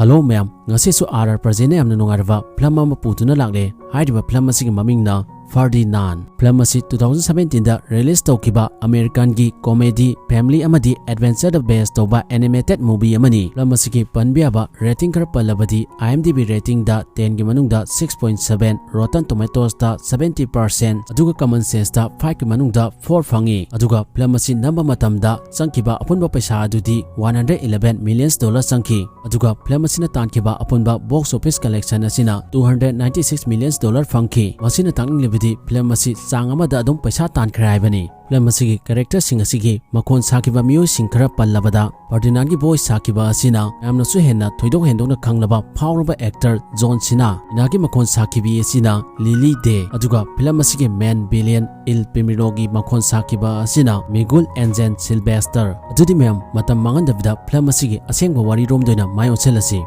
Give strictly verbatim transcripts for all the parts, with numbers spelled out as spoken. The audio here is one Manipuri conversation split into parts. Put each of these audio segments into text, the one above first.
ꯍꯜꯂꯣ ꯃꯌꯥꯝ, ꯉꯁꯤꯁꯨ ꯑꯥꯔ ꯑꯥꯔ ꯄ꯭ꯔꯖꯦꯟꯅ ꯌꯥꯝꯅ ꯅꯨꯡꯉꯥꯏꯔꯕ ꯐꯤꯂꯝ ꯑꯃ ꯄꯨꯗꯨꯅ ꯂꯥꯛꯂꯦ꯫ ꯍꯥꯏꯔꯤꯕ ꯐꯤꯂꯝ ꯑꯁꯤꯒꯤ ꯃꯃꯤꯡꯅ ꯐꯔꯗꯤꯅꯥꯟ꯫ ꯐꯤꯂꯝ ꯑꯁꯤ two thousand seventeen ꯗ ꯔꯤꯂꯤꯖ ꯇꯧꯈꯤꯕ ꯑꯃꯦꯔꯤꯀꯥꯟꯒꯤ ꯀꯣꯃꯦꯗꯤ, ꯐꯦꯃꯤꯂꯤ ꯑꯃꯗꯤ ꯑꯦꯗꯚꯦꯟꯆꯔꯗ ꯕꯦꯁ ꯇꯧꯕ ꯑꯦꯅꯤꯃꯦꯇꯦꯗ ꯃꯨꯚꯤ ꯑꯃꯅꯤ꯫ ꯐꯤꯂꯝ ꯑꯁꯤꯒꯤ ꯄꯟꯕ ꯌꯥꯕ ꯔꯦꯇꯤꯡ ꯈꯔ ꯄꯜꯂꯕꯗꯤ, IMDb ꯔꯦꯇꯤꯡꯗ ten ꯒꯤ ꯃꯅꯨꯡꯗ six point seven, Rotten Tomatoes ꯇ seventy percent, ꯑꯗꯨꯒ Common Sense ꯇ five ꯀꯤ ꯃꯅꯨꯡꯗ four ꯐꯪꯉꯤ꯫ ꯑꯗꯨꯒ ꯐꯤꯂꯝ ꯑꯁꯤ ꯅꯝꯕ ꯃꯇꯝꯗ ꯆꯪꯈꯤꯕ ꯑꯄꯨꯟꯕ ꯄꯩꯁꯥ ꯑꯗꯨꯗꯤ one hundred eleven millions dollar ꯆꯪꯈꯤ꯫ ꯑꯗꯨꯒ ꯐꯤꯂꯝ ꯑꯁꯤꯅ ꯇꯥꯟꯈꯤꯕ ꯑꯄꯨꯟꯕ box office collection ꯑꯁꯤꯅ two hundred ninety six millions dollar ꯐꯪꯈꯤ꯫ ꯃꯁꯤꯅ ꯇꯥꯛꯅꯤꯡꯂꯤꯕꯗꯤ ꯐꯤꯂꯝ ꯑꯁꯤ ꯆꯥꯡ ꯑꯃꯗ ꯑꯗꯨꯝ ꯄꯩꯁꯥ ꯇꯥꯟꯈ꯭ꯔꯦ ꯍꯥꯏꯕꯅꯤ꯫ ꯐꯤꯂꯝ ꯑꯁꯤꯒꯤ ꯀꯦꯔꯦꯛꯇꯔꯁꯤꯡ ꯑꯁꯤꯒꯤ ꯃꯈꯣꯟ ꯁꯥꯈꯤꯕ ꯃꯤꯑꯣꯏꯁꯤꯡ ꯈꯔ ꯄꯜꯂꯕꯗ, ꯐꯔꯗꯤꯅꯥꯟꯒꯤ ꯚꯣꯏꯁ ꯁꯥꯈꯤꯕ ꯑꯁꯤꯅ ꯌꯥꯝꯅꯁꯨ ꯍꯦꯟꯅ ꯊꯣꯏꯗꯣꯛ ꯍꯦꯟꯗꯣꯛꯅ ꯈꯪꯂꯕ ꯐꯥꯎꯔꯕ ꯑꯦꯛꯇꯔ ꯖꯣꯟ ꯁꯤꯅꯥ, ꯏꯅꯥꯒꯤ ꯃꯈꯣꯟ ꯁꯥꯈꯤꯕꯤ ꯑꯁꯤꯅ ꯂꯤꯂꯤ ꯗꯦ, ꯑꯗꯨꯒ ꯐꯤꯂꯝ ꯑꯁꯤꯒꯤ ꯃꯦꯟ ꯚꯤꯂꯤꯌꯟ ꯏꯜ ꯄꯤꯃꯤꯔꯣꯒꯤ ꯃꯈꯣꯟ ꯁꯥꯈꯤꯕ ꯑꯁꯤꯅ ꯃꯤꯒꯨꯜ ꯑꯦꯟꯖꯦꯟ ꯁꯤꯜꯚꯦꯁꯇꯔ꯫ ꯑꯗꯨꯗꯤ ꯃꯌꯥꯝ, ꯃꯇꯝ ꯃꯥꯡꯍꯟꯗꯕꯤꯗ ꯐꯤꯂꯝ ꯑꯁꯤꯒꯤ ꯑꯁꯦꯡꯕ ꯋꯥꯔꯤꯔꯣꯝꯗ ꯑꯣꯏꯅ ꯃꯥꯏ ꯑꯣꯟꯁꯤꯜꯂꯁꯤ꯫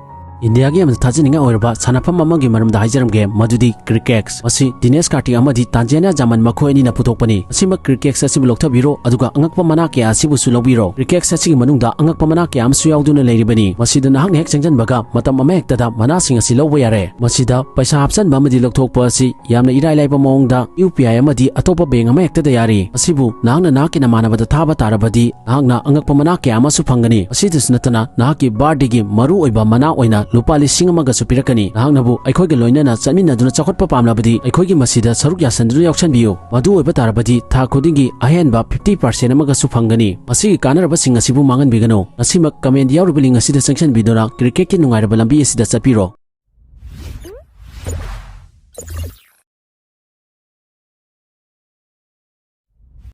ꯏꯟꯗꯤꯌꯥꯒꯤ ꯌꯥꯝꯅ ꯊꯥꯖꯅꯤꯡꯉꯥꯏ ꯑꯣꯏꯔꯕ ꯁꯥꯟꯅꯐꯝ ꯑꯃꯒꯤ ꯃꯔꯝꯗ ꯍꯥꯏꯖꯔꯝꯒꯦ, ꯃꯗꯨꯗꯤ ꯀ꯭ꯔꯤꯀꯦꯛꯁ꯫ ꯃꯁꯤ ꯗꯤꯅꯦꯁ ꯀꯥꯔꯇꯤꯛ ꯑꯃꯗꯤ ꯇꯥꯟꯖꯥꯅꯤꯌꯥ ꯖꯥꯃꯟ ꯃꯈꯣꯏ ꯑꯅꯤꯅ ꯄꯨꯊꯣꯛꯄꯅꯤ꯫ ꯑꯁꯤꯃꯛ ꯀ꯭ꯔꯤꯀꯦꯛꯁ ꯑꯁꯤꯕꯨ ꯂꯧꯊꯕꯤꯔꯣ, ꯑꯗꯨꯒ ꯑꯉꯛꯄ ꯃꯅꯥ ꯀꯌꯥ ꯑꯁꯤꯕꯨꯁꯨ ꯂꯧꯕꯤꯔꯣ꯫ ꯀ꯭ꯔꯤꯀꯦꯛꯁ ꯑꯁꯤꯒꯤ ꯃꯅꯨꯡꯗ ꯑꯉꯛꯄ ꯃꯅꯥ ꯀꯌꯥ ꯑꯃꯁꯨ ꯌꯥꯎꯗꯨꯅ ꯂꯩꯔꯤꯕꯅꯤ꯫ ꯃꯁꯤꯗ ꯅꯍꯥꯛꯅ ꯍꯦꯛ ꯆꯪꯁꯤꯟꯕꯒ ꯃꯇꯝ ꯑꯃꯍꯦꯛꯇꯗ ꯃꯅꯥꯁꯤꯡ ꯑꯁꯤ ꯂꯧꯕ ꯌꯥꯔꯦ꯫ ꯃꯁꯤꯗ ꯄꯩꯁꯥ ꯍꯥꯞꯆꯟꯕ ꯑꯃꯗꯤ ꯂꯧꯊꯣꯛꯄ ꯑꯁꯤ ꯌꯥꯝꯅ ꯏꯔꯥꯏ ꯂꯥꯏꯕ ꯃꯑꯣꯡꯗ UPI ꯑꯃꯗꯤ ꯑꯇꯣꯞꯄ ꯕꯦꯡ ꯑꯃꯍꯦꯛꯇꯗ ꯌꯥꯔꯤ꯫ ꯑꯁꯤꯕꯨ ꯅꯍꯥꯛꯅ ꯅꯍꯥꯛꯀꯤ ꯅꯃꯥꯟꯅꯕꯗ ꯊꯥꯕ ꯇꯥꯔꯕꯗꯤ, ꯅꯍꯥꯛꯅ ꯑꯉꯛꯄ ꯃꯅꯥ ꯀꯌꯥ ꯑꯃꯁꯨ ꯐꯪꯒꯅꯤ꯫ ꯑꯁꯤꯗꯁꯨ ꯅꯠꯇꯅ, ꯅꯍꯥꯛꯀꯤ ꯕꯥꯔꯗꯦꯒꯤ ꯃꯔꯨ ꯑꯣꯏꯕ ꯃꯅꯥ ꯑꯣꯏꯅ ꯂꯨꯄꯥ ꯂꯤꯁꯤꯡ ꯑꯃꯒꯁꯨ ꯄꯤꯔꯛꯀꯅꯤ꯫ ꯅꯍꯥꯛꯅꯕꯨ ꯑꯩꯈꯣꯏꯒ ꯂꯣꯏꯅꯅ ꯆꯠꯃꯤꯟꯅꯗꯨꯅ ꯆꯥꯎꯈꯠꯄ ꯄꯥꯝꯂꯕꯗꯤ, ꯑꯩꯈꯣꯏꯒꯤ ꯃꯁꯤꯗ ꯁꯔꯨꯛ ꯌꯥꯁꯟꯗꯨꯅ ꯌꯥꯎꯁꯟꯕꯤꯌꯨ꯫ ꯃꯗꯨ ꯑꯣꯏꯕ ꯇꯥꯔꯕꯗꯤ, ꯊꯥ ꯈꯨꯗꯤꯡꯒꯤ ꯑꯍꯦꯟꯕ fifty percent ꯑꯃꯒꯁꯨ ꯐꯪꯒꯅꯤ꯫ ꯃꯁꯤꯒꯤ ꯀꯥꯟꯅꯔꯕꯁꯤꯡ ꯑꯁꯤꯕꯨ ꯃꯥꯡꯍꯟꯕꯤꯒꯅꯨ꯫ ꯉꯁꯤꯃꯛ ꯀꯃꯦꯟꯗ ꯌꯥꯎꯔꯤꯕ ꯂꯤꯡ ꯑꯁꯤꯗ ꯆꯪꯁꯤꯟꯕꯤꯗꯨꯅ ꯀ꯭ꯔꯤꯀꯦꯠꯀꯤ ꯅꯨꯡꯉꯥꯏꯔꯕ ꯂꯝꯕꯤ ꯑꯁꯤꯗ ꯆꯠꯄꯤꯔꯣ꯫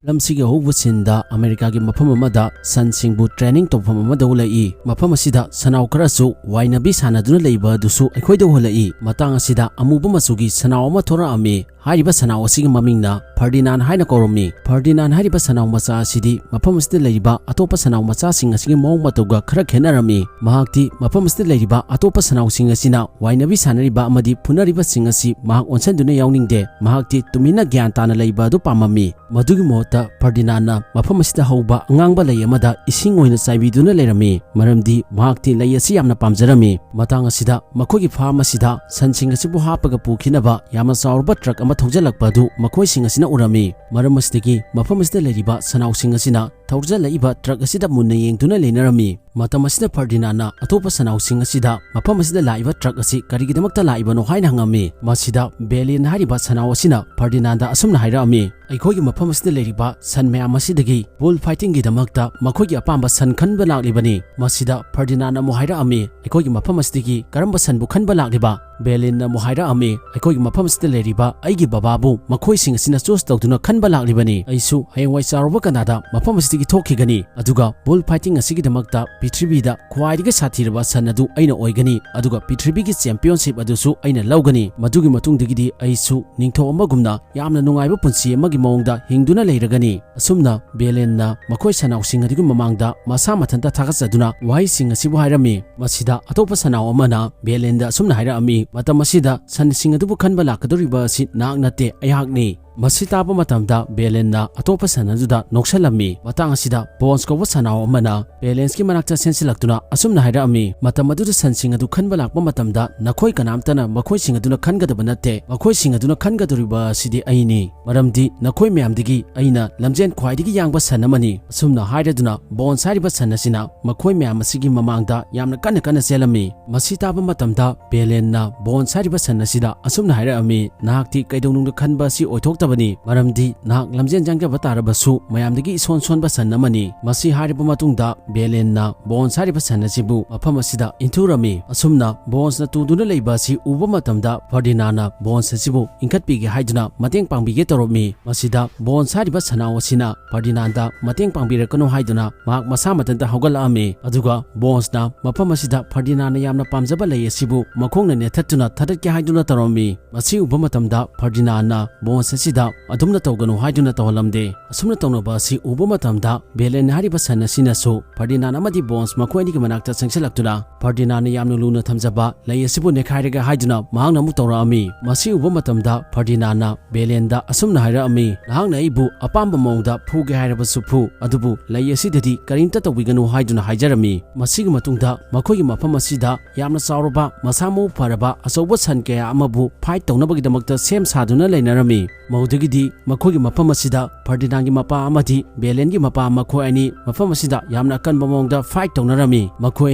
ꯐꯤꯂꯝꯁꯤꯒꯤ ꯑꯍꯧꯕ ꯁꯤꯟꯗ ꯑꯃꯦꯔꯤꯀꯥꯒꯤ ꯃꯐꯝ ꯑꯃꯗ ꯁꯟꯁꯤꯡꯕꯨ ꯇ꯭ꯔꯦꯅꯤꯡ ꯇꯧꯐꯝ ꯑꯃꯗ ꯎꯠꯂꯛꯏ꯫ ꯃꯐꯝ ꯑꯁꯤꯗ ꯁꯟꯅꯥꯎ ꯈꯔꯁꯨ ꯋꯥꯏꯅꯕꯤ ꯁꯥꯟꯅꯗꯨꯅ ꯂꯩꯕ ꯑꯗꯨꯁꯨ ꯑꯩꯈꯣꯏꯗ ꯎꯍꯜꯂꯛꯏ꯫ ꯃꯇꯥꯡ ꯑꯁꯤꯗ ꯑꯃꯨꯕ ꯃꯆꯨꯒꯤ ꯁꯟꯅꯥꯎ ꯑꯃ ꯊꯣꯔꯛꯑꯝꯃꯤ꯫ ꯍꯥꯏꯔꯤꯕ ꯁꯟꯅꯥꯎ ꯑꯁꯤꯒꯤ ꯃꯃꯤꯡꯅ ꯐꯔꯗꯤꯅꯥꯟ ꯍꯥꯏꯅ ꯀꯧꯔꯝꯃꯤ꯫ ꯐꯔꯗꯤꯅꯥꯟ ꯍꯥꯏꯔꯤꯕ ꯁꯟꯅꯥꯎ ꯃꯆꯥ ꯑꯁꯤꯗꯤ ꯃꯐꯝ ꯑꯁꯤꯗ ꯂꯩꯔꯤꯕ ꯑꯇꯣꯞꯄ ꯁꯟꯅꯥꯎ ꯃꯆꯥꯁꯤꯡ ꯑꯁꯤꯒꯤ ꯃꯑꯣꯡ ꯃꯇꯧꯒ ꯈꯔ ꯈꯦꯠꯅꯔꯝꯃꯤ꯫ ꯃꯍꯥꯛꯇꯤ ꯃꯐꯝ ꯑꯁꯤꯗ ꯂꯩꯔꯤꯕ ꯑꯇꯣꯞꯄ ꯁꯟꯅꯥꯎꯁꯤꯡ ꯑꯁꯤꯅ ꯋꯥꯏꯅꯕꯤ ꯁꯥꯟꯅꯔꯤꯕ ꯑꯃꯗꯤ ꯐꯨꯅꯔꯤꯕꯁꯤꯡ ꯑꯁꯤ ꯃꯍꯥꯛ ꯑꯣꯟꯁꯤꯟꯗꯨꯅ ꯌꯥꯎꯅꯤꯡꯗꯦ꯫ ꯃꯍꯥꯛꯇꯤ ꯇꯨꯃꯤꯟꯅ ꯒ꯭ꯌꯥꯟ ꯇꯥꯅ ꯂꯩꯕ ꯑꯗꯨ ꯄꯥꯝꯃꯝꯃꯤ꯫ ꯃꯗꯨꯒꯤ ꯃꯍꯨꯠ ꯇ ꯐꯔꯗꯤꯅꯥꯟꯅ ꯃꯐꯝ ꯑꯁꯤꯗ ꯍꯧꯕ ꯑꯉꯥꯡꯕ ꯂꯩ ꯑꯃꯗ ꯏꯁꯤꯡ ꯑꯣꯏꯅ ꯆꯥꯏꯕꯤꯗꯨꯅ ꯂꯩꯔꯝꯃꯤ, ꯃꯔꯝꯗꯤ ꯃꯍꯥꯛꯇꯤ ꯂꯩ ꯑꯁꯤ ꯌꯥꯝꯅ ꯄꯥꯝꯖꯔꯝꯃꯤ꯫ ꯃꯇꯥꯡ ꯑꯁꯤꯗ ꯃꯈꯣꯏꯒꯤ ꯐꯥꯔꯝ ꯑꯁꯤꯗ ꯁꯟꯁꯤꯡ ꯑꯁꯤꯕꯨ ꯍꯥꯞꯄꯒ ꯄꯨꯈꯤꯅꯕ ꯌꯥꯝꯅ ꯆꯥꯎꯔꯕ ꯇ꯭ꯔꯛ ꯑꯃ ꯊꯧꯖꯤꯜꯂꯛꯄ ꯑꯗꯨ ꯃꯈꯣꯏꯁꯤꯡ ꯑꯁꯤꯅ ꯎꯔꯝꯃꯤ꯫ ꯃꯔꯝ ꯑꯁꯤꯗꯒꯤ ꯃꯐꯝ ꯑꯁꯤꯗ ꯂꯩꯔꯤꯕ ꯁꯟꯅꯥꯎꯁꯤꯡ ꯑꯁꯤꯅ ꯊꯧꯖꯤꯜꯂꯛꯏꯕ ꯇ꯭ꯔꯛ ꯑꯁꯤꯗ ꯃꯨꯟꯅ ꯌꯦꯡꯗꯨꯅ ꯂꯩꯅꯔꯝꯃꯤ꯫ ꯃꯇꯝ ꯑꯁꯤꯗ ꯐꯔꯗꯤꯅꯥꯟꯅ ꯑꯇꯣꯞꯄ ꯁꯟꯅꯥꯎꯁꯤꯡ ꯑꯁꯤꯗ ꯃꯐꯝ ꯑꯁꯤꯗ ꯂꯥꯛꯏꯕ ꯇ꯭ꯔꯛ ꯑꯁꯤ ꯀꯔꯤꯒꯤꯗꯃꯛꯇ ꯂꯥꯛꯏꯕꯅꯣ ꯍꯥꯏꯅ ꯍꯪꯉꯝꯃꯤ꯫ ꯃꯁꯤꯗ ꯕꯦꯂꯤꯟ ꯍꯥꯏꯔꯤꯕ ꯁꯟꯅꯥꯎ ꯑꯁꯤꯅ ꯐꯔꯗꯤꯅꯥꯟꯗ ꯑꯁꯨꯝꯅ ꯍꯥꯏꯔꯛꯑꯝꯃꯤ, "ꯑꯩꯈꯣꯏꯒꯤ ꯃꯐꯝ ꯑꯁꯤꯗ ꯂꯩꯔꯤꯕ ꯁꯟ ꯃꯌꯥꯝ ꯑꯁꯤꯗꯒꯤ ꯕꯨꯜ ꯐꯥꯏꯇꯤꯡꯒꯤꯗꯃꯛꯇ ꯃꯈꯣꯏꯒꯤ ꯑꯄꯥꯝꯕ ꯁꯟ ꯈꯟꯕ ꯂꯥꯛꯂꯤꯕꯅꯤ꯫" ꯃꯁꯤꯗ ꯐꯔꯗꯤꯅꯥꯟ ꯑꯃꯨꯛ ꯍꯥꯏꯔꯛꯑꯝꯃꯤ, "ꯑꯩꯈꯣꯏꯒꯤ ꯃꯐꯝ ꯑꯁꯤꯗꯒꯤ ꯀꯔꯝꯕ ꯁꯟꯕꯨ ꯈꯟꯕ ꯂꯥꯛꯂꯤꯕ?" ꯕꯦꯂꯤꯟꯅ ꯑꯃꯨꯛ ꯍꯥꯏꯔꯛꯑꯝꯃꯤ, "ꯑꯩꯈꯣꯏꯒꯤ ꯃꯐꯝ ꯑꯁꯤꯗ ꯂꯩꯔꯤꯕ ꯑꯩꯒꯤ ꯕꯕꯥꯕꯨ ꯃꯈꯣꯏꯁꯤꯡ ꯑꯁꯤꯅ ꯆꯨꯁ ꯇꯧꯗꯨꯅ ꯈꯟꯕ ꯂꯥꯛꯂꯤꯕꯅꯤ꯫ ꯑꯩꯁꯨ ꯍꯌꯦꯡꯋꯥꯏ ꯆꯥꯎꯔꯕ ꯀꯅꯥꯗ ꯃꯐꯝ ꯑꯁꯤꯗꯒꯤ ꯊꯣꯛꯈꯤꯒꯅꯤ, ꯑꯗꯨꯒ ꯕꯨꯜ ꯐꯥꯏꯇꯤꯡ ꯑꯁꯤꯒꯤꯗꯃꯛꯇ ꯄ꯭ꯔꯤꯊꯤꯕꯤꯗ ꯈ꯭ꯋꯥꯏꯗꯒꯤ ꯁꯥꯊꯤꯔꯕ ꯁꯟ ꯑꯗꯨ ꯑꯩꯅ ꯑꯣꯏꯒꯅꯤ, ꯑꯗꯨꯒ ꯄ꯭ꯔꯤꯊꯤꯕꯤꯒꯤ ꯆꯦꯝꯄꯤꯌꯟꯁꯤꯞ ꯑꯗꯨꯁꯨ ꯑꯩꯅ ꯂꯧꯒꯅꯤ꯫ ꯃꯗꯨꯒꯤ ꯃꯇꯨꯡꯗꯒꯤꯗꯤ ꯑꯩꯁꯨ ꯅꯤꯡꯊꯧ ꯑꯃꯒꯨꯝꯅ ꯌꯥꯝꯅ ꯅꯨꯡꯉꯥꯏꯕ ꯄꯨꯟꯁꯤ ꯑꯃꯒꯤ ꯃꯑꯣꯡꯗ ꯍꯤꯡꯗꯨꯅ ꯂꯩꯔꯒꯅꯤ꯫" ꯑꯁꯨꯝꯅ ꯕꯦꯂꯦꯟꯅ ꯃꯈꯣꯏ ꯁꯟꯅꯥꯎꯁꯤꯡ ꯑꯗꯨꯒꯤ ꯃꯃꯥꯡꯗ ꯃꯁꯥ ꯃꯊꯟꯇ ꯊꯥꯒꯠꯆꯗꯨꯅ ꯋꯥꯍꯩꯁꯤꯡ ꯑꯁꯤꯕꯨ ꯍꯥꯏꯔꯝꯃꯤ꯫ ꯃꯁꯤꯗ ꯑꯇꯣꯞꯄ ꯁꯟꯅꯥꯎ ꯑꯃꯅ ꯕꯦꯂꯦꯟꯗ ꯑꯁꯨꯝꯅ ꯍꯥꯏꯔꯛꯑꯝꯃꯤ, "ꯃꯇꯝ ꯑꯁꯤꯗ ꯁꯟꯁꯤꯡ ꯑꯗꯨꯕꯨ ꯈꯟꯕ ꯂꯥꯛꯀꯗꯧꯔꯤꯕ ꯑꯁꯤ ꯅꯍꯥꯛ ꯅꯠꯇꯦ, ꯑꯩꯍꯥꯛꯅꯤ꯫" ꯃꯁꯤ ꯇꯥꯕ ꯃꯇꯝꯗ ꯕꯦꯂꯦꯟꯅ ꯑꯇꯣꯞꯄ ꯁꯟ ꯑꯗꯨꯗ ꯅꯣꯛꯁꯜꯂꯝꯃꯤ꯫ ꯃꯇꯥꯡ ꯑꯁꯤꯗ ꯕꯣꯟꯁ ꯀꯧꯕ ꯁꯟꯅꯥꯎ ꯑꯃꯅ ꯕꯦꯂꯦꯟꯁꯀꯤ ꯃꯅꯥꯛꯇ ꯆꯦꯟꯁꯤꯜꯂꯛꯇꯨꯅ ꯑꯁꯨꯝꯅ ꯍꯥꯏꯔꯛꯑꯝꯃꯤ, "ꯃꯇꯝ ꯑꯗꯨꯗ ꯁꯟꯁꯤꯡ ꯑꯗꯨ ꯈꯟꯕ ꯂꯥꯛꯄ ꯃꯇꯝꯗ ꯅꯈꯣꯏ ꯀꯅꯥꯝꯇꯅ ꯃꯈꯣꯏꯁꯤꯡ ꯑꯗꯨꯅ ꯈꯟꯒꯗꯕ ꯅꯠꯇꯦ꯫ ꯃꯈꯣꯏꯁꯤꯡ ꯑꯗꯨꯅ ꯈꯟꯒꯗꯧꯔꯤꯕ ꯑꯁꯤꯗꯤ ꯑꯩꯅꯤ, ꯃꯔꯝꯗꯤ ꯅꯈꯣꯏ ꯃꯌꯥꯝꯗꯒꯤ ꯑꯩꯅ ꯂꯝꯖꯦꯟ ꯈ꯭ꯋꯥꯏꯗꯒꯤ ꯌꯥꯡꯕ ꯁꯟ ꯑꯃꯅꯤ꯫" ꯑꯁꯨꯝꯅ ꯍꯥꯏꯔꯗꯨꯅ ꯕꯣꯟꯁ ꯍꯥꯏꯔꯤꯕ ꯁꯟ ꯑꯁꯤꯅ ꯃꯈꯣꯏ ꯃꯌꯥꯝ ꯑꯁꯤꯒꯤ ꯃꯃꯥꯡꯗ ꯌꯥꯝꯅ ꯀꯟꯅ ꯀꯟꯅ ꯆꯦꯜꯂꯝꯃꯤ꯫ ꯃꯁꯤ ꯇꯥꯕ ꯃꯇꯝꯗ ꯕꯦꯂꯦꯟꯅ ꯕꯣꯟꯁ ꯍꯥꯏꯔꯤꯕ ꯁꯟ ꯑꯁꯤꯗ ꯑꯁꯨꯝꯅ ꯍꯥꯏꯔꯛꯑꯝꯃꯤ, "ꯅꯍꯥꯛꯇꯤ ꯀꯩꯗꯧꯅꯨꯡꯗ ꯈꯟꯕ ꯑꯁꯤ ꯑꯣꯏꯊꯣꯛꯇꯕꯅꯤ, ꯃꯔꯝꯗꯤ ꯅꯍꯥꯛ ꯂꯝꯖꯦꯟ ꯌꯥꯡꯖꯕ ꯇꯥꯔꯕꯁꯨ ꯃꯌꯥꯝꯗꯒꯤ ꯏꯁꯣꯟ ꯁꯣꯟꯕ ꯁꯟ ꯑꯃꯅꯤ꯫" ꯃꯁꯤ ꯍꯥꯏꯔꯕ ꯃꯇꯨꯡꯗ ꯕꯦꯂꯦꯟꯅ ꯕꯣꯟꯁ ꯍꯥꯏꯔꯤꯕ ꯁꯟ ꯑꯁꯤꯕꯨ ꯃꯐꯝ ꯑꯁꯤꯗ ꯏꯟꯊꯨꯔꯝꯃꯤ꯫ ꯑꯁꯨꯝꯅ ꯕꯣꯟꯁꯅ ꯇꯨꯗꯨꯅ ꯂꯩꯕ ꯑꯁꯤ ꯎꯕ ꯃꯇꯝꯗ ꯐꯔꯗꯤꯅꯥꯟꯅ ꯕꯣꯟꯁ ꯑꯁꯤꯕꯨ ꯏꯟꯈꯠꯄꯤꯒꯦ ꯍꯥꯏꯗꯨꯅ ꯃꯇꯦꯡ ꯄꯥꯡꯕꯤꯒꯦ ꯇꯧꯔꯝꯃꯤ꯫ ꯃꯁꯤꯗ ꯕꯣꯟꯁ ꯍꯥꯏꯔꯤꯕ ꯁꯟꯅꯥꯎ ꯑꯁꯤꯅ ꯐꯔꯗꯤꯅꯥꯟꯗ ꯃꯇꯦꯡ ꯄꯥꯡꯕꯤꯔꯛꯀꯅꯨ ꯍꯥꯏꯗꯨꯅ ꯃꯍꯥꯛ ꯃꯁꯥ ꯃꯊꯟꯇ ꯍꯧꯒꯠꯂꯛꯑꯝꯃꯤ꯫ ꯑꯗꯨꯒ ꯕꯣꯟꯁꯅ ꯃꯐꯝ ꯑꯁꯤꯗ ꯐꯔꯗꯤꯅꯥꯟꯅ ꯌꯥꯝꯅ ꯄꯥꯝꯖꯕ ꯂꯩ ꯑꯁꯤꯕꯨ ꯃꯈꯣꯡꯅ ꯅꯦꯠꯊꯠꯇꯨꯅ ꯊꯥꯗꯠꯀꯦ ꯍꯥꯏꯗꯨꯅ ꯇꯧꯔꯝꯃꯤ꯫ ꯃꯁꯤ ꯎꯕ ꯃꯇꯝꯗ ꯐꯔꯗꯤꯅꯥꯟꯅ ꯕꯣꯟꯁ ꯑꯁꯤꯗ ꯑꯗꯨꯝꯅ ꯇꯧꯒꯅꯨ ꯍꯥꯏꯗꯨꯅ ꯇꯧꯍꯜꯂꯝꯗꯦ꯫ ꯑꯁꯨꯝꯅ ꯇꯧꯅꯕ ꯑꯁꯤ ꯎꯕ ꯃꯇꯝꯗ ꯕꯦꯂꯦꯟ ꯍꯥꯏꯔꯤꯕ ꯁꯟ ꯑꯁꯤꯅꯁꯨ ꯐꯔꯗꯤꯅꯥꯟ ꯑꯃꯗꯤ ꯕꯣꯟꯁ ꯃꯈꯣꯏ ꯑꯅꯤꯒꯤ ꯃꯅꯥꯛꯇ ꯆꯪꯁꯤꯜꯂꯛꯇꯨꯅ ꯐꯔꯗꯤꯅꯥꯟꯅ ꯌꯥꯝꯅ ꯂꯨꯅ ꯊꯝꯖꯕ ꯂꯩ ꯑꯁꯤꯕꯨ ꯅꯦꯈꯥꯏꯔꯒꯦ ꯍꯥꯏꯗꯨꯅ ꯃꯍꯥꯛꯅ ꯑꯃꯨꯛ ꯇꯧꯔꯛꯑꯝꯃꯤ꯫ ꯃꯁꯤ ꯎꯕ ꯃꯇꯝꯗ ꯐꯔꯗꯤꯅꯥꯟꯅ ꯕꯦꯂꯦꯟꯗ ꯑꯁꯨꯝꯅ ꯍꯥꯏꯔꯛꯑꯝꯃꯤ, "ꯅꯍꯥꯛꯅ ꯑꯩꯕꯨ ꯑꯄꯥꯝꯕ ꯃꯑꯣꯡꯗ ꯐꯨꯒꯦ ꯍꯥꯏꯔꯕꯁꯨ ꯐꯨ, ꯑꯗꯨꯕꯨ ꯂꯩ ꯑꯁꯤꯗꯗꯤ ꯀꯔꯤꯝꯇ ꯇꯧꯕꯤꯒꯅꯨ" ꯍꯥꯏꯗꯨꯅ ꯍꯥꯏꯖꯔꯝꯃꯤ꯫ ꯃꯁꯤꯒꯤ ꯃꯇꯨꯡꯗ ꯃꯈꯣꯏꯒꯤ ꯃꯐꯝ ꯑꯁꯤꯗ ꯌꯥꯝꯅ ꯆꯥꯎꯔꯕ, ꯃꯁꯥ ꯃꯎ ꯐꯔꯕ ꯑꯆꯧꯕ ꯁꯟ ꯀꯌꯥ ꯑꯃꯕꯨ ꯐꯥꯏꯠ ꯇꯧꯅꯕꯒꯤꯗꯃꯛꯇ ꯁꯦꯝ ꯁꯥꯗꯨꯅ ꯂꯩꯅꯔꯝꯃꯤ꯫ ꯃꯧꯗꯒꯤꯗꯤ ꯃꯈꯣꯏꯒꯤ ꯃꯐꯝ ꯑꯁꯤꯗ ꯐꯔꯗꯤꯅꯥꯟꯒꯤ ꯃꯄꯥ ꯑꯃꯗꯤ ꯕꯦꯂꯦꯟꯒꯤ ꯃꯄꯥ ꯃꯈꯣꯏ ꯑꯅꯤ ꯃꯐꯝ ꯑꯁꯤꯗ ꯌꯥꯝꯅ ꯑꯀꯟꯕ ꯃꯑꯣꯡꯗ ꯐꯥꯏꯠ ꯇꯧꯅꯔꯝꯃꯤ꯫ ꯃꯈꯣꯏ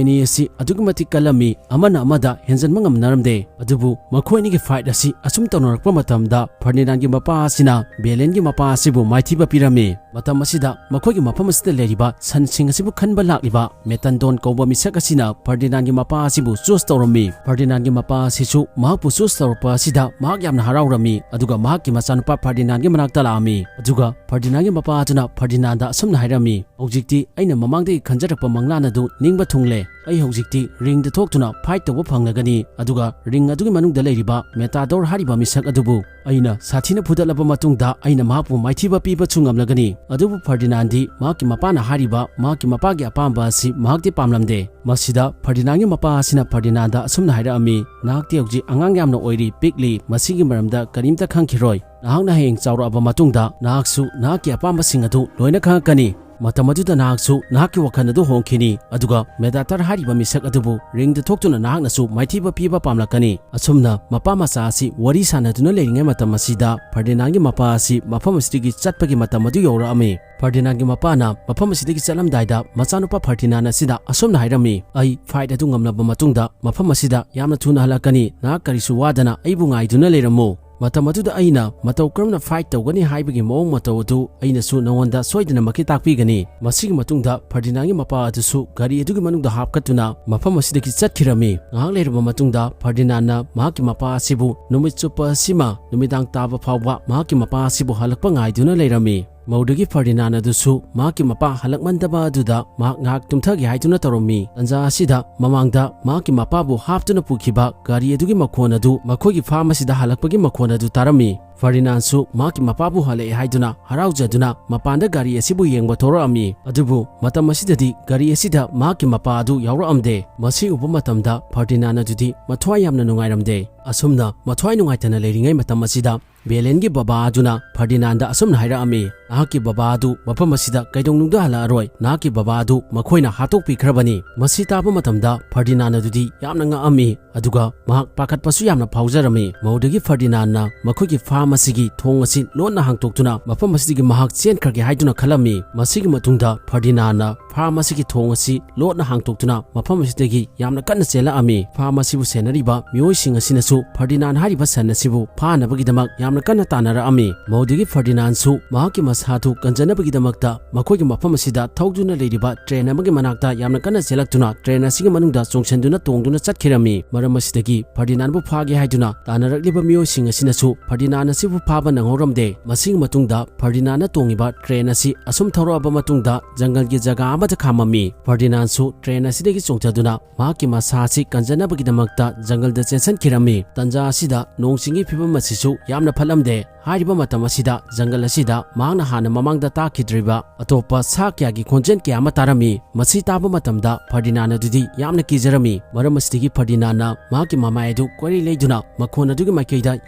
ꯑꯅꯤ ꯑꯁꯤ ꯑꯗꯨꯛꯀꯤ ꯃꯇꯤꯛ ꯀꯜꯂꯝꯃꯤ, ꯑꯃꯅ ꯑꯃꯗ ꯍꯦꯟꯖꯟꯕ ꯉꯝꯅꯔꯝꯗꯦ꯫ ꯑꯗꯨꯕꯨ ꯃꯈꯣꯏ ꯑꯅꯤꯒꯤ ꯐꯥꯏꯠ ꯑꯁꯤ ꯑꯁꯨꯝ ꯇꯧꯅꯔꯛꯄ ꯃꯇꯝꯗ ꯐꯔꯗꯤꯅꯥꯟꯒꯤ ꯃꯄꯥ ꯑꯁꯤꯅ ꯕꯦꯂꯦꯟꯒꯤ ꯃꯄꯥ ꯑꯁꯤꯕꯨ ꯃꯥꯏꯊꯤꯕ ꯄꯤꯔꯝꯃꯤ꯫ ꯃꯇꯝ ꯑꯁꯤꯗ ꯃꯈꯣꯏꯒꯤ ꯃꯐꯝ ꯑꯁꯤꯗ ꯂꯩꯔꯤꯕ ꯁꯟꯁꯤꯡ ꯑꯁꯤꯕꯨ ꯈꯟꯕ ꯂꯥꯛꯂꯤꯕ ꯃꯦꯇꯟꯗꯣꯟ ꯀꯧꯕ ꯃꯤꯁꯛ ꯑꯁꯤꯅ ꯐꯔꯗꯤꯅꯥꯟꯒꯤ ꯃꯄꯥ ꯑꯁꯤꯕꯨ ꯆꯨꯁ ꯇꯧꯔꯝꯃꯤ꯫ ꯐꯔꯗꯤꯅꯥꯟꯒꯤ ꯃꯄꯥ ꯑꯁꯤꯁꯨ ꯃꯍꯥꯛꯄꯨ ꯆꯨꯁ ꯇꯧꯔꯛꯄ ꯑꯁꯤꯗ ꯃꯍꯥꯛ ꯌꯥꯝꯅ ꯍꯔꯥꯎꯔꯝꯃꯤ, ꯑꯗꯨꯒ ꯃꯍꯥꯛꯀꯤ ꯃꯆꯥꯅꯨꯄꯥ ꯐꯔꯗꯤꯅꯥꯟꯒꯤ ꯃꯅꯥꯛꯇ ꯂꯥꯛꯑꯝꯃꯤ꯫ ꯑꯗꯨꯒ ꯐꯔꯗꯤꯅꯥꯟꯒꯤ ꯃꯄꯥ ꯑꯗꯨꯅ ꯐꯔꯗꯤꯅꯥꯟꯗ ꯑꯁꯨꯝꯅ ꯍꯥꯏꯔꯝꯃꯤ, "ꯍꯧꯖꯤꯛꯇꯤ ꯑꯩꯅ ꯃꯃꯥꯡꯗꯒꯤ ꯈꯟꯖꯔꯛꯄ ꯃꯪꯂꯥꯟ ꯑꯗꯨ ꯅꯤꯡꯕ ꯊꯨꯡꯂꯦ꯫ ꯑꯩ ꯍꯧꯖꯤꯛꯇꯤ ꯔꯤꯡꯗ ꯊꯣꯛꯇꯨꯅ ꯐꯥꯏꯠ ꯇꯧꯕ ꯐꯪꯂꯒꯅꯤ, ꯑꯗꯨꯒ ꯔꯤꯡ ꯑꯗꯨꯒꯤ ꯃꯅꯨꯡꯗ ꯂꯩꯔꯤꯕ ꯃꯦꯇꯥꯗꯣꯔ ꯍꯥꯏꯔꯤꯕ ꯃꯤꯁꯛ ꯑꯗꯨꯕꯨ ꯑꯩꯅ ꯁꯥꯊꯤꯅ ꯐꯨꯗꯠꯂꯕ ꯃꯇꯨꯡꯗ ꯑꯩꯅ ꯃꯍꯥꯛꯄꯨ ꯃꯥꯏꯊꯤꯕ ꯄꯤꯕꯁꯨ ꯉꯝꯂꯒꯅꯤ꯫" ꯑꯗꯨꯕꯨ ꯐꯔꯗꯤꯅꯥꯟꯗꯤ ꯃꯍꯥꯛꯀꯤ ꯃꯄꯥꯅ ꯍꯥꯏꯔꯤꯕ ꯃꯍꯥꯛꯀꯤ ꯃꯄꯥꯒꯤ ꯑꯄꯥꯝꯕ ꯑꯁꯤ ꯃꯍꯥꯛꯇꯤ ꯄꯥꯝꯂꯝꯗꯦ꯫ ꯃꯁꯤꯗ ꯐꯔꯗꯤꯅꯥꯟꯒꯤ ꯃꯄꯥ ꯑꯁꯤꯅ ꯐꯔꯗꯤꯅꯥꯟꯗ ꯑꯁꯨꯝꯅ ꯍꯥꯏꯔꯛꯑꯝꯃꯤ, "ꯅꯍꯥꯛꯇꯤ ꯍꯧꯖꯤꯛ ꯑꯉꯥꯡ ꯌꯥꯝꯅ ꯑꯣꯏꯔꯤ, ꯄꯤꯛꯂꯤ, ꯃꯁꯤꯒꯤ ꯃꯔꯝꯗ ꯀꯔꯤꯝꯇ ꯈꯪꯈꯤꯔꯣꯏ꯫ ꯅꯍꯥꯛꯅ ꯍꯌꯦꯡ ꯆꯥꯎꯔꯛꯑꯕ ꯃꯇꯨꯡꯗ ꯅꯍꯥꯛꯁꯨ ꯅꯍꯥꯛꯀꯤ ꯑꯄꯥꯝꯕꯁꯤꯡ ꯑꯗꯨ ꯂꯣꯏꯅ ꯈꯪꯉꯛꯀꯅꯤ꯫ ꯃꯇꯝ ꯑꯗꯨꯗ ꯅꯍꯥꯛꯁꯨ ꯅꯍꯥꯛꯀꯤ ꯋꯥꯈꯜ ꯑꯗꯨ ꯍꯣꯡꯈꯤꯅꯤ, ꯑꯗꯨꯒ ꯃꯦꯗꯥꯇꯔ ꯍꯥꯏꯔꯤꯕ ꯃꯤꯁꯛ ꯑꯗꯨꯕꯨ ꯔꯤꯡꯗ ꯊꯣꯛꯇꯨꯅ ꯅꯍꯥꯛꯅꯁꯨ ꯃꯥꯏꯊꯤꯕ ꯄꯤꯕ ꯄꯥꯝꯂꯛꯀꯅꯤ꯫" ꯑꯁꯨꯝꯅ ꯃꯄꯥ ꯃꯆꯥ ꯑꯁꯤ ꯋꯥꯔꯤ ꯁꯥꯟꯅꯗꯨꯅ ꯂꯩꯔꯤꯉꯩ ꯃꯇꯝ ꯑꯁꯤꯗ ꯐꯔꯗꯤꯅꯥꯟꯒꯤ ꯃꯄꯥ ꯑꯁꯤ ꯃꯐꯝ ꯑꯁꯤꯗꯒꯤ ꯆꯠꯄꯒꯤ ꯃꯇꯝ ꯑꯗꯨ ꯌꯧꯔꯛꯑꯝꯃꯤ꯫ ꯐꯔꯗꯤꯅꯥꯟꯒꯤ ꯃꯄꯥꯅ ꯃꯐꯝ ꯑꯁꯤꯗꯒꯤ ꯆꯠꯂꯝꯗꯥꯏꯗ ꯃꯆꯥꯅꯨꯄꯥ ꯐꯔꯗꯤꯅꯥꯟ ꯑꯁꯤꯗ ꯑꯁꯨꯝꯅ ꯍꯥꯏꯔꯝꯃꯤ, "ꯑꯩ ꯐꯥꯏꯠ ꯑꯗꯨ ꯉꯝꯂꯕ ꯃꯇꯨꯡꯗ ꯃꯐꯝ ꯑꯁꯤꯗ ꯌꯥꯝꯅ ꯊꯨꯅ ꯍꯜꯂꯛꯀꯅꯤ꯫ ꯅꯍꯥꯛ ꯀꯔꯤꯁꯨ ꯋꯥꯗꯅ ꯑꯩꯕꯨ ꯉꯥꯏꯗꯨꯅ ꯂꯩꯔꯝꯃꯨ꯫ ꯃꯇꯝ ꯑꯗꯨꯗ ꯑꯩꯅ ꯃꯇꯧ ꯀꯔꯝꯅ ꯐꯥꯏꯠ ꯇꯧꯒꯅꯤ ꯍꯥꯏꯕꯒꯤ ꯃꯑꯣꯡ ꯃꯇꯧ ꯑꯗꯨ ꯑꯩꯅꯁꯨ ꯅꯉꯣꯟꯗ ꯁꯣꯏꯗꯅꯃꯛꯀꯤ ꯇꯥꯛꯄꯤꯒꯅꯤ꯫" ꯃꯁꯤꯒꯤ ꯃꯇꯨꯡꯗ ꯐꯔꯗꯤꯅꯥꯟꯒꯤ ꯃꯄꯥ ꯑꯗꯨꯁꯨ ꯒꯥꯔꯤ ꯑꯗꯨꯒꯤ ꯃꯅꯨꯡꯗ ꯍꯥꯞꯀꯠꯇꯨꯅ ꯃꯐꯝ ꯑꯁꯤꯗꯒꯤ ꯆꯠꯈꯤꯔꯝꯃꯤ꯫ ꯉꯥꯏꯍꯥꯛ ꯂꯩꯔꯕ ꯃꯇꯨꯡꯗ ꯐꯔꯗꯤꯅꯥꯟꯅ ꯃꯍꯥꯛꯀꯤ ꯃꯄꯥ ꯑꯁꯤꯕꯨ ꯅꯨꯃꯤꯠ ꯆꯨꯞꯄ ꯑꯁꯤꯃ ꯅꯨꯃꯤꯗꯥꯡ ꯇꯥꯕ ꯐꯥꯎꯕ ꯃꯍꯥꯛꯀꯤ ꯃꯄꯥ ꯑꯁꯤꯕꯨ ꯍꯜꯂꯛꯄ ꯉꯥꯏꯗꯨꯅ ꯂꯩꯔꯝꯃꯤ꯫ ꯃꯧꯗꯒꯤ ꯐꯔꯗꯤꯅꯥꯟ ꯑꯗꯨꯁꯨ ꯃꯍꯥꯛꯀꯤ ꯃꯄꯥ ꯍꯜꯂꯛꯃꯟꯗꯕ ꯑꯗꯨꯗ ꯃꯍꯥꯛ ꯉꯥꯏꯍꯥꯛ ꯇꯨꯝꯊꯒꯦ ꯍꯥꯏꯗꯨꯅ ꯇꯧꯔꯝꯃꯤ꯫ ꯇꯟꯖꯥ ꯑꯁꯤꯗ ꯃꯃꯥꯡꯗ ꯃꯍꯥꯛꯀꯤ ꯃꯄꯥꯕꯨ ꯍꯥꯞꯇꯨꯅ ꯄꯨꯈꯤꯕ ꯒꯥꯔꯤ ꯑꯗꯨꯒꯤ ꯃꯈꯣꯟ ꯑꯗꯨ, ꯃꯈꯣꯏꯒꯤ ꯐꯥꯔꯝ ꯑꯁꯤꯗ ꯍꯜꯂꯛꯄꯒꯤ ꯃꯈꯣꯟ ꯑꯗꯨ ꯇꯥꯔꯝꯃꯤ꯫ ꯐꯔꯗꯤꯅꯥꯟꯁꯨ ꯃꯍꯥꯛꯀꯤ ꯃꯄꯥꯕꯨ ꯍꯜꯂꯛꯑꯦ ꯍꯥꯏꯗꯨꯅ ꯍꯔꯥꯎꯖꯗꯨꯅ ꯃꯄꯥꯟꯗ ꯒꯥꯔꯤ ꯑꯁꯤꯕꯨ ꯌꯦꯡꯕ ꯊꯣꯔꯛꯑꯝꯃꯤ꯫ ꯑꯗꯨꯕꯨ ꯃꯇꯝ ꯑꯁꯤꯗꯗꯤ ꯒꯥꯔꯤ ꯑꯁꯤꯗ ꯃꯍꯥꯛꯀꯤ ꯃꯄꯥ ꯑꯗꯨ ꯌꯥꯎꯔꯛꯑꯝꯗꯦ꯫ ꯃꯁꯤ ꯎꯕ ꯃꯇꯝꯗ ꯐꯔꯗꯤꯅꯥꯟ ꯑꯗꯨꯗꯤ ꯃꯊ꯭ꯋꯥꯏ ꯌꯥꯝꯅ ꯅꯨꯡꯉꯥꯏꯔꯝꯗꯦ꯫ ꯑꯁꯨꯝꯅ ꯃꯊ꯭ꯋꯥꯏ ꯅꯨꯡꯉꯥꯏꯇꯅ ꯂꯩꯔꯤꯉꯩ ꯃꯇꯝ ꯑꯁꯤꯗ ꯕꯦꯂꯦꯟꯒꯤ ꯕꯕꯥ ꯑꯗꯨꯅ ꯐꯔꯗꯤꯅꯥꯟꯗ ꯑꯁꯨꯝꯅ ꯍꯥꯏꯔꯛꯑꯝꯃꯤ, "ꯅꯍꯥꯛꯀꯤ ꯕꯕꯥ ꯑꯗꯨ ꯃꯐꯝ ꯑꯁꯤꯗ ꯀꯩꯗꯧꯅꯨꯡꯗ ꯍꯜꯂꯛꯑꯔꯣꯏ꯫ ꯅꯍꯥꯛꯀꯤ ꯕꯕꯥ ꯑꯗꯨ ꯃꯈꯣꯏꯅ ꯍꯥꯠꯇꯣꯛꯄꯤꯈ꯭ꯔꯕꯅꯤ꯫" ꯃꯁꯤ ꯇꯥꯕ ꯃꯇꯝꯗ ꯐꯔꯗꯤꯅꯥꯟ ꯑꯗꯨꯗꯤ ꯌꯥꯝꯅ ꯉꯛꯑꯝꯃꯤ꯫ ꯑꯗꯨꯒ ꯃꯍꯥꯛ ꯄꯥꯈꯠꯄꯁꯨ ꯌꯥꯝꯅ ꯐꯥꯎꯖꯔꯝꯃꯤ꯫ ꯃꯧꯗꯒꯤ ꯐꯔꯗꯤꯅꯥꯟꯅ ꯃꯈꯣꯏꯒꯤ ꯐꯥꯔꯝ ꯑꯁꯤꯒꯤ ꯊꯣꯡ ꯑꯁꯤ ꯂꯣꯟꯅ ꯍꯥꯡꯇꯣꯛꯇꯨꯅ ꯃꯐꯝ ꯑꯁꯤꯗꯒꯤ ꯃꯍꯥꯛ ꯆꯦꯟꯈ꯭ꯔꯒꯦ ꯍꯥꯏꯗꯨꯅ ꯈꯜꯂꯝꯃꯤ꯫ ꯃꯁꯤꯒꯤ ꯃꯇꯨꯡꯗ ꯐꯔꯗꯤꯅꯥꯟꯅ ꯐꯥꯔꯝ ꯑꯁꯤꯒꯤ ꯊꯣꯡ ꯑꯁꯤ ꯂꯣꯟꯅ ꯍꯥꯡꯇꯣꯛꯇꯨꯅ ꯃꯐꯝ ꯑꯁꯤꯗꯒꯤ ꯌꯥꯝꯅ ꯀꯟꯅ ꯆꯦꯜꯂꯛꯑꯝꯃꯤ꯫ ꯐꯥꯔꯝ ꯑꯁꯤꯕꯨ ꯁꯦꯟꯅꯔꯤꯕ ꯃꯤꯑꯣꯏꯁꯤꯡ ꯑꯁꯤꯅꯁꯨ ꯐꯔꯗꯤꯅꯥꯟ ꯍꯥꯏꯔꯤꯕ ꯁꯟ ꯑꯁꯤꯕꯨ ꯐꯥꯅꯕꯒꯤꯗꯃꯛ ꯌꯥꯝꯅ ꯀꯟꯅ ꯇꯥꯟꯅꯔꯛꯑꯝꯃꯤ꯫ ꯃꯧꯗꯒꯤ ꯐꯔꯗꯤꯅꯥꯟꯁꯨ ꯃꯍꯥꯛꯀꯤ ꯃꯁꯥꯗꯨ ꯀꯟꯖꯅꯕꯒꯤꯗꯃꯛꯇ ꯃꯈꯣꯏꯒꯤ ꯃꯐꯝ ꯑꯁꯤꯗ ꯊꯧꯗꯨꯅ ꯂꯩꯔꯤꯕ ꯇ꯭ꯔꯦꯟ ꯑꯃꯒꯤ ꯃꯅꯥꯛꯇ ꯌꯥꯝꯅ ꯀꯟꯅ ꯆꯦꯜꯂꯛꯇꯨꯅ ꯇ꯭ꯔꯦꯟ ꯑꯁꯤꯒꯤ ꯃꯅꯨꯡꯗ ꯆꯣꯡꯁꯤꯟꯗꯨꯅ ꯇꯣꯡꯗꯨꯅ ꯆꯠꯈꯤꯔꯝꯃꯤ꯫ ꯃꯔꯝ ꯑꯁꯤꯗꯒꯤ ꯐꯔꯗꯤꯅꯥꯟꯕꯨ ꯐꯥꯒꯦ ꯍꯥꯏꯗꯨꯅ ꯇꯥꯟꯅꯔꯛꯂꯤꯕ ꯃꯤꯑꯣꯏꯁꯤꯡ ꯑꯁꯤꯅꯁꯨ ꯐꯔꯗꯤꯅꯥꯟ ꯑꯁꯤꯕꯨ ꯐꯥꯕ ꯅꯪꯍꯧꯔꯝꯗꯦ꯫ ꯃꯁꯤꯒꯤ ꯃꯇꯨꯡꯗ ꯐꯔꯗꯤꯅꯥꯟꯅ ꯇꯣꯡꯉꯤꯕ ꯇ꯭ꯔꯦꯟ ꯑꯁꯤ ꯑꯁꯨꯝ ꯊꯧꯔꯛꯑꯕ ꯃꯇꯨꯡꯗ ꯖꯪꯒꯜꯒꯤ ꯖꯒꯥ ꯑꯃꯗ ꯈꯥꯝꯃꯝꯃꯤ꯫ ꯐꯔꯗꯤꯅꯥꯟꯁꯨ ꯇ꯭ꯔꯦꯟ ꯑꯁꯤꯗꯒꯤ ꯆꯣꯡꯊꯗꯨꯅ ꯃꯍꯥꯛꯀꯤ ꯃꯁꯥ ꯑꯁꯤ ꯀꯟꯖꯅꯕꯒꯤꯗꯃꯛꯇ ꯖꯪꯒꯜꯗ ꯆꯦꯟꯁꯤꯟꯈꯤꯔꯝꯃꯤ꯫ ꯇꯟꯖꯥ ꯑꯁꯤꯗ ꯅꯣꯡ ꯆꯤꯡꯒꯤ ꯐꯤꯕꯝ ꯑꯁꯤꯁꯨ ꯌꯥꯝꯅ ꯐꯠꯂꯝꯗꯦ꯫ ꯍꯥꯏꯔꯤꯕ ꯃꯇꯝ ꯑꯁꯤꯗ ꯖꯪꯒꯜ ꯑꯁꯤꯗ ꯃꯍꯥꯛꯅ ꯍꯥꯟꯅ ꯃꯃꯥꯡꯗ ꯇꯥꯈꯤꯗ꯭ꯔꯤꯕ ꯑꯇꯣꯞꯄ ꯁꯥ ꯀꯌꯥꯒꯤ ꯈꯣꯟꯖꯦꯜ ꯀꯌꯥ ꯑꯃ ꯇꯥꯔꯝꯃꯤ꯫ ꯃꯁꯤ ꯇꯥꯕ ꯃꯇꯝꯗ ꯐꯔꯗꯤꯅꯥꯟ ꯑꯗꯨꯗꯤ ꯌꯥꯝꯅ ꯀꯤꯖꯔꯝꯃꯤ꯫ ꯃꯔꯝ ꯑꯁꯤꯗꯒꯤ ꯐꯔꯗꯤꯅꯥꯟꯅ ꯃꯍꯥꯛꯀꯤ ꯃꯃꯥꯏ ꯑꯗꯨ ꯀꯣꯏꯔꯩ ꯂꯩꯗꯨꯅ ꯃꯈꯣꯟ ꯑꯗꯨꯒꯤ ꯃꯥꯏꯀꯩꯗ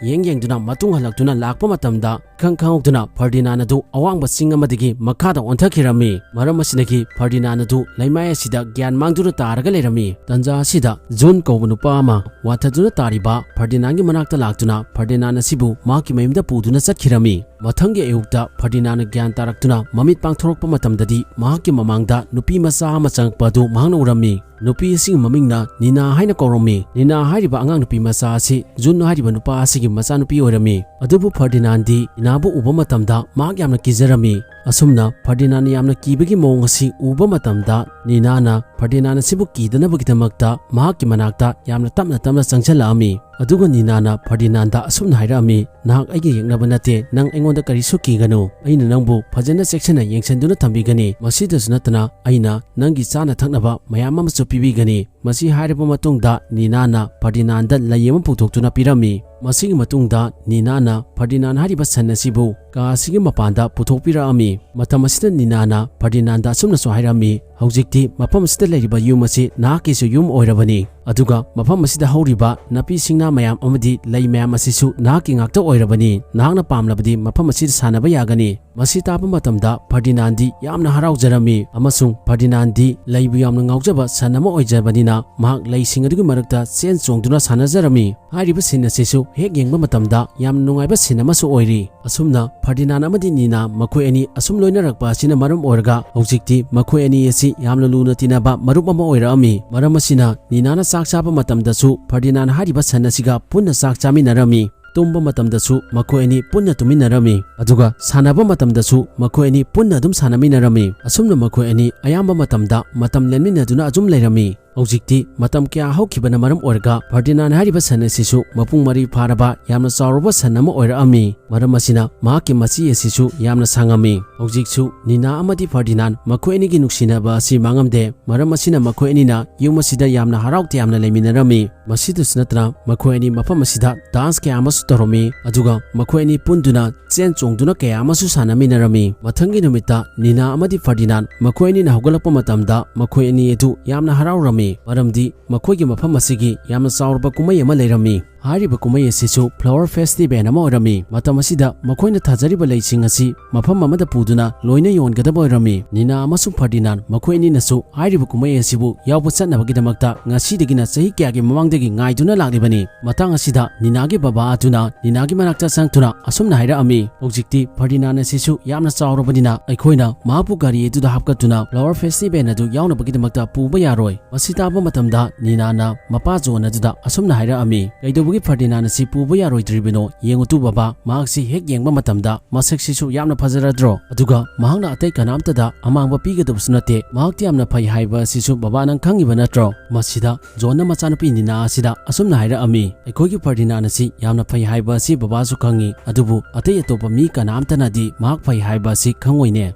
ꯌꯦꯡ ꯌꯦꯡꯗꯨꯅ ꯃꯇꯨꯡ ꯍꯜꯂꯛꯇꯨꯅ ꯂꯥꯛꯄ ꯃꯇꯝꯗ, ꯏꯈꯪ ꯈꯪꯍꯧꯗꯅ ꯐꯔꯗꯤꯅꯥꯟ ꯑꯗꯨ ꯑꯋꯥꯡꯕ ꯆꯤꯡ ꯑꯃꯗꯒꯤ ꯃꯈꯥꯗ ꯑꯣꯟꯊꯈꯤꯔꯝꯃꯤ꯫ ꯃꯔꯝ ꯑꯁꯤꯗꯒꯤ ꯐꯔꯗꯤꯅꯥꯟ ꯑꯗꯨ ꯂꯩꯃꯥꯏ ꯑꯁꯤꯗ ꯒ꯭ꯌꯥꯟ ꯃꯥꯡꯗꯨꯅ ꯇꯥꯔꯒ ꯂꯩꯔꯝꯃꯤ꯫ ꯇꯟꯖꯥ ꯑꯁꯤꯗ ꯖꯨꯟ ꯀꯧꯕ ꯅꯨꯄꯥ ꯑꯃ ꯋꯥꯟꯊꯗꯨꯅ ꯇꯥꯔꯤꯕ ꯐꯔꯗꯤꯅꯥꯟꯒꯤ ꯃꯅꯥꯛꯇ ꯂꯥꯛꯇꯨꯅ ꯐꯔꯗꯤꯅꯥꯟ ꯑꯁꯤꯕꯨ ꯃꯍꯥꯛꯀꯤ ꯃꯌꯨꯝꯗ ꯄꯨꯗꯨꯅ ꯆꯠꯈꯤꯔꯝꯃꯤ꯫ ꯃꯊꯪꯒꯤ ꯑꯌꯨꯛꯇ ꯐꯔꯗꯤꯅꯥꯟꯅ ꯒ꯭ꯌꯥꯟ ꯇꯥꯔꯛꯇꯨꯅ ꯃꯃꯤꯠ ꯄꯥꯡꯊꯣꯔꯛꯄ ꯃꯇꯝꯗꯗꯤ ꯃꯍꯥꯛꯀꯤ ꯃꯃꯥꯡꯗ ꯅꯨꯄꯤ ꯃꯆꯥ ꯑꯃ ꯆꯪꯉꯛꯄ ꯑꯗꯨ ꯃꯍꯥꯛꯅ ꯎꯔꯝꯃꯤ꯫ ꯅꯨꯄꯤ ꯑꯁꯤꯒꯤ ꯃꯃꯤꯡꯅ ꯅꯤꯅꯥ ꯍꯥꯏꯅ ꯀꯧꯔꯝꯃꯤ꯫ ꯅꯤꯅꯥ ꯍꯥꯏꯔꯤꯕ ꯑꯉꯥꯡ ꯅꯨꯄꯤ ꯃꯆꯥ ꯑꯁꯤ ꯖꯨꯟ ꯍꯥꯏꯔꯤꯕ ꯅꯨꯄꯥ ꯑꯁꯤꯒꯤ ꯃꯆꯥꯅꯨꯄꯤ ꯑꯣꯏꯔꯝꯃꯤ꯫ ꯑꯗꯨꯕꯨ ꯐꯔꯗꯤꯅꯥꯟꯗꯤ ꯅꯤꯅꯥꯕꯨ ꯎꯕ ꯃꯇꯝꯗ ꯃꯍꯥꯛ ꯌꯥꯝꯅ ꯀꯤꯖꯔꯝꯃꯤ꯫ ꯑꯁꯨꯝꯅ ꯐꯔꯗꯤꯅꯥꯟꯅ ꯌꯥꯝꯅ ꯀꯤꯕꯒꯤ ꯃꯑꯣꯡ ꯑꯁꯤ ꯎꯕ ꯃꯇꯝꯗ ꯅꯤꯅꯥꯅ ꯐꯔꯗꯤꯅꯥꯟ ꯑꯁꯤꯕꯨ ꯀꯤꯗꯅꯕꯒꯤꯗꯃꯛꯇ ꯃꯍꯥꯛꯀꯤ ꯃꯅꯥꯛꯇ ꯌꯥꯝꯅ ꯇꯞꯅ ꯇꯞꯅ ꯆꯪꯁꯤꯜꯂꯛꯑꯝꯃꯤ꯫ ꯑꯗꯨꯒ ꯅꯤꯅꯥꯅ ꯐꯔꯗꯤꯅꯥꯟꯗ ꯑꯁꯨꯝꯅ ꯍꯥꯏꯔꯛꯑꯝꯃꯤ, "ꯅꯍꯥꯛ ꯑꯩꯒ ꯌꯦꯛꯅꯕ ꯅꯠꯇꯦ, ꯅꯪ ꯑꯩꯉꯣꯟꯗ ꯑꯩꯉꯣꯟꯗ ꯀꯔꯤꯁꯨ ꯀꯤꯒꯅꯨ꯫ ꯑꯩꯅ ꯅꯪꯕꯨ ꯐꯖꯅ ꯆꯦꯛꯁꯤꯟꯅ ꯌꯦꯡꯁꯤꯟꯗꯨꯅ ꯊꯝꯕꯤꯒꯅꯤ꯫ ꯃꯁꯤꯗꯁꯨ ꯅꯠꯇꯅ ꯑꯩꯅ ꯅꯪꯒꯤ ꯆꯥꯅ ꯊꯛꯅꯕ ꯃꯌꯥꯝ ꯑꯃꯁꯨ ꯄꯤꯕꯤꯒꯅꯤ꯫" ꯃꯁꯤ ꯍꯥꯏꯔꯕ ꯃꯇꯨꯡꯗ ꯅꯤꯅꯥꯅ ꯐꯔꯗꯤꯅꯥꯟꯗ ꯂꯩ ꯑꯃ ꯄꯨꯊꯣꯛꯇꯨꯅ ꯄꯤꯔꯝꯃꯤ꯫ ꯃꯁꯤꯒꯤ ꯃꯇꯨꯡꯗ ꯅꯤꯅꯥꯅ ꯐꯔꯗꯤꯅꯥꯟ ꯍꯥꯏꯔꯤꯕ ꯁꯟ ꯑꯁꯤꯕꯨ ꯀꯥ ꯑꯁꯤꯒꯤ ꯃꯄꯥꯟꯗ ꯄꯨꯊꯣꯛꯄꯤꯔꯛꯑꯝꯃꯤ꯫ ꯃꯇꯝ ꯑꯁꯤꯗ ꯅꯤꯅꯥꯅ ꯐꯔꯗꯤꯅꯥꯟꯗ ꯑꯁꯨꯝꯅꯁꯨ ꯍꯥꯏꯔꯝꯃꯤ, "ꯍꯧꯖꯤꯛꯇꯤ ꯃꯐꯝ ꯑꯁꯤꯗ ꯂꯩꯔꯤꯕ ꯌꯨꯝ ꯑꯁꯤ ꯅꯍꯥꯛꯀꯤꯁꯨ ꯌꯨꯝ ꯑꯣꯏꯔꯕꯅꯤ, ꯑꯗꯨꯒ ꯃꯐꯝ ꯑꯁꯤꯗ ꯍꯧꯔꯤꯕ ꯅꯥꯄꯤ ꯁꯤꯡꯅꯥ ꯃꯌꯥꯝ ꯑꯃꯗꯤ ꯂꯩ ꯃꯌꯥꯝ ꯑꯁꯤꯁꯨ ꯅꯍꯥꯛꯀꯤ ꯉꯥꯛꯇ ꯑꯣꯏꯔꯕꯅꯤ꯫ ꯅꯍꯥꯛꯅ ꯄꯥꯝꯂꯕꯗꯤ ꯃꯐꯝ ꯑꯁꯤꯗ ꯁꯥꯟꯅꯕ ꯌꯥꯒꯅꯤ꯫" ꯃꯁꯤ ꯇꯥꯕ ꯃꯇꯝꯗ ꯐꯔꯗꯤꯅꯥꯟꯗꯤ ꯌꯥꯝꯅ ꯍꯔꯥꯎꯖꯔꯝꯃꯤ, ꯑꯃꯁꯨꯡ ꯐꯔꯗꯤꯅꯥꯟꯗꯤ ꯂꯩꯕꯨ ꯌꯥꯝꯅ ꯉꯥꯎꯖꯕ ꯁꯟ ꯑꯃ ꯑꯣꯏꯖꯕꯅꯤꯅ ꯃꯍꯥꯛ ꯂꯩꯁꯤꯡ ꯑꯗꯨꯒꯤ ꯃꯔꯛꯇ ꯆꯦꯟ ꯆꯣꯡꯗꯨꯅ ꯁꯥꯟꯅꯖꯔꯝꯃꯤ꯫ ꯍꯥꯏꯔꯤꯕ ꯁꯤꯟ ꯑꯁꯤꯁꯨ ꯍꯦꯛ ꯌꯦꯡꯕ ꯃꯇꯝꯗ ꯌꯥꯝꯅ ꯅꯨꯡꯉꯥꯏꯕ ꯁꯤꯟ ꯑꯃꯁꯨ ꯑꯣꯏꯔꯤ꯫ ꯑꯁꯨꯝꯅ ꯐꯔꯗꯤꯅꯥꯟ ꯑꯃꯗꯤ ꯅꯤꯅꯥ ꯃꯈꯣꯏ ꯑꯅꯤ ꯑꯁꯨꯝ ꯂꯣꯏꯅꯔꯛꯄ ꯑꯁꯤꯅ ꯃꯔꯝ ꯑꯣꯏꯔꯒ ꯍꯧꯖꯤꯛꯇꯤ ꯃꯈꯣꯏ ꯑꯅꯤ ꯑꯁꯤ ꯌꯥꯝꯅ ꯂꯨꯅ ꯇꯤꯟꯅꯕ ꯃꯔꯨꯞ ꯑꯃ ꯑꯣꯏꯔꯛꯑꯝꯃꯤ꯫ ꯃꯔꯝ ꯑꯁꯤꯅ ꯅꯤꯅꯥꯅ ꯆꯥꯛ ꯆꯥꯕ ꯃꯇꯝꯗꯁꯨ ꯐꯔꯗꯤꯅꯥꯟ ꯍꯥꯏꯔꯤꯕ ꯁꯟ ꯑꯁꯤꯒ ꯄꯨꯟꯅ ꯆꯥꯛ ꯆꯥꯃꯤꯟꯅꯔꯝꯃꯤ꯫ ꯇꯨꯝꯕ ꯃꯇꯝꯗꯁꯨ ꯃꯈꯣꯏ ꯑꯅꯤ ꯄꯨꯟꯅ ꯇꯨꯝꯃꯤꯟꯅꯔꯝꯃꯤ꯫ ꯑꯗꯨꯒ ꯁꯥꯟꯅꯕ ꯃꯇꯝꯗꯁꯨ ꯃꯈꯣꯏ ꯑꯅꯤ ꯄꯨꯟꯅ ꯑꯗꯨꯝ ꯁꯥꯟꯅꯃꯤꯟꯅꯔꯝꯃꯤ꯫ ꯑꯁꯨꯝꯅ ꯃꯈꯣꯏ ꯑꯅꯤ ꯑꯌꯥꯝꯕ ꯃꯇꯝꯗ ꯃꯇꯝ ꯂꯦꯟꯃꯤꯟꯅꯗꯨꯅ ꯑꯗꯨꯝ ꯂꯩꯔꯝꯃꯤ꯫ ꯍꯧꯖꯤꯛꯇꯤ ꯃꯇꯝ ꯀꯌꯥ ꯍꯧꯈꯤꯕꯅ ꯃꯔꯝ ꯑꯣꯏꯔꯒ ꯐꯔꯗꯤꯅꯥꯟ ꯍꯥꯏꯔꯤꯕ ꯁꯟ ꯑꯁꯤꯁꯨ ꯃꯄꯨꯡ ꯃꯔꯩ ꯐꯥꯔꯕ ꯌꯥꯝꯅ ꯆꯥꯎꯔꯕ ꯁꯟ ꯑꯃ ꯑꯣꯏꯔꯛꯑꯝꯃꯤ꯫ ꯃꯔꯝ ꯑꯁꯤꯅ ꯃꯍꯥꯛꯀꯤ ꯃꯆꯤ ꯑꯁꯤꯁꯨ ꯌꯥꯝꯅ ꯁꯥꯡꯉꯝꯃꯤ꯫ ꯍꯧꯖꯤꯛꯁꯨ ꯅꯤꯅꯥ ꯑꯃꯗꯤ ꯐꯔꯗꯤꯅꯥꯟ ꯃꯈꯣꯏ ꯑꯅꯤꯒꯤ ꯅꯨꯡꯁꯤꯅꯕ ꯑꯁꯤ ꯃꯥꯡꯉꯝꯗꯦ꯫ ꯃꯔꯝ ꯑꯁꯤꯅ ꯃꯈꯣꯏ ꯑꯅꯤꯅ ꯌꯨꯝ ꯑꯁꯤꯗ ꯌꯥꯝꯅ ꯍꯔꯥꯎ ꯇꯌꯥꯝꯅ ꯂꯩꯃꯤꯟꯅꯔꯝꯃꯤ꯫ ꯃꯁꯤꯗꯁꯨ ꯅꯠꯇꯅ ꯃꯈꯣꯏ ꯑꯅꯤ ꯃꯐꯝ ꯑꯁꯤꯗ ꯗꯥꯟꯁ ꯀꯌꯥ ꯑꯃꯁꯨ ꯇꯧꯔꯝꯃꯤ, ꯑꯗꯨꯒ ꯃꯈꯣꯏ ꯑꯅꯤ ꯄꯨꯟꯗꯨꯅ ꯆꯦꯟ ꯆꯣꯡꯗꯨꯅ ꯀꯌꯥ ꯑꯃꯁꯨ ꯁꯥꯟꯅꯃꯤꯟꯅꯔꯝꯃꯤ꯫ ꯃꯊꯪꯒꯤ ꯅꯨꯃꯤꯠꯇ ꯅꯤꯅꯥ ꯑꯃꯗꯤ ꯐꯔꯗꯤꯅꯥꯟ ꯃꯈꯣꯏ ꯑꯅꯤꯅ ꯍꯧꯒꯠꯂꯛꯄ ꯃꯇꯝꯗ ꯃꯈꯣꯏ ꯑꯅꯤ ꯑꯗꯨ ꯌꯥꯝꯅ ꯍꯔꯥꯎꯔꯝꯃꯤ, ꯃꯔꯝꯗꯤ ꯃꯈꯣꯏꯒꯤ ꯃꯐꯝ ꯑꯁꯤꯒꯤ ꯌꯥꯝꯅ ꯆꯥꯎꯔꯕ ꯀꯨꯝꯍꯩ ꯑꯃ ꯂꯩꯔꯝꯃꯤ꯫ ꯍꯥꯏꯔꯤꯕ ꯀꯨꯝꯍꯩ ꯑꯁꯤꯁꯨ flower festival ꯑꯃ ꯑꯣꯏꯔꯝꯃꯤ꯫ ꯃꯇꯝ ꯑꯁꯤꯗ ꯃꯈꯣꯏꯅ ꯊꯥꯖꯔꯤꯕ ꯂꯩꯁꯤꯡ ꯑꯁꯤ ꯃꯐꯝ ꯑꯃꯗ ꯄꯨꯗꯨꯅ ꯂꯣꯏꯅ ꯌꯣꯟꯒꯗꯕ ꯑꯣꯏꯔꯝꯃꯤ꯫ ꯅꯤꯅꯥ ꯑꯃꯁꯨꯡ ꯐꯔꯗꯤꯅꯥꯟ ꯃꯈꯣꯏ ꯑꯅꯤꯅꯁꯨ ꯍꯥꯏꯔꯤꯕ ꯀꯨꯝꯍꯩ ꯑꯁꯤꯕꯨ ꯌꯥꯎꯕ ꯆꯠꯅꯕꯒꯤꯗꯃꯛꯇ ꯉꯁꯤꯗꯒꯤꯅ ꯆꯍꯤ ꯀꯌꯥꯒꯤ ꯃꯃꯥꯡꯗꯒꯤ ꯉꯥꯏꯗꯨꯅ ꯂꯥꯛꯂꯤꯕꯅꯤ꯫ ꯃꯇꯥꯡ ꯑꯁꯤꯗ ꯅꯤꯅꯥꯒꯤ ꯕꯕꯥ ꯑꯗꯨꯅ ꯅꯤꯅꯥꯒꯤ ꯃꯅꯥꯛꯇ ꯆꯪꯗꯨꯅ ꯑꯁꯨꯝꯅ ꯍꯥꯏꯔꯛꯑꯝꯃꯤ, "ꯍꯧꯖꯤꯛꯇꯤ ꯐꯔꯗꯤꯅꯥꯟ ꯑꯁꯤꯁꯨ ꯌꯥꯝꯅ ꯆꯥꯎꯔꯕꯅꯤꯅ ꯑꯩꯈꯣꯏꯅ ꯃꯍꯥꯛꯄꯨ ꯒꯥꯔꯤ ꯑꯗꯨꯗ ꯍꯥꯞꯀꯠꯇꯨꯅ flower festival ꯑꯗꯨ ꯌꯥꯎꯅꯕꯒꯤꯗꯃꯛꯇ ꯄꯨꯕ ꯌꯥꯔꯣꯏ꯫" ꯃꯁꯤ ꯇꯥꯕ ꯃꯇꯝꯗ ꯅꯤꯅꯥꯅ ꯃꯄꯥ ꯖꯣꯟ ꯑꯗꯨꯗ ꯑꯁꯨꯝꯅ ꯍꯥꯏꯔꯛꯑꯝꯃꯤ, "ꯀꯩꯗꯧꯕ ꯀꯩꯗꯧꯕꯒꯤ ꯐꯔꯗꯤꯅꯥꯟ ꯑꯁꯤ ꯄꯨꯕ ꯌꯥꯔꯣꯏꯗ꯭ꯔꯤꯕꯅꯣ? ꯌꯦꯡꯉꯨ ꯇꯨ ꯕꯕꯥ, ꯃꯍꯥꯛꯁꯤ ꯍꯦꯛ ꯌꯦꯡꯕ ꯃꯇꯝꯗ ꯃꯁꯛꯁꯤꯁꯨ ꯌꯥꯝꯅ ꯐꯖꯔꯗ꯭ꯔꯣ? ꯑꯗꯨꯒ ꯃꯍꯥꯛꯅ ꯑꯇꯩ ꯀꯅꯥꯝꯇꯗ ꯑꯃꯥꯡꯕ ꯄꯤꯒꯗꯕꯁꯨ ꯅꯠꯇꯦ꯫ ꯃꯍꯥꯛꯇꯤ ꯌꯥꯝꯅ ꯐꯩ ꯍꯥꯏꯕ ꯑꯁꯤꯁꯨ ꯕꯕꯥ ꯅꯪ ꯈꯪꯉꯤꯕ ꯅꯠꯇ꯭ꯔꯣ?" ꯃꯁꯤꯗ ꯖꯣꯟꯅ ꯃꯆꯥꯅꯨꯄꯤ ꯅꯤꯅꯥ ꯑꯁꯤꯗ ꯑꯁꯨꯝꯅ ꯍꯥꯏꯔꯛꯑꯝꯃꯤ, "ꯑꯩꯈꯣꯏꯒꯤ ꯐꯔꯗꯤꯅꯥꯟ ꯑꯁꯤ ꯌꯥꯝꯅ ꯐꯩ ꯍꯥꯏꯕ ꯑꯁꯤ ꯕꯕꯥꯁꯨ ꯈꯪꯉꯤ, ꯑꯗꯨꯕꯨ ꯑꯇꯩ ꯑꯇꯣꯞꯄ ꯃꯤ ꯀꯅꯥꯝꯇꯅꯗꯤ ꯃꯍꯥꯛ ꯐꯩ ꯍꯥꯏꯕ ꯑꯁꯤ ꯈꯪꯉꯣꯏꯅꯦ꯫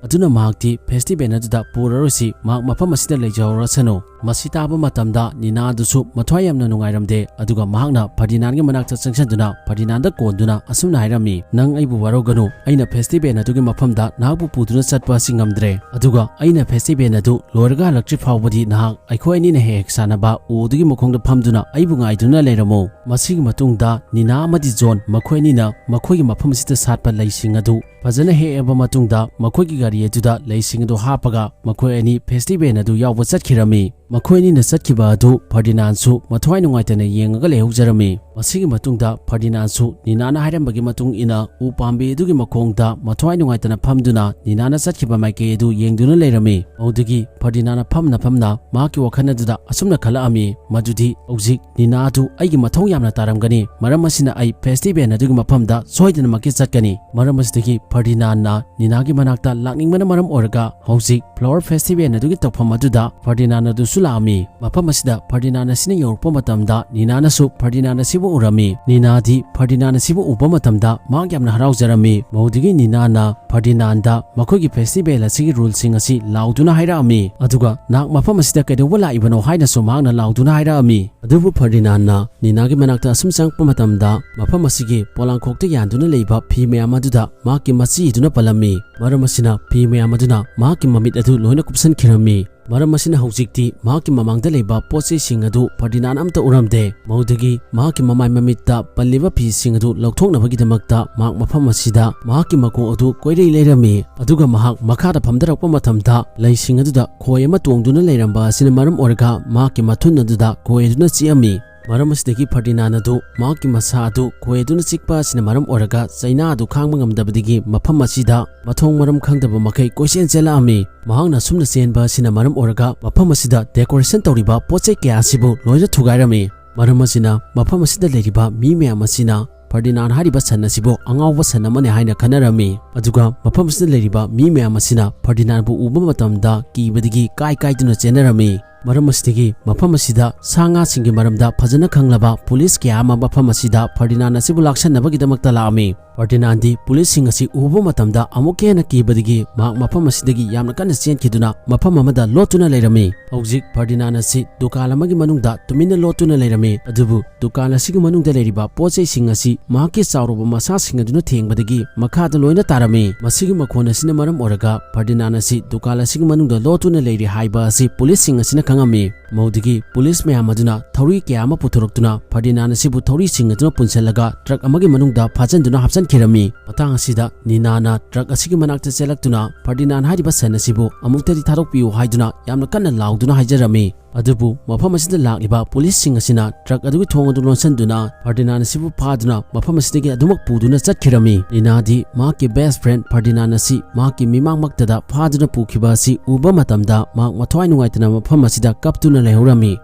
ꯑꯗꯨꯅ ꯃꯍꯥꯛꯇꯤ ꯐꯦꯁꯇꯤꯚꯦꯜ ꯑꯗꯨꯗ ꯄꯨꯔꯔꯣꯏꯁꯤ, ꯃꯍꯥꯛ ꯃꯐꯝ ꯑꯁꯤꯗ ꯂꯩꯖꯍꯧꯔꯁꯅꯨ꯫" ꯃꯁꯤ ꯇꯥꯕ ꯃꯇꯝꯗ ꯅꯤꯅꯥꯗꯨꯁꯨ ꯃꯊ꯭ꯋꯥꯏ ꯌꯥꯝꯅ ꯅꯨꯡꯉꯥꯏꯔꯝꯗꯦ, ꯑꯗꯨꯒ ꯃꯍꯥꯛꯅ ꯐꯔꯗꯤꯅꯥꯟꯒꯤ ꯃꯅꯥꯛꯇ ꯆꯪꯁꯤꯟꯗꯨꯅ ꯐꯔꯗꯤꯅꯥꯟꯗ ꯀꯣꯟꯗꯨꯅ ꯑꯁꯨꯝꯅ ꯍꯥꯏꯔꯝꯃꯤ, "ꯅꯪ ꯑꯩꯕꯨ ꯋꯥꯔꯧꯒꯅꯨ, ꯑꯩꯅ ꯐꯦꯁꯇꯤꯚꯦꯜ ꯑꯗꯨꯒꯤ ꯃꯐꯝꯗ ꯅꯍꯥꯛꯄꯨ ꯄꯨꯗꯨꯅ ꯆꯠꯄ ꯑꯁꯤ ꯉꯝꯗ꯭ꯔꯦ, ꯑꯗꯨꯒ ꯑꯩꯅ ꯐꯦꯁꯇꯤꯚꯦꯜ ꯑꯗꯨ ꯂꯣꯏꯔꯒ ꯍꯜꯂꯛꯇ꯭ꯔꯤ ꯐꯥꯎꯕꯗꯤ ꯅꯍꯥꯛ ꯑꯩꯈꯣꯏ ꯑꯅꯤꯅ ꯍꯦꯛ ꯍꯦꯛ ꯁꯥꯟꯅꯕ ꯎ ꯑꯗꯨꯒꯤ ꯃꯈꯣꯡꯗ ꯐꯝꯗꯨꯅ ꯑꯩꯕꯨ ꯉꯥꯏꯗꯨꯅ ꯂꯩꯔꯝꯃꯨ꯫" ꯃꯁꯤꯒꯤ ꯃꯇꯨꯡꯗ ꯅꯤꯅꯥ ꯑꯃꯗꯤ ꯖꯣꯟ ꯃꯈꯣꯏ ꯑꯅꯤꯅ ꯃꯈꯣꯏꯒꯤ ꯃꯐꯝ ꯑꯁꯤꯗ ꯁꯥꯠꯄ ꯂꯩꯁꯤꯡ ꯑꯗꯨ ꯐꯖꯅ ꯍꯦꯛꯑꯕ ꯃꯇꯨꯡꯗ ꯃꯈꯣꯏꯒꯤ ꯒꯥꯔꯤ ꯑꯗꯨꯗ ꯂꯩꯁꯤꯡ ꯑꯗꯨ ꯍꯥꯞꯄꯒ ꯃꯈꯣꯏ ꯑꯅꯤ ꯐꯦꯁꯇꯤꯚꯦꯜ ꯑꯗꯨ ꯌꯥꯎꯕ ꯆꯠꯈꯤꯔꯝꯃꯤ꯫ ꯃꯈꯣꯏ ꯑꯅꯤꯅ ꯆꯠꯈꯤꯕ ꯑꯗꯨ ꯐꯔꯗꯤꯅꯥꯟꯁꯨ ꯃꯊ꯭ꯋꯥꯏ ꯅꯨꯡꯉꯥꯏꯇꯅ ꯌꯦꯡꯉꯒ ꯂꯩꯍꯧꯖꯔꯝꯃꯤ꯫ ꯃꯁꯤꯒꯤ ꯃꯇꯨꯡꯗ ꯐꯔꯗꯤꯅꯥꯟꯁꯨ ꯅꯤꯅꯥꯅ ꯍꯥꯏꯔꯝꯕꯒꯤ ꯃꯇꯨꯡ ꯏꯟꯅ ꯎ ꯄꯥꯝꯕꯤ ꯑꯗꯨꯒꯤ ꯃꯈꯣꯡꯗ ꯃꯊ꯭ꯋꯥꯏ ꯅꯨꯡꯉꯥꯏꯇꯅ ꯐꯝꯗꯨꯅ ꯅꯤꯅꯥꯅ ꯆꯠꯈꯤꯕ ꯃꯥꯏꯀꯩ ꯑꯗꯨ ꯌꯦꯡꯗꯨꯅ ꯂꯩꯔꯝꯃꯤ꯫ ꯃꯗꯨꯗꯒꯤ ꯐꯔꯗꯤꯅꯥꯟꯅ ꯐꯝꯅ ꯐꯝꯅ ꯃꯍꯥꯛꯀꯤ ꯋꯥꯈꯜ ꯑꯗꯨꯗ ꯑꯁꯨꯝꯅ ꯈꯜꯂꯛꯑꯝꯃꯤ, ꯃꯗꯨꯗꯤ ꯍꯧꯖꯤꯛ ꯅꯤꯅꯥ ꯑꯗꯨ ꯑꯩꯒꯤ ꯃꯊꯧ ꯌꯥꯝꯅ ꯇꯥꯔꯝꯒꯅꯤ, ꯃꯔꯝ ꯑꯁꯤꯅ ꯑꯩ ꯐꯦꯁꯇꯤꯚꯦꯜ ꯑꯗꯨꯒꯤ ꯃꯐꯝꯗ ꯁꯣꯏꯗꯅꯃꯛꯀꯤ ꯆꯠꯀꯅꯤ꯫ ꯃꯔꯝ ꯑꯁꯤꯗꯒꯤ ꯐꯔꯗꯤꯅꯥꯟꯅ ꯅꯤꯅꯥꯒꯤ ꯃꯅꯥꯛꯇ ꯂꯥꯛꯅꯤꯡꯕꯅ ꯃꯔꯝ ꯑꯣꯏꯔꯒ ꯍꯧꯖꯤꯛ ꯐ꯭ꯂꯥꯋꯔ ꯐꯦꯁꯇꯤꯚꯦꯜ ꯑꯗꯨꯒꯤ ꯇꯧꯐꯝ ꯑꯗꯨꯗ ꯐꯔꯗꯤꯅꯥꯟ ꯑꯗꯨꯁꯨ ꯂꯥꯛꯑꯝꯃꯤ꯫ ꯃꯐꯝ ꯑꯁꯤꯗ ꯐꯔꯗꯤꯅꯥꯟ ꯑꯁꯤꯅ ꯌꯧꯔꯛꯄ ꯃꯇꯝꯗ ꯅꯤꯅꯥꯅꯁꯨ ꯐꯔꯗꯤꯅꯥꯟ ꯑꯁꯤꯕꯨ ꯎꯔꯝꯃꯤ꯫ ꯅꯤꯅꯥꯗꯤ ꯐꯔꯗꯤꯅꯥꯟ ꯑꯁꯤꯕꯨ ꯎꯕ ꯃꯇꯝꯗ ꯃꯍꯥꯛ ꯌꯥꯝꯅ ꯍꯔꯥꯎꯖꯔꯝꯃꯤ꯫ ꯃꯗꯨꯗꯒꯤ ꯅꯤꯅꯥꯅ ꯐꯔꯗꯤꯅꯥꯟꯗ ꯃꯈꯣꯏꯒꯤ ꯐꯦꯁꯇꯤꯚꯦꯜ ꯑꯁꯤꯒꯤ ꯔꯨꯜꯁꯤꯡ ꯑꯁꯤ ꯂꯥꯎꯗꯨꯅ ꯍꯥꯏꯔꯛꯑꯝꯃꯤ, ꯑꯗꯨꯒ ꯅꯍꯥꯛ ꯃꯐꯝ ꯑꯁꯤꯗ ꯀꯩꯗꯧꯕ ꯂꯥꯛꯏꯕꯅꯣ ꯍꯥꯏꯅꯁꯨ ꯃꯍꯥꯛꯅ ꯂꯥꯎꯗꯨꯅ ꯍꯥꯏꯔꯛꯑꯝꯃꯤ꯫ ꯑꯗꯨꯕꯨ ꯐꯔꯗꯤꯅꯥꯟꯅ ꯅꯤꯅꯥꯒꯤ ꯃꯅꯥꯛꯇ ꯑꯁꯨꯝ ꯆꯪꯉꯛꯄ ꯃꯇꯝꯗ ꯃꯐꯝ ꯑꯁꯤꯒꯤ ꯄꯣꯂꯥꯡꯈꯣꯛꯇ ꯌꯥꯟꯗꯨꯅ ꯂꯩꯕ ꯐꯤ ꯃꯌꯥꯝ ꯑꯗꯨꯗ ꯃꯍꯥꯛꯀꯤ ꯃꯆꯤ ꯑꯗꯨꯅ ꯄꯜꯂꯝꯃꯤ꯫ ꯃꯔꯝ ꯑꯁꯤꯅ ꯐꯤ ꯃꯌꯥꯝ ꯑꯗꯨꯅ ꯃꯍꯥꯛꯀꯤ ꯃꯃꯤꯠ ꯑꯗꯨ ꯂꯣꯏꯅ ꯀꯨꯞꯁꯟꯈꯤꯔꯝꯃꯤ꯫ ꯃꯔꯝ ꯑꯁꯤꯅ ꯍꯧꯖꯤꯛꯇꯤ ꯃꯍꯥꯛꯀꯤ ꯃꯃꯥꯡꯗ ꯂꯩꯕ ꯄꯣꯠ ꯆꯩꯁꯤꯡ ꯑꯗꯨ ꯐꯔꯗꯤꯅꯥꯟ ꯑꯃꯠꯇ ꯎꯔꯝꯗꯦ꯫ ꯃꯗꯨꯗꯒꯤ ꯃꯍꯥꯛꯀꯤ ꯃꯃꯥꯏ ꯃꯃꯤꯠꯇ ꯄꯜꯂꯤꯕ ꯐꯤꯁꯤꯡ ꯑꯗꯨ ꯂꯧꯊꯣꯛꯅꯕꯒꯤꯗꯃꯛꯇ ꯃꯍꯥꯛ ꯃꯐꯝ ꯑꯁꯤꯗ ꯃꯍꯥꯛꯀꯤ ꯃꯀꯣꯛ ꯑꯗꯨ ꯀꯣꯏꯔꯩ ꯂꯩꯔꯝꯃꯤ꯫ ꯑꯗꯨꯒ ꯃꯍꯥꯛ ꯃꯈꯥꯗ ꯐꯝꯊꯔꯛꯄ ꯃꯇꯝꯗ ꯂꯩꯁꯤꯡ ꯑꯗꯨꯗ ꯈꯣꯏ ꯑꯃ ꯇꯣꯡꯗꯨꯅ ꯂꯩꯔꯝꯕ ꯑꯁꯤꯅ ꯃꯔꯝ ꯑꯣꯏꯔꯒ ꯃꯍꯥꯛꯀꯤ ꯃꯊꯨꯟ ꯑꯗꯨꯗ ꯈꯣꯏ ꯑꯗꯨꯅ ꯆꯤꯛꯑꯝꯃꯤ꯫ ꯃꯔꯝ ꯑꯁꯤꯗꯒꯤ ꯐꯔꯗꯤꯅꯥꯟ ꯑꯗꯨ ꯃꯍꯥꯛꯀꯤ ꯃꯁꯥ ꯑꯗꯨ ꯈꯣꯏ ꯑꯗꯨꯅ ꯆꯤꯛꯄ ꯑꯁꯤꯅ ꯃꯔꯝ ꯑꯣꯏꯔꯒ ꯆꯩꯅꯥ ꯑꯗꯨ ꯈꯥꯡꯕ ꯉꯝꯗꯕꯗꯒꯤ ꯃꯐꯝ ꯑꯁꯤꯗ ꯃꯊꯣꯡ ꯃꯔꯝ ꯈꯪꯗꯕ ꯃꯈꯩ ꯀꯣꯏꯆꯦꯟ ꯆꯦꯜꯂꯛꯑꯝꯃꯤ꯫ ꯃꯍꯥꯛꯅ ꯑꯁꯨꯝꯅ ꯆꯦꯟꯕ ꯑꯁꯤꯅ ꯃꯔꯝ ꯑꯣꯏꯔꯒ ꯃꯐꯝ ꯑꯁꯤꯗ ꯗꯦꯀꯣꯔꯦꯁꯟ ꯇꯧꯔꯤꯕ ꯄꯣꯠ ꯆꯩ ꯀꯌꯥ ꯑꯁꯤꯕꯨ ꯂꯣꯏꯅ ꯊꯨꯒꯥꯏꯔꯝꯃꯤ꯫ ꯃꯔꯝ ꯑꯁꯤꯅ ꯃꯐꯝ ꯑꯁꯤꯗ ꯂꯩꯔꯤꯕ ꯃꯤ ꯃꯌꯥꯝ ꯑꯁꯤꯅ ꯐꯔꯗꯤꯅꯥꯟ ꯍꯥꯏꯔꯤꯕ ꯁꯟ ꯑꯁꯤꯕꯨ ꯑꯉꯥꯎꯕ ꯁꯟ ꯑꯃꯅꯤ ꯍꯥꯏꯅ ꯈꯟꯅꯔꯝꯃꯤ꯫ ꯑꯗꯨꯒ ꯃꯐꯝ ꯑꯁꯤꯗ ꯂꯩꯔꯤꯕ ꯃꯤ ꯃꯌꯥꯝ ꯑꯁꯤꯅ ꯐꯔꯗꯤꯅꯥꯟꯕꯨ ꯎꯕ ꯃꯇꯝꯗ ꯀꯤꯕꯗꯒꯤ ꯀꯥꯏ ꯀꯥꯏꯗꯨꯅ ꯆꯦꯟꯅꯔꯝꯃꯤ꯫ ꯃꯔꯝ ꯑꯁꯤꯗꯒꯤ ꯃꯐꯝ ꯑꯁꯤꯗ ꯁꯥ ꯉꯥꯁꯤꯡꯒꯤ ꯃꯔꯝꯗ ꯐꯖꯅ ꯈꯪꯂꯕ ꯄꯨꯂꯤꯁ ꯀꯌꯥ ꯑꯃ ꯃꯐꯝ ꯑꯁꯤꯗ ꯐꯔꯗꯤꯅꯥꯟ ꯑꯁꯤꯕꯨ ꯂꯥꯛꯁꯟꯅꯕꯒꯤꯗꯃꯛꯇ ꯂꯥꯛꯑꯝꯃꯤ꯫ ꯐꯔꯗꯤꯅꯥꯟꯗꯤ ꯄꯨꯂꯤꯁꯁꯤꯡ ꯑꯁꯤ ꯎꯕ ꯃꯇꯝꯗ ꯑꯃꯨꯛꯀ ꯍꯦꯟꯅ ꯀꯤꯕꯗꯒꯤ ꯃꯍꯥꯛ ꯃꯐꯝ ꯑꯁꯤꯗꯒꯤ ꯌꯥꯝꯅ ꯀꯟꯅ ꯆꯦꯟꯈꯤꯗꯨꯅ ꯃꯐꯝ ꯑꯃꯗ ꯂꯣꯠꯇꯨꯅ ꯂꯩꯔꯝꯃꯤ꯫ ꯍꯧꯖꯤꯛ ꯐꯔꯗꯤꯅꯥꯟ ꯑꯁꯤ ꯗꯨꯀꯥꯟ ꯑꯃꯒꯤ ꯃꯅꯨꯡꯗ ꯇꯨꯃꯤꯟꯅ ꯂꯣꯠꯇꯨꯅ ꯂꯩꯔꯝꯃꯤ꯫ ꯑꯗꯨꯕꯨ ꯗꯨꯀꯥꯟ ꯑꯁꯤꯒꯤ ꯃꯅꯨꯡꯗ ꯂꯩꯔꯤꯕ ꯄꯣꯠ ꯆꯩꯁꯤꯡ ꯑꯁꯤ ꯃꯍꯥꯛꯀꯤ ꯆꯥꯎꯔꯕ ꯃꯁꯥꯁꯤꯡ ꯑꯗꯨꯅ ꯊꯦꯡꯕꯗꯒꯤ ꯃꯈꯥꯗ ꯂꯣꯏꯅ ꯇꯥꯔꯝꯃꯤ꯫ ꯃꯁꯤꯒꯤ ꯃꯈꯣꯟ ꯑꯁꯤꯅ ꯃꯔꯝ ꯑꯣꯏꯔꯒ ꯐꯔꯗꯤꯅꯥꯟ ꯑꯁꯤ ꯗꯨꯀꯥꯟ ꯑꯁꯤꯒꯤ ꯃꯅꯨꯡꯗ ꯂꯣꯠꯇꯨꯅ ꯂꯩꯔꯤ ꯍꯥꯏꯕ ꯑꯁꯤ ꯄꯨꯂꯤꯁꯁꯤꯡ ꯑꯁꯤꯅ ꯈꯪꯉꯝꯃꯤ꯫ ꯃꯧꯗꯒꯤ ꯄꯨꯂꯤꯁ ꯃꯌꯥꯝ ꯑꯗꯨꯅ ꯊꯧꯔꯤ ꯀꯌꯥ ꯑꯃ ꯄꯨꯊꯣꯔꯛꯇꯨꯅ ꯐꯔꯗꯤꯅꯥꯟ ꯑꯁꯤꯕꯨ ꯊꯧꯔꯤꯁꯤꯡ ꯑꯗꯨꯅ ꯄꯨꯟꯁꯤꯜꯂꯒ ꯇ꯭ꯔꯛ ꯑꯃꯒꯤ ꯃꯅꯨꯡꯗ ꯐꯥꯖꯤꯟꯗꯨꯅ ꯍꯥꯞꯆꯤꯟꯈꯤꯔꯝꯃꯤ꯫ ꯃꯇꯥꯡ ꯑꯁꯤꯗ ꯅꯤꯅꯥꯅ ꯇ꯭ꯔꯛ ꯑꯁꯤꯒꯤ ꯃꯅꯥꯛꯇ ꯆꯦꯜꯂꯛꯇꯨꯅ ꯐꯔꯗꯤꯅꯥꯟ ꯍꯥꯏꯔꯤꯕ ꯁꯟ ꯑꯁꯤꯕꯨ ꯑꯃꯨꯛꯇꯗꯤ ꯊꯥꯗꯣꯛꯄꯤꯌꯨ ꯍꯥꯏꯗꯨꯅ ꯌꯥꯝꯅ ꯀꯟꯅ ꯂꯥꯎꯗꯨꯅ ꯍꯥꯏꯖꯔꯝꯃꯤ꯫ ꯑꯗꯨꯕꯨ ꯃꯐꯝ ꯑꯁꯤꯗ ꯂꯥꯛꯂꯤꯕ ꯄꯨꯂꯤꯁꯁꯤꯡ ꯑꯁꯤꯅ ꯇ꯭ꯔꯛ ꯑꯗꯨꯒꯤ ꯊꯣꯡ ꯑꯗꯨ ꯂꯣꯟꯁꯤꯟꯗꯨꯅ ꯐꯔꯗꯤꯅꯥꯟ ꯑꯁꯤꯕꯨ ꯐꯥꯗꯨꯅ ꯃꯐꯝ ꯑꯁꯤꯗꯒꯤ ꯑꯗꯨꯃꯛ ꯄꯨꯗꯨꯅ ꯆꯠꯈꯤꯔꯝꯃꯤ꯫ ꯅꯤꯅꯥꯗꯤ ꯃꯍꯥꯛꯀꯤ ꯕꯦꯁ ꯐ꯭ꯔꯦꯟ ꯐꯔꯗꯤꯅꯥꯟ ꯑꯁꯤ ꯃꯍꯥꯛꯀꯤ ꯃꯤꯃꯥꯡꯃꯛꯇꯗ ꯐꯥꯗꯨꯅ ꯄꯨꯈꯤꯕ ꯑꯁꯤ ꯎꯕ ꯃꯇꯝꯗ ꯃꯍꯥꯛ ꯃꯊ꯭ꯋꯥꯏ ꯅꯨꯡꯉꯥꯏꯇꯅ ꯃꯐꯝ ꯑꯁꯤꯗ ꯀꯞꯇꯨꯅ ꯂꯩꯍꯧꯔꯝꯃꯤ꯫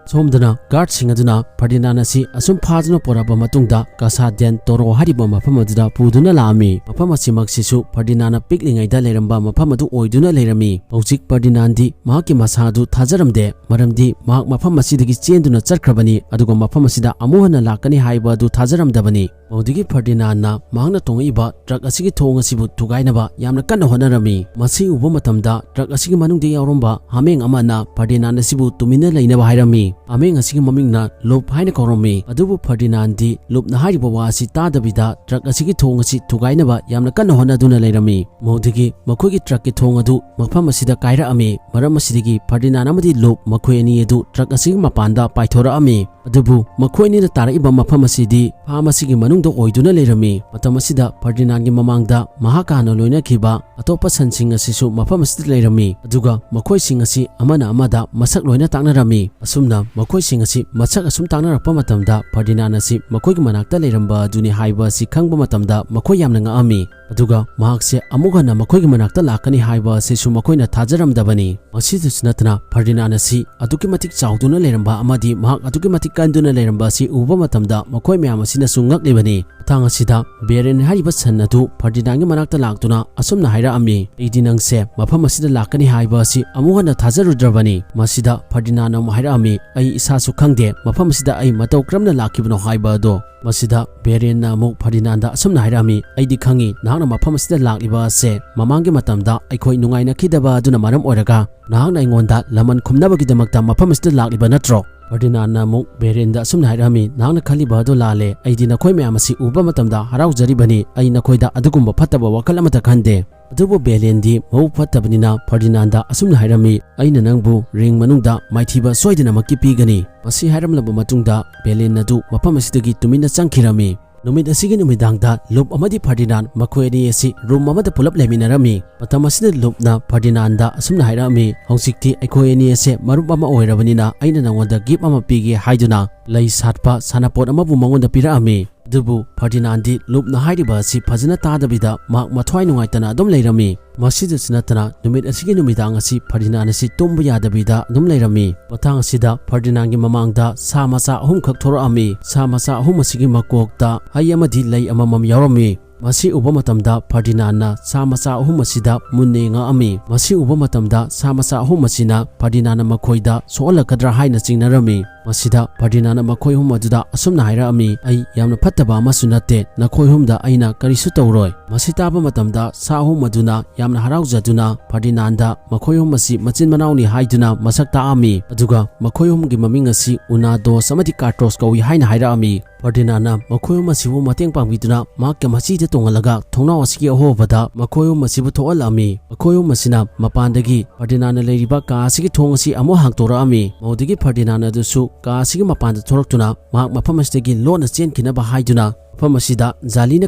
ꯁꯣꯝꯗꯅ ꯒꯥꯔꯗꯁꯤꯡ ꯑꯗꯨꯅ ꯐꯔꯗꯤꯅꯥꯟ ꯑꯁꯤ ꯑꯁꯨꯝ ꯐꯥꯗꯨꯅ ꯄꯨꯔꯛꯑꯕ ꯃꯇꯨꯡꯗ ꯀꯥꯁꯥ ꯗꯦꯟ ꯇꯣꯔꯣ ꯍꯥꯏꯔꯤꯕ ꯃꯐꯝ ꯑꯗꯨꯗ ꯄꯨꯗꯨꯅ ꯂꯥꯛꯑꯝꯃꯤ꯫ ꯃꯐꯝ ꯑꯁꯤꯃꯛꯁꯤꯁꯨ ꯐꯔꯗꯤꯅꯥꯟꯅ ꯄꯤꯛꯂꯤꯉꯩꯗ ꯂꯩꯔꯝꯕ ꯃꯐꯝ ꯑꯗꯨ ꯑꯣꯏꯗꯨꯅ ꯂꯩꯔꯝꯃꯤ꯫ ꯍꯧꯖꯤꯛ ꯐꯔꯗꯤꯅꯥꯟꯗꯤ ꯃꯍꯥꯛꯀꯤ ꯃꯁꯥ ꯑꯗꯨ ꯊꯥꯖꯔꯝꯗꯦ, ꯃꯔꯝꯗꯤ ꯃꯍꯥꯛ ꯃꯐꯝ ꯑꯁꯤꯗꯒꯤ ꯆꯦꯟꯗꯨꯅ ꯆꯠꯈ꯭ꯔꯕꯅꯤ, ꯑꯗꯨꯒ ꯃꯐꯝ ꯑꯁꯤꯗ ꯑꯃꯨꯛ ꯍꯟꯅ ꯂꯥꯛꯀꯅꯤ ꯍꯥꯏꯕ ꯑꯗꯨ ꯊꯥꯖꯔꯝꯗꯕꯅꯤ꯫ ꯃꯗꯨꯗꯒꯤ ꯐꯔꯗꯤꯅꯥꯟꯅ ꯃꯍꯥꯛꯅ ꯇꯣꯡꯉꯛꯏꯕ ꯇ꯭ꯔꯛ ꯑꯁꯤꯒꯤ ꯊꯣꯡ ꯑꯁꯤꯕꯨ ꯊꯨꯒꯥꯏꯅꯕ ꯌꯥꯝꯅ ꯀꯟꯅ ꯍꯣꯠꯅꯔꯝꯃꯤ꯫ ꯃꯁꯤ ꯎꯕ ꯃꯇꯝꯗ ꯇ꯭ꯔꯛ ꯑꯁꯤꯒꯤ ꯃꯅꯨꯡꯗ ꯌꯥꯎꯔꯝꯕ ꯍꯥꯃꯦꯡ ꯑꯃꯅ ꯐꯔꯗꯤꯅꯥꯟ ꯑꯁꯤꯕꯨ ꯇꯨꯃꯤꯟꯅ ꯂꯩꯅꯕ ꯍꯥꯏꯔꯝꯃꯤ꯫ ꯍꯥꯃꯦꯡ ꯑꯁꯤꯒꯤ ꯃꯃꯤꯡꯅ ꯂꯨꯞ ꯍꯥꯏꯅ ꯀꯧꯔꯝꯃꯤ꯫ ꯑꯗꯨꯕꯨ ꯐꯔꯗꯤꯅꯥꯟꯗꯤ ꯂꯨꯞꯅ ꯍꯥꯏꯔꯤꯕ ꯋꯥ ꯑꯁꯤ ꯇꯥꯗꯕꯤꯗ ꯇ꯭ꯔꯛ ꯑꯁꯤꯒꯤ ꯊꯣꯡ ꯑꯁꯤ ꯊꯨꯒꯥꯏꯅꯕ ꯌꯥꯝꯅ ꯀꯟꯅ ꯍꯣꯠꯅꯗꯨꯅ ꯂꯩꯔꯝꯃꯤ꯫ ꯃꯗꯨꯗꯒꯤ ꯃꯈꯣꯏꯒꯤ ꯇ꯭ꯔꯛꯀꯤ ꯊꯣꯡ ꯑꯗꯨ ꯃꯐꯝ ꯑꯁꯤꯗ ꯀꯥꯏꯔꯛꯑꯝꯃꯤ꯫ ꯃꯔꯝ ꯑꯁꯤꯗꯒꯤ ꯐꯔꯗꯤꯅꯥꯟ ꯑꯃꯗꯤ ꯂꯨꯞ ꯃꯈꯣꯏ ꯑꯅꯤ ꯑꯗꯨ ꯇ꯭ꯔꯛ ꯑꯁꯤꯒꯤ ꯃꯄꯥꯟꯗ ꯄꯥꯏꯊꯣꯔꯛꯑꯝꯃꯤ꯫ ꯑꯗꯨꯕꯨ ꯃꯈꯣꯏ ꯑꯅꯤꯅ ꯇꯥꯔꯛꯏꯕ ꯃꯐꯝ ꯑꯁꯤꯗꯤ ꯐꯥꯝ ꯑꯁꯤꯒꯤ ꯃꯅꯨꯡꯗ ꯑꯣꯏꯗꯨꯅ ꯂꯩꯔꯝꯃꯤ꯫ ꯃꯇꯝ ꯑꯁꯤꯗ ꯐꯔꯗꯤꯅꯥꯟꯒꯤ ꯃꯃꯥꯡꯗ ꯃꯍꯥꯛꯀ ꯍꯥꯟꯅ ꯂꯣꯏꯅꯈꯤꯕ ꯑꯇꯣꯞꯄ ꯁꯟꯁꯤꯡ ꯑꯁꯤꯁꯨ ꯃꯐꯝ ꯑꯁꯤꯗ ꯂꯩꯔꯝꯃꯤ꯫ ꯑꯗꯨꯒ ꯃꯈꯣꯏꯁꯤꯡ ꯑꯁꯤ ꯑꯃꯅ ꯑꯃꯗ ꯃꯁꯛ ꯂꯣꯏꯅ ꯇꯥꯛꯅꯔꯝꯃꯤ꯫ ꯑꯁꯨꯝꯅ ꯃꯈꯣꯏꯁꯤꯡ ꯑꯁꯤ ꯃꯁꯛ ꯑꯁꯨꯝ ꯇꯥꯛꯅꯔꯛꯄ ꯃꯇꯝꯗ ꯐꯔꯗꯤꯅꯥꯟ ꯑꯁꯤ ꯃꯈꯣꯏꯒꯤ ꯃꯅꯥꯛꯇ ꯂꯩꯔꯝꯕ ꯑꯗꯨꯅꯤ ꯍꯥꯏꯕ ꯑꯁꯤ ꯈꯪꯕ ꯃꯇꯝꯗ ꯃꯈꯣꯏ ꯌꯥꯝꯅ ꯉꯛꯑꯝꯃꯤ꯫ ꯑꯗꯨꯒ ꯃꯍꯥꯛꯁꯦ ꯑꯃꯨꯛ ꯍꯟꯅ ꯃꯈꯣꯏꯒꯤ ꯃꯅꯥꯛꯇ ꯂꯥꯛꯀꯅꯤ ꯍꯥꯏꯕ ꯑꯁꯤꯁꯨ ꯃꯈꯣꯏꯅ ꯊꯥꯖꯔꯝꯗꯕꯅꯤ꯫ ꯃꯁꯤꯗꯁꯨ ꯅꯠꯇꯅ ꯐꯔꯗꯤꯅꯥꯟ ꯑꯁꯤ ꯑꯗꯨꯛꯀꯤ ꯃꯇꯤꯛ ꯆꯥꯎꯗꯨꯅ ꯂꯩꯔꯝꯕ ꯑꯃꯗꯤ ꯃꯍꯥꯛ ꯑꯗꯨꯛꯀꯤ ꯃꯇꯤꯛ ꯀꯟꯗꯨꯅ ꯂꯩꯔꯝꯕ ꯑꯁꯤ ꯎꯕ ꯃꯇꯝꯗ ꯃꯈꯣꯏ ꯃꯌꯥꯝ ꯑꯁꯤꯅꯁꯨ ꯉꯛꯂꯤꯕꯅꯤ꯫ ꯃꯇꯥꯡ ꯑꯁꯤꯗ ꯕꯦꯔꯦꯟ ꯍꯥꯏꯔꯤꯕ ꯁꯟ ꯑꯗꯨ ꯐꯔꯗꯤꯅꯥꯟꯒꯤ ꯃꯅꯥꯛꯇ ꯂꯥꯛꯇꯨꯅ ꯑꯁꯨꯝꯅ ꯍꯥꯏꯔꯛꯑꯝꯃꯤ, "ꯑꯩꯗꯤ ꯅꯪꯁꯦ ꯃꯐꯝ ꯑꯁꯤꯗ ꯂꯥꯛꯀꯅꯤ ꯍꯥꯏꯕ ꯑꯁꯤ ꯑꯃꯨꯛ ꯍꯟꯅ ꯊꯥꯖꯔꯨꯗ꯭ꯔꯕꯅꯤ꯫" ꯃꯁꯤꯗ ꯐꯔꯗꯤꯅꯥꯟꯅ ꯑꯃꯨꯛ ꯍꯥꯏꯔꯛꯑꯝꯃꯤ, "ꯑꯩ ꯏꯁꯥꯁꯨ ꯈꯪꯗꯦ ꯃꯐꯝ ꯑꯁꯤꯗ ꯑꯩ ꯃꯇꯧ ꯀꯔꯝꯅ ꯂꯥꯛꯈꯤꯕꯅꯣ ꯍꯥꯏꯕ ꯑꯗꯣ꯫" ꯃꯁꯤꯗ ꯕꯦꯔꯦꯟꯅ ꯑꯃꯨꯛ ꯐꯔꯗꯤꯅꯥꯟꯗ ꯑꯁꯨꯝꯅ ꯍꯥꯏꯔꯛꯑꯝꯃꯤ, "ꯑꯩꯗꯤ ꯈꯪꯉꯤ ꯅꯍꯥꯛꯅ ꯃꯐꯝ ꯑꯁꯤꯗ ꯂꯥꯛꯂꯤꯕ ꯑꯁꯦ ꯃꯃꯥꯡꯒꯤ ꯃꯇꯝꯗ ꯑꯩꯈꯣꯏ ꯅꯨꯡꯉꯥꯏꯅꯈꯤꯗꯕ ꯑꯗꯨꯅ ꯃꯔꯝ ꯑꯣꯏꯔꯒ ꯅꯍꯥꯛꯅ ꯑꯩꯉꯣꯟꯗ ꯂꯃꯟ ꯈꯨꯝꯅꯕꯒꯤꯗꯃꯛꯇ ꯃꯐꯝ ꯑꯁꯤꯗ ꯂꯥꯛꯂꯤꯕ ꯅꯠꯇ꯭ꯔꯣ?" ꯐꯔꯗꯤꯅꯥꯟꯅ ꯑꯃꯨꯛ ꯕꯦꯔꯦꯟꯗ ꯑꯁꯨꯝꯅ ꯍꯥꯏꯔꯛꯑꯝꯃꯤ, "ꯅꯍꯥꯛꯅ ꯈꯜꯂꯤꯕ ꯑꯗꯨ ꯂꯥꯜꯂꯦ꯫ ꯑꯩꯗꯤ ꯅꯈꯣꯏ ꯃꯌꯥꯝ ꯑꯁꯤ ꯎꯕ ꯃꯇꯝꯗ ꯍꯔꯥꯎꯖꯔꯤꯕꯅꯤ꯫ ꯑꯩ ꯅꯈꯣꯏꯗ ꯑꯗꯨꯒꯨꯝꯕ ꯐꯠꯇꯕ ꯋꯥꯈꯜ ꯑꯃꯠꯇ ꯈꯟꯗꯦ꯫" ꯑꯗꯨꯕꯨ ꯕꯦꯔꯦꯟꯗꯤ ꯃꯕꯨꯛ ꯐꯠꯇꯕꯅꯤꯅ ꯐꯔꯗꯤꯅꯥꯟꯗ ꯑꯁꯨꯝꯅ ꯍꯥꯏꯔꯝꯃꯤ, "ꯑꯩꯅ ꯅꯪꯕꯨ ꯔꯤꯡ ꯃꯅꯨꯡꯗ ꯃꯥꯏꯊꯤꯕ ꯁꯣꯏꯗꯅꯃꯛꯀꯤ ꯄꯤꯒꯅꯤ꯫" ꯃꯁꯤ ꯍꯥꯏꯔꯝꯂꯕ ꯃꯇꯨꯡꯗ ꯕꯦꯔꯦꯟ ꯑꯗꯨ ꯃꯐꯝ ꯑꯁꯤꯗꯒꯤ ꯇꯨꯃꯤꯟꯅ ꯆꯪꯈꯤꯔꯝꯃꯤ꯫ ꯅꯨꯃꯤꯠ ꯑꯁꯤꯒꯤ ꯅꯨꯃꯤꯗꯥꯡꯗ ꯂꯨꯞ ꯑꯃꯗꯤ ꯐꯔꯗꯤꯅꯥꯟ ꯃꯈꯣꯏ ꯑꯅꯤ ꯑꯁꯤ ꯔꯨꯝ ꯑꯃꯗ ꯄꯨꯂꯞ ꯂꯩꯃꯤꯟꯅꯔꯝꯃꯤ꯫ ꯃꯇꯝ ꯑꯁꯤꯗ ꯂꯨꯞꯅ ꯐꯔꯗꯤꯅꯥꯟꯗ ꯑꯁꯨꯝꯅ ꯍꯥꯏꯔꯛꯑꯝꯃꯤ, "ꯍꯧꯖꯤꯛꯇꯤ ꯑꯩꯈꯣꯏ ꯑꯅꯤ ꯑꯁꯦ ꯃꯔꯨꯞ ꯑꯃ ꯑꯣꯏꯔꯕꯅꯤꯅ ꯑꯩꯅ ꯅꯉꯣꯟꯗ ꯒꯤꯐ ꯑꯃ ꯄꯤꯒꯦ" ꯍꯥꯏꯗꯨꯅ ꯂꯩ ꯁꯥꯠꯄ ꯁꯥꯟꯅꯄꯣꯠ ꯑꯃꯕꯨ ꯃꯉꯣꯟꯗ ꯄꯤꯔꯛꯑꯝꯃꯤ꯫ ꯑꯗꯨꯕꯨ ꯐꯔꯗꯤꯅꯥꯟꯗꯤ ꯂꯨꯞꯅ ꯍꯥꯏꯔꯤꯕ ꯑꯁꯤ ꯐꯖꯅ ꯇꯥꯗꯕꯤꯗ ꯃꯍꯥꯛ ꯃꯊ꯭ꯋꯥꯏ ꯅꯨꯡꯉꯥꯏꯇꯅ ꯑꯗꯨꯝ ꯂꯩꯔꯝꯃꯤ꯫ ꯃꯁꯤꯗꯁꯨ ꯅꯠꯇꯅ ꯅꯨꯃꯤꯠ ꯑꯁꯤꯒꯤ ꯅꯨꯃꯤꯗꯥꯡ ꯑꯁꯤ ꯐꯔꯗꯤꯅꯥꯟ ꯑꯁꯤ ꯇꯨꯝꯕ ꯌꯥꯗꯕꯤꯗ ꯑꯗꯨꯝ ꯂꯩꯔꯝꯃꯤ꯫ ꯃꯇꯥꯡ ꯑꯁꯤꯗ ꯐꯔꯗꯤꯅꯥꯟꯒꯤ ꯃꯃꯥꯡꯗ ꯁꯥ ꯃꯆꯥ ꯑꯍꯨꯝꯈꯛ ꯊꯣꯔꯛꯑꯝꯃꯤ꯫ ꯁꯥ ꯃꯆꯥ ꯑꯍꯨꯝ ꯑꯁꯤꯒꯤ ꯃꯀꯣꯛꯇ ꯍꯩ ꯑꯃꯗꯤ ꯂꯩ ꯑꯃꯃꯝ ꯌꯥꯎꯔꯝꯃꯤ꯫ ꯃꯁꯤ ꯎꯕ ꯃꯇꯝꯗ ꯐꯔꯗꯤꯅꯥꯟꯅ ꯁꯥ ꯃꯆꯥ ꯑꯍꯨꯝ ꯑꯁꯤꯗ ꯃꯨꯟꯅ ꯌꯦꯡꯉꯛꯑꯝꯃꯤ꯫ ꯃꯁꯤ ꯎꯕ ꯃꯇꯝꯗ ꯁꯥ ꯃꯆꯥ ꯑꯍꯨꯝ ꯑꯁꯤꯅ ꯐꯔꯗꯤꯅꯥꯟꯅ ꯃꯈꯣꯏꯗ ꯁꯣꯛꯍꯜꯂꯛꯀꯗ꯭ꯔꯥ ꯍꯥꯏꯅ ꯆꯤꯡꯅꯔꯝꯃꯤ꯫ ꯃꯁꯤꯗ ꯐꯔꯗꯤꯅꯥꯟꯅ ꯃꯈꯣꯏ ꯑꯍꯨꯝ ꯑꯗꯨꯗ ꯑꯁꯨꯝꯅ ꯍꯥꯏꯔꯛꯑꯝꯃꯤ, "ꯑꯩ ꯌꯥꯝꯅ ꯐꯠꯇꯕ ꯑꯃꯁꯨ ꯅꯠꯇꯦ, ꯅꯈꯣꯏ ꯑꯍꯨꯝꯗ ꯑꯩꯅ ꯀꯔꯤꯁꯨ ꯇꯧꯔꯣꯏ꯫" ꯃꯁꯤ ꯇꯥꯕ ꯃꯇꯝꯗ ꯁꯥ ꯑꯍꯨꯝ ꯑꯗꯨꯅ ꯌꯥꯝꯅ ꯍꯔꯥꯎꯖꯗꯨꯅ ꯐꯔꯗꯤꯅꯥꯟꯗ ꯃꯈꯣꯏ ꯑꯍꯨꯝ ꯑꯁꯤ ꯃꯆꯤꯟ ꯃꯅꯥꯎꯅꯤ ꯍꯥꯏꯗꯨꯅ ꯃꯁꯛ ꯇꯥꯛꯑꯝꯃꯤ꯫ ꯑꯗꯨꯒ ꯃꯈꯣꯏ ꯑꯍꯨꯝꯒꯤ ꯃꯃꯤꯡ ꯑꯁꯤ ꯎꯅꯥꯗꯣꯁ ꯑꯃꯗꯤ ꯀꯥꯔꯇꯣꯁ ꯀꯧꯏ ꯍꯥꯏꯅ ꯍꯥꯏꯔꯛꯑꯝꯃꯤ꯫ ꯐꯔꯗꯤꯅꯥꯟꯅ ꯃꯈꯣꯏ ꯑꯍꯨꯝ ꯑꯁꯤꯕꯨ ꯃꯇꯦꯡ ꯄꯥꯡꯕꯤꯗꯨꯅ ꯃꯍꯥꯛꯀꯤ ꯃꯆꯤꯗ ꯇꯣꯡꯍꯜꯂꯒ ꯊꯣꯡꯅꯥꯎ ꯑꯁꯤꯒꯤ ꯑꯍꯣꯕꯗ ꯃꯈꯣꯏ ꯑꯍꯨꯝ ꯑꯁꯤꯕꯨ ꯊꯣꯛꯍꯜꯂꯛꯑꯝꯃꯤ꯫ ꯃꯈꯣꯏ ꯑꯍꯨꯝ ꯑꯁꯤꯅ ꯃꯄꯥꯟꯗꯒꯤ ꯐꯔꯗꯤꯅꯥꯟꯅ ꯂꯩꯔꯤꯕ ꯀꯥ ꯑꯁꯤꯒꯤ ꯊꯣꯡ ꯑꯁꯤ ꯑꯃꯨꯛ ꯍꯥꯡꯗꯣꯔꯛꯑꯝꯃꯤ꯫ ꯃꯗꯨꯗꯒꯤ ꯐꯔꯗꯤꯅꯥꯟ ꯑꯗꯨꯁꯨ ꯀꯥ ꯑꯁꯤꯒꯤ ꯃꯄꯥꯟꯗ ꯊꯣꯔꯛꯇꯨꯅ ꯃꯍꯥꯛ ꯃꯐꯝ ꯑꯁꯤꯗꯒꯤ ꯂꯣꯟꯅ ꯆꯦꯟꯈꯤꯅꯕ ꯍꯥꯏꯗꯨꯅ ꯃꯐꯝ ꯑꯁꯤꯗ ꯖꯥꯂꯤꯅ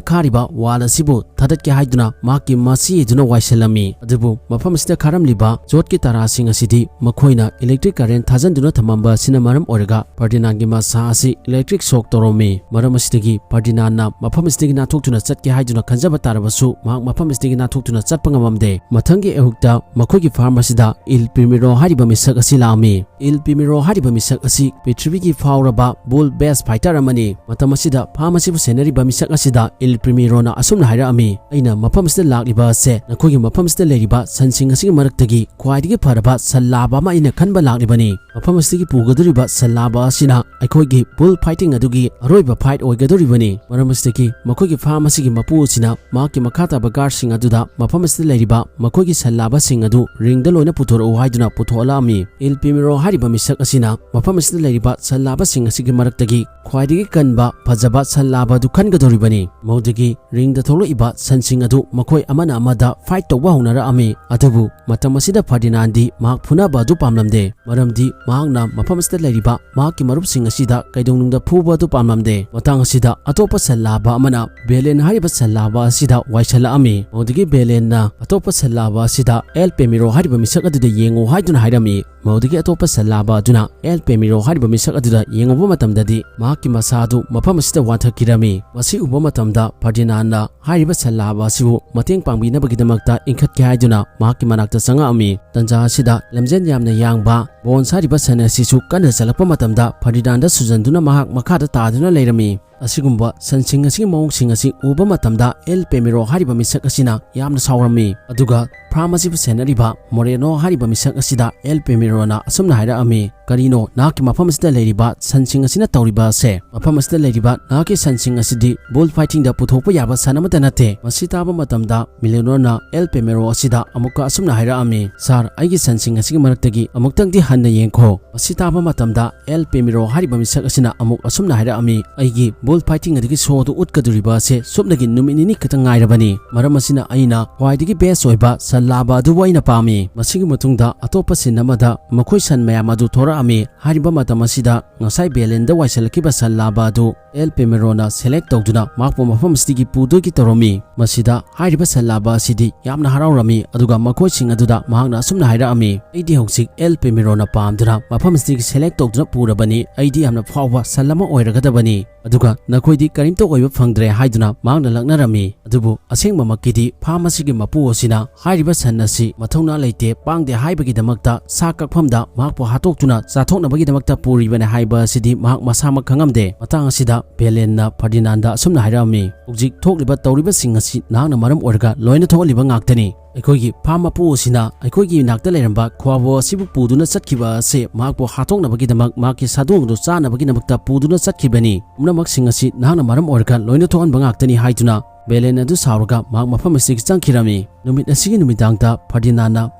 ꯈꯥꯔꯤꯕ ꯋꯥꯜ ꯑꯁꯤꯕꯨ ꯊꯥꯗꯠꯀꯦ ꯍꯥꯏꯗꯨꯅ ꯃꯍꯥꯛꯀꯤ ꯃꯆꯤ ꯑꯗꯨꯅ ꯋꯥꯏꯁꯤꯜꯂꯝꯃꯤ꯫ ꯑꯗꯨꯕꯨ ꯃꯐꯝ ꯑꯁꯤꯗ ꯈꯥꯔꯝꯂꯤꯕ ꯖꯣꯠꯀꯤ ꯇꯔꯥꯁꯤꯡ ꯑꯁꯤꯗꯤ ꯃꯈꯣꯏꯅ electric current ꯊꯥꯖꯤꯟꯗꯨꯅ ꯊꯝꯃꯝꯕ ꯑꯁꯤꯅ ꯃꯔꯝ ꯑꯣꯏꯔꯒ ꯐꯔꯗꯤꯅꯥꯟꯒꯤ ꯃꯁꯥ ꯑꯁꯤ electric shock ꯇꯧꯔꯝꯃꯤ꯫ ꯃꯔꯝ ꯑꯁꯤꯗꯒꯤ ꯐꯔꯗꯤꯅꯥꯟꯅ ꯃꯐꯝ ꯑꯁꯤꯗꯒꯤ ꯅꯥꯟꯊꯣꯛꯇꯨꯅ ꯆꯠꯀꯦ ꯍꯥꯏꯗꯨꯅ ꯈꯟꯖꯕ ꯇꯥꯔꯕꯁꯨ ꯃꯍꯥꯛ ꯃꯐꯝ ꯑꯁꯤꯗꯒꯤ ꯅꯥꯟꯊꯣꯛꯇꯨꯅ ꯆꯠꯄ ꯉꯝꯃꯝꯗꯦ꯫ ꯃꯊꯪꯒꯤ ꯑꯌꯨꯛꯇ ꯃꯈꯣꯏꯒꯤ farm ꯑꯁꯤꯗ ꯏꯜ ꯄꯤꯃꯤꯔꯣ ꯍꯥꯏꯔꯤꯕ ꯃꯤꯁꯛ ꯑꯁꯤ ꯂꯥꯛꯑꯝꯃꯤ꯫ ꯏꯜ ꯄꯤꯃꯤꯔꯣ ꯍꯥꯏꯔꯤꯕ ꯃꯤꯁꯛ ꯑꯁꯤ ꯄ꯭ꯔꯤꯊꯤꯕꯤꯒꯤ ꯐꯥꯎꯔꯕ bull bass fighter ꯑꯃꯅꯤ꯫ ꯃꯇꯝ ꯑꯁꯤꯗ farm ꯑꯁꯤꯕꯨ ꯁꯦꯟꯅꯔꯤꯕ ꯃꯤꯁꯛ ꯑꯁꯤꯗ ꯏꯜ ꯄꯤꯃꯤꯔꯣꯅ ꯑꯁꯨꯝꯅ ꯍꯥꯏꯔꯛꯑꯝꯃꯤ, "ꯑꯩꯅ ꯃꯐꯝ ꯑꯁꯤꯗ ꯂꯥꯛꯂꯤꯕ ꯑꯁꯦ ꯅꯈꯣꯏꯒꯤ ꯃꯐꯝ ꯑꯁꯤꯗ ꯂꯩꯔꯤꯕ ꯁꯟꯁꯤꯡ ꯑꯁꯤꯒꯤ ꯃꯔꯛꯇꯒꯤ ꯈ꯭ꯋꯥꯏꯗꯒꯤ ꯐꯔꯕ ꯁꯟ ꯂꯥꯕ ꯑꯃ ꯑꯩꯅ ꯈꯟꯕ ꯂꯥꯛꯂꯤꯕꯅꯤ꯫ ꯃꯐꯝ ꯑꯁꯤꯗꯒꯤ ꯄꯨꯒꯗꯧꯔꯤꯕ ꯁꯟ ꯂꯥꯕ ꯑꯁꯤꯅ ꯑꯩꯈꯣꯏꯒꯤ bull fighting ꯑꯗꯨꯒꯤ ꯑꯔꯣꯏꯕ fight ꯑꯣꯏꯒꯗꯧꯔꯤꯕꯅꯤ꯫" ꯃꯔꯝ ꯑꯁꯤꯗꯒꯤ ꯃꯈꯣꯏꯒꯤ farm ꯑꯁꯤꯒꯤ ꯃꯄꯨ ꯑꯁꯤꯅ ꯃꯍꯥꯛꯀꯤ ꯃꯈꯥ ꯇꯥꯕ guardꯁꯤꯡ ꯑꯗꯨꯗ ꯃꯐꯝ ꯑꯁꯤꯗ ꯂꯩꯔꯤꯕ ꯃꯈꯣꯏꯒꯤ ꯁꯟ ꯂꯥꯕꯁꯤꯡ ꯑꯗꯨ ringꯗ ꯂꯣꯏꯅ ꯄꯨꯊꯣꯔꯛꯎ ꯍꯥꯏꯗꯨꯅ ꯄꯨꯊꯣꯛꯍꯜꯂꯛꯑꯝꯃꯤ꯫ ꯏꯜ ꯄꯤꯃꯤꯔꯣ ꯍꯥꯏꯔꯤꯕ ꯃꯤꯁꯛ ꯑꯁꯤꯅ ꯃꯐꯝ ꯑꯁꯤꯗ ꯂꯩꯔꯤꯕ ꯁꯟ ꯂꯥꯕꯁꯤꯡ ꯑꯁꯤꯒꯤ ꯃꯔꯛꯇꯒꯤ ꯈ꯭ꯋꯥꯏꯗꯒꯤ ꯀꯟꯕ ꯐꯖꯕ ꯁꯟ ꯂꯥꯕ ꯑꯗꯨ ꯈꯟꯒꯗꯧꯔꯤꯕꯅꯤ꯫ ꯃꯗꯨꯗꯒꯤ ringꯗ ꯊꯣꯛꯂꯛꯏꯕ ꯁꯟꯁꯤꯡ ꯑꯗꯨ ꯃꯈꯣꯏ ꯑꯃꯅ ꯑꯃꯗ fight ꯇꯧꯕ ꯍꯧꯅꯔꯛꯑꯝꯃꯤ꯫ ꯑꯗꯨꯕꯨ ꯃꯇꯝ ꯑꯁꯤꯗ ꯐꯔꯗꯤꯅꯥꯟꯗꯤ ꯃꯍꯥꯛ ꯐꯨꯅꯕ ꯑꯗꯨ ꯄꯥꯝꯂꯝꯗꯦ꯫ ꯃꯔꯝꯗꯤ ꯃꯍꯥꯛꯅ ꯃꯐꯝ ꯑꯁꯤꯗ ꯂꯩꯔꯤꯕ ꯃꯍꯥꯛꯀꯤ ꯃꯔꯨꯞꯁꯤꯡ ꯑꯁꯤꯗ ꯀꯩꯗꯧꯅꯨꯡꯗ ꯐꯨꯕ ꯑꯗꯨ ꯄꯥꯝꯂꯝꯗꯦ꯫ ꯃꯇꯥꯡ ꯑꯁꯤꯗ ꯑꯇꯣꯞꯄ ꯁꯟ ꯂꯥꯕ ꯑꯃꯅ ꯕꯦꯂꯦꯟ ꯍꯥꯏꯔꯤꯕ ꯁꯟ ꯂꯥꯕ ꯑꯁꯤꯗ ꯋꯥꯏꯁꯜꯂꯛꯑꯝꯃꯤ꯫ ꯃꯗꯨꯗꯒꯤ ꯕꯦꯂꯦꯟꯅ ꯑꯇꯣꯞꯄ ꯁꯟ ꯂꯥꯕ ꯑꯁꯤꯗ ꯑꯦꯜ ꯄꯦꯃꯤꯔꯣ ꯍꯥꯏꯔꯤꯕ ꯃꯤꯁꯛ ꯑꯗꯨꯗ ꯌꯦꯡꯉꯨ ꯍꯥꯏꯗꯨꯅ ꯍꯥꯏꯔꯝꯃꯤ꯫ ꯃꯗꯨꯗꯒꯤ ꯑꯇꯣꯞꯄ ꯁꯟ ꯂꯥꯕ ꯑꯗꯨꯅ ꯑꯦꯜ ꯄꯦꯃꯤꯔꯣ ꯍꯥꯏꯔꯤꯕ ꯃꯤꯁꯛ ꯑꯗꯨꯗ ꯌꯦꯡꯉꯨꯕ ꯃꯇꯝꯗꯗꯤ ꯃꯍꯥꯛꯀꯤ ꯃꯁꯥ ꯑꯗꯨ ꯃꯐꯝ ꯑꯁꯤꯗ ꯋꯥꯟꯊꯈꯤꯔꯝꯃꯤ꯫ ꯃꯁꯤ ꯎꯕ ꯃꯇꯝꯗ ꯐꯔꯗꯤꯅꯥꯟꯅ ꯍꯥꯏꯔꯤꯕ ꯁꯟ ꯂꯥꯕ ꯑꯁꯤꯕꯨ ꯃꯇꯦꯡ ꯄꯥꯡꯕꯤꯅꯕꯒꯤꯗꯃꯛꯇ ꯏꯟꯈꯠꯀꯦ ꯍꯥꯏꯗꯨꯅ ꯃꯍꯥꯛꯀꯤ ꯃꯅꯥꯛꯇ ꯆꯪꯉꯛꯑꯝꯃꯤ꯫ ꯇꯟꯖꯥ ꯑꯁꯤꯗ ꯂꯝꯖꯦꯟ ꯌꯥꯝꯅ ꯌꯥꯡꯕ ꯕꯣꯟꯁ ꯍꯥꯏꯔꯤꯕ ꯁꯟ ꯑꯁꯤꯁꯨ ꯀꯟꯅ ꯆꯠꯂꯛꯄ ꯃꯇꯝꯗ ꯐꯔꯗꯤꯅꯥꯟꯗ ꯁꯨꯖꯟꯗꯨꯅ ꯃꯍꯥꯛ ꯃꯈꯥꯗ ꯇꯥꯗꯨꯅ ꯂꯩꯔꯝꯃꯤ꯫ ꯑꯁꯤꯒꯨꯝꯕ ꯁꯟꯁꯤꯡ ꯑꯁꯤꯒꯤ ꯃꯑꯣꯡꯁꯤꯡ ꯑꯁꯤ ꯎꯕ ꯃꯇꯝꯗ ꯑꯦꯜ ꯄꯦꯃꯤꯔꯣ ꯍꯥꯏꯔꯤꯕ ꯃꯤꯁꯛ ꯑꯁꯤꯅ ꯌꯥꯝꯅ ꯁꯥꯎꯔꯝꯃꯤ꯫ ꯑꯗꯨꯒ farm ꯑꯁꯤꯕꯨ ꯁꯦꯟꯅꯔꯤꯕ ꯃꯣꯔꯦꯅꯣ ꯍꯥꯏꯔꯤꯕ ꯃꯤꯁꯛ ꯑꯁꯤꯗ ꯑꯦꯜ ꯄꯦꯃꯤꯔꯣꯅ ꯑꯁꯨꯝꯅ ꯍꯥꯏꯔꯛꯑꯝꯃꯤ, "ꯀꯔꯤꯅꯣ ꯅꯍꯥꯛꯀꯤ ꯃꯐꯝ ꯑꯁꯤꯗ ꯂꯩꯔꯤꯕ ꯁꯟꯁꯤꯡ ꯑꯁꯤꯅ ꯇꯧꯔꯤꯕ ꯑꯁꯦ? ꯃꯐꯝ ꯑꯁꯤꯗ ꯂꯩꯔꯤꯕ ꯅꯍꯥꯛꯀꯤ ꯁꯟꯁꯤꯡ ꯑꯁꯤꯗꯤ bull fightingꯗ ꯄꯨꯊꯣꯛꯄ ꯌꯥꯕ ꯁꯟ ꯑꯃꯠꯇ ꯅꯠꯇꯦ꯫" ꯃꯁꯤ ꯇꯥꯕ ꯃꯇꯝꯗ ꯃꯤꯂꯤꯅꯣꯔꯅ ꯑꯦꯜ ꯄꯦꯃꯦꯔꯣ ꯑꯁꯤꯗ ꯑꯃꯨꯛꯀ ꯑꯁꯨꯝꯅ ꯍꯥꯏꯔꯛꯑꯝꯃꯤ, "ꯁꯥꯔ, ꯑꯩꯒꯤ ꯁꯟꯁꯤꯡ ꯑꯁꯤꯒꯤ ꯃꯔꯛꯇꯒꯤ ꯑꯃꯨꯛꯇꯪꯗꯤ ꯍꯟꯅ ꯌꯦꯡꯈꯣ꯫" ꯃꯁꯤ ꯇꯥꯕ ꯃꯇꯝꯗ ꯑꯦꯜ ꯄꯦꯃꯦꯔꯣ ꯍꯥꯏꯔꯤꯕ ꯃꯤꯁꯛ ꯑꯁꯤꯅ ꯑꯃꯨꯛ ꯑꯁꯨꯝꯅ ꯍꯥꯏꯔꯛꯑꯝꯃꯤ, "ꯑꯩꯒꯤ Bull fighting ꯑꯗꯒꯤ show ꯑꯗꯨ ꯎꯠꯀꯗꯧꯔꯤꯕ ꯑꯁꯦ ꯁꯨꯞꯅꯒꯤ ꯅꯨꯃꯤꯠ ꯅꯤꯅꯤ ꯈꯛꯇ ꯉꯥꯏꯔꯕꯅꯤ꯫ ꯃꯔꯝ ꯑꯁꯤꯅ ꯑꯩꯅ ꯈ꯭ꯋꯥꯏꯗꯒꯤ best ꯑꯣꯏꯕ ꯁꯟ ꯂꯥꯕ ꯑꯗꯨꯕꯨ ꯑꯩꯅ ꯄꯥꯝꯃꯤ꯫ ꯃꯁꯤꯒꯤ ꯃꯇꯨꯡꯗ ꯑꯇꯣꯞꯄ scene ꯑꯃꯗ ꯃꯈꯣꯏ ꯁꯟ ꯃꯌꯥꯝ ꯑꯗꯨ ꯊꯣꯔꯛꯑꯝꯃꯤ꯫ ꯍꯥꯏꯔꯤꯕ ꯃꯇꯝ ꯑꯁꯤꯗ ꯉꯁꯥꯏ ꯕꯦꯂꯦꯟꯗ ꯋꯥꯏꯁꯤꯜꯂꯛꯈꯤꯕ ꯁꯟ ꯂꯥꯕ ꯑꯗꯨ ꯑꯦꯜ ꯄꯦꯃꯦꯔꯣꯅ select ꯇꯧꯗꯨꯅ ꯃꯍꯥꯛꯄꯨ ꯃꯐꯝ ꯑꯁꯤꯗꯒꯤ ꯄꯨꯗꯣꯏꯒꯤ ꯇꯧꯔꯝꯃꯤ꯫ ꯃꯁꯤꯗ ꯍꯥꯏꯔꯤꯕ ꯁꯟ ꯂꯥꯕ ꯑꯁꯤꯗꯤ ꯌꯥꯝꯅ ꯍꯔꯥꯎꯔꯝꯃꯤ, ꯑꯗꯨꯒ ꯃꯈꯣꯏꯁꯤꯡ ꯑꯗꯨꯗ ꯃꯍꯥꯛꯅ ꯑꯁꯨꯝꯅ ꯍꯥꯏꯔꯛꯑꯝꯃꯤ, "ꯑꯩꯗꯤ ꯍꯧꯖꯤꯛ ꯑꯦꯜ ꯄꯦꯃꯦꯔꯣꯅ ꯄꯥꯝꯗꯨꯅ ꯃꯐꯝ ꯑꯁꯤꯗꯒꯤ select ꯇꯧꯗꯨꯅ ꯄꯨꯔꯕꯅꯤ꯫ ꯑꯩꯗꯤ ꯌꯥꯝꯅ ꯐꯥꯎꯕ ꯁꯟ ꯑꯃ ꯑꯣꯏꯔꯒꯗꯕꯅꯤ꯫ ꯑꯗꯨꯒ ꯅꯈꯣꯏꯗꯤ ꯀꯔꯤꯝꯇ ꯑꯣꯏꯕ ꯐꯪꯗ꯭ꯔꯦ" ꯍꯥꯏꯗꯨꯅ ꯃꯍꯥꯛꯅ ꯂꯛꯅꯔꯝꯃꯤ꯫ ꯑꯗꯨꯕꯨ ꯑꯁꯦꯡꯕꯃꯛꯀꯤꯗꯤ farm ꯑꯁꯤꯒꯤ ꯃꯄꯨ ꯑꯁꯤꯅ ꯍꯥꯏꯔꯤꯕ ꯁꯟ ꯑꯁꯤ ꯃꯊꯧꯅꯥ ꯂꯩꯇꯦ, ꯄꯥꯡꯗꯦ ꯍꯥꯏꯕꯒꯤꯗꯃꯛꯇ ꯁꯥ ꯀꯛꯐꯝꯗ ꯃꯍꯥꯛꯄꯨ ꯍꯥꯠꯇꯣꯛꯇꯨꯅ ꯆꯥꯊꯣꯛꯅꯕꯒꯤꯗꯃꯛꯇ ꯄꯨꯔꯤꯕꯅꯤ ꯍꯥꯏꯕ ꯑꯁꯤꯗꯤ ꯃꯍꯥꯛ ꯃꯁꯥꯃꯛ ꯈꯪꯉꯝꯗꯦ꯫ ꯃꯇꯥꯡ ꯑꯁꯤꯗ ꯕꯦꯂꯦꯟꯅ ꯐꯔꯗꯤꯅꯥꯟꯗ ꯑꯁꯨꯝꯅ ꯍꯥꯏꯔꯛꯑꯝꯃꯤ, "ꯍꯧꯖꯤꯛ ꯊꯣꯛꯂꯤꯕ ꯇꯧꯔꯤꯕꯁꯤꯡ ꯑꯁꯤ ꯅꯍꯥꯛꯅ ꯃꯔꯝ ꯑꯣꯏꯔꯒ ꯂꯣꯏꯅ ꯊꯣꯛꯍꯜꯂꯤꯕ ꯉꯥꯛꯇꯅꯤ꯫ ꯑꯩꯈꯣꯏꯒꯤ farm ꯃꯄꯨ ꯑꯁꯤꯅ ꯑꯩꯈꯣꯏꯒꯤ ꯏꯅꯥꯛꯇ ꯂꯩꯔꯝꯕ ꯈꯨꯋꯥꯕꯣ ꯑꯁꯤꯕꯨ ꯄꯨꯗꯨꯅ ꯆꯠꯈꯤꯕ ꯑꯁꯤ ꯃꯍꯥꯛꯄꯨ ꯍꯥꯠꯇꯣꯛꯅꯕꯒꯤꯗꯃꯛ, ꯃꯍꯥꯛꯀꯤ ꯁꯥꯗꯣꯡ ꯑꯗꯨ ꯆꯥꯅꯕꯒꯤꯗꯃꯛꯇ ꯄꯨꯗꯨꯅ ꯆꯠꯈꯤꯕꯅꯤ꯫ ꯄꯨꯝꯅꯃꯛꯁꯤꯡ ꯑꯁꯤ ꯅꯍꯥꯛꯅ ꯃꯔꯝ ꯑꯣꯏꯔꯒ ꯂꯣꯏꯅ ꯊꯣꯛꯍꯟꯕ ꯉꯥꯛꯇꯅꯤ" ꯍꯥꯏꯗꯨꯅ ꯕꯦꯂꯦꯟ ꯑꯗꯨ ꯁꯥꯎꯔꯒ ꯃꯍꯥꯛ ꯃꯐꯝ ꯑꯁꯤꯗꯒꯤ ꯆꯪꯈꯤꯔꯝꯃꯤ꯫ ꯅꯨꯃꯤꯠ ꯑꯁꯤꯒꯤ ꯅꯨꯃꯤꯗꯥꯡꯗ ꯐꯔꯗꯤꯅꯥꯟꯅ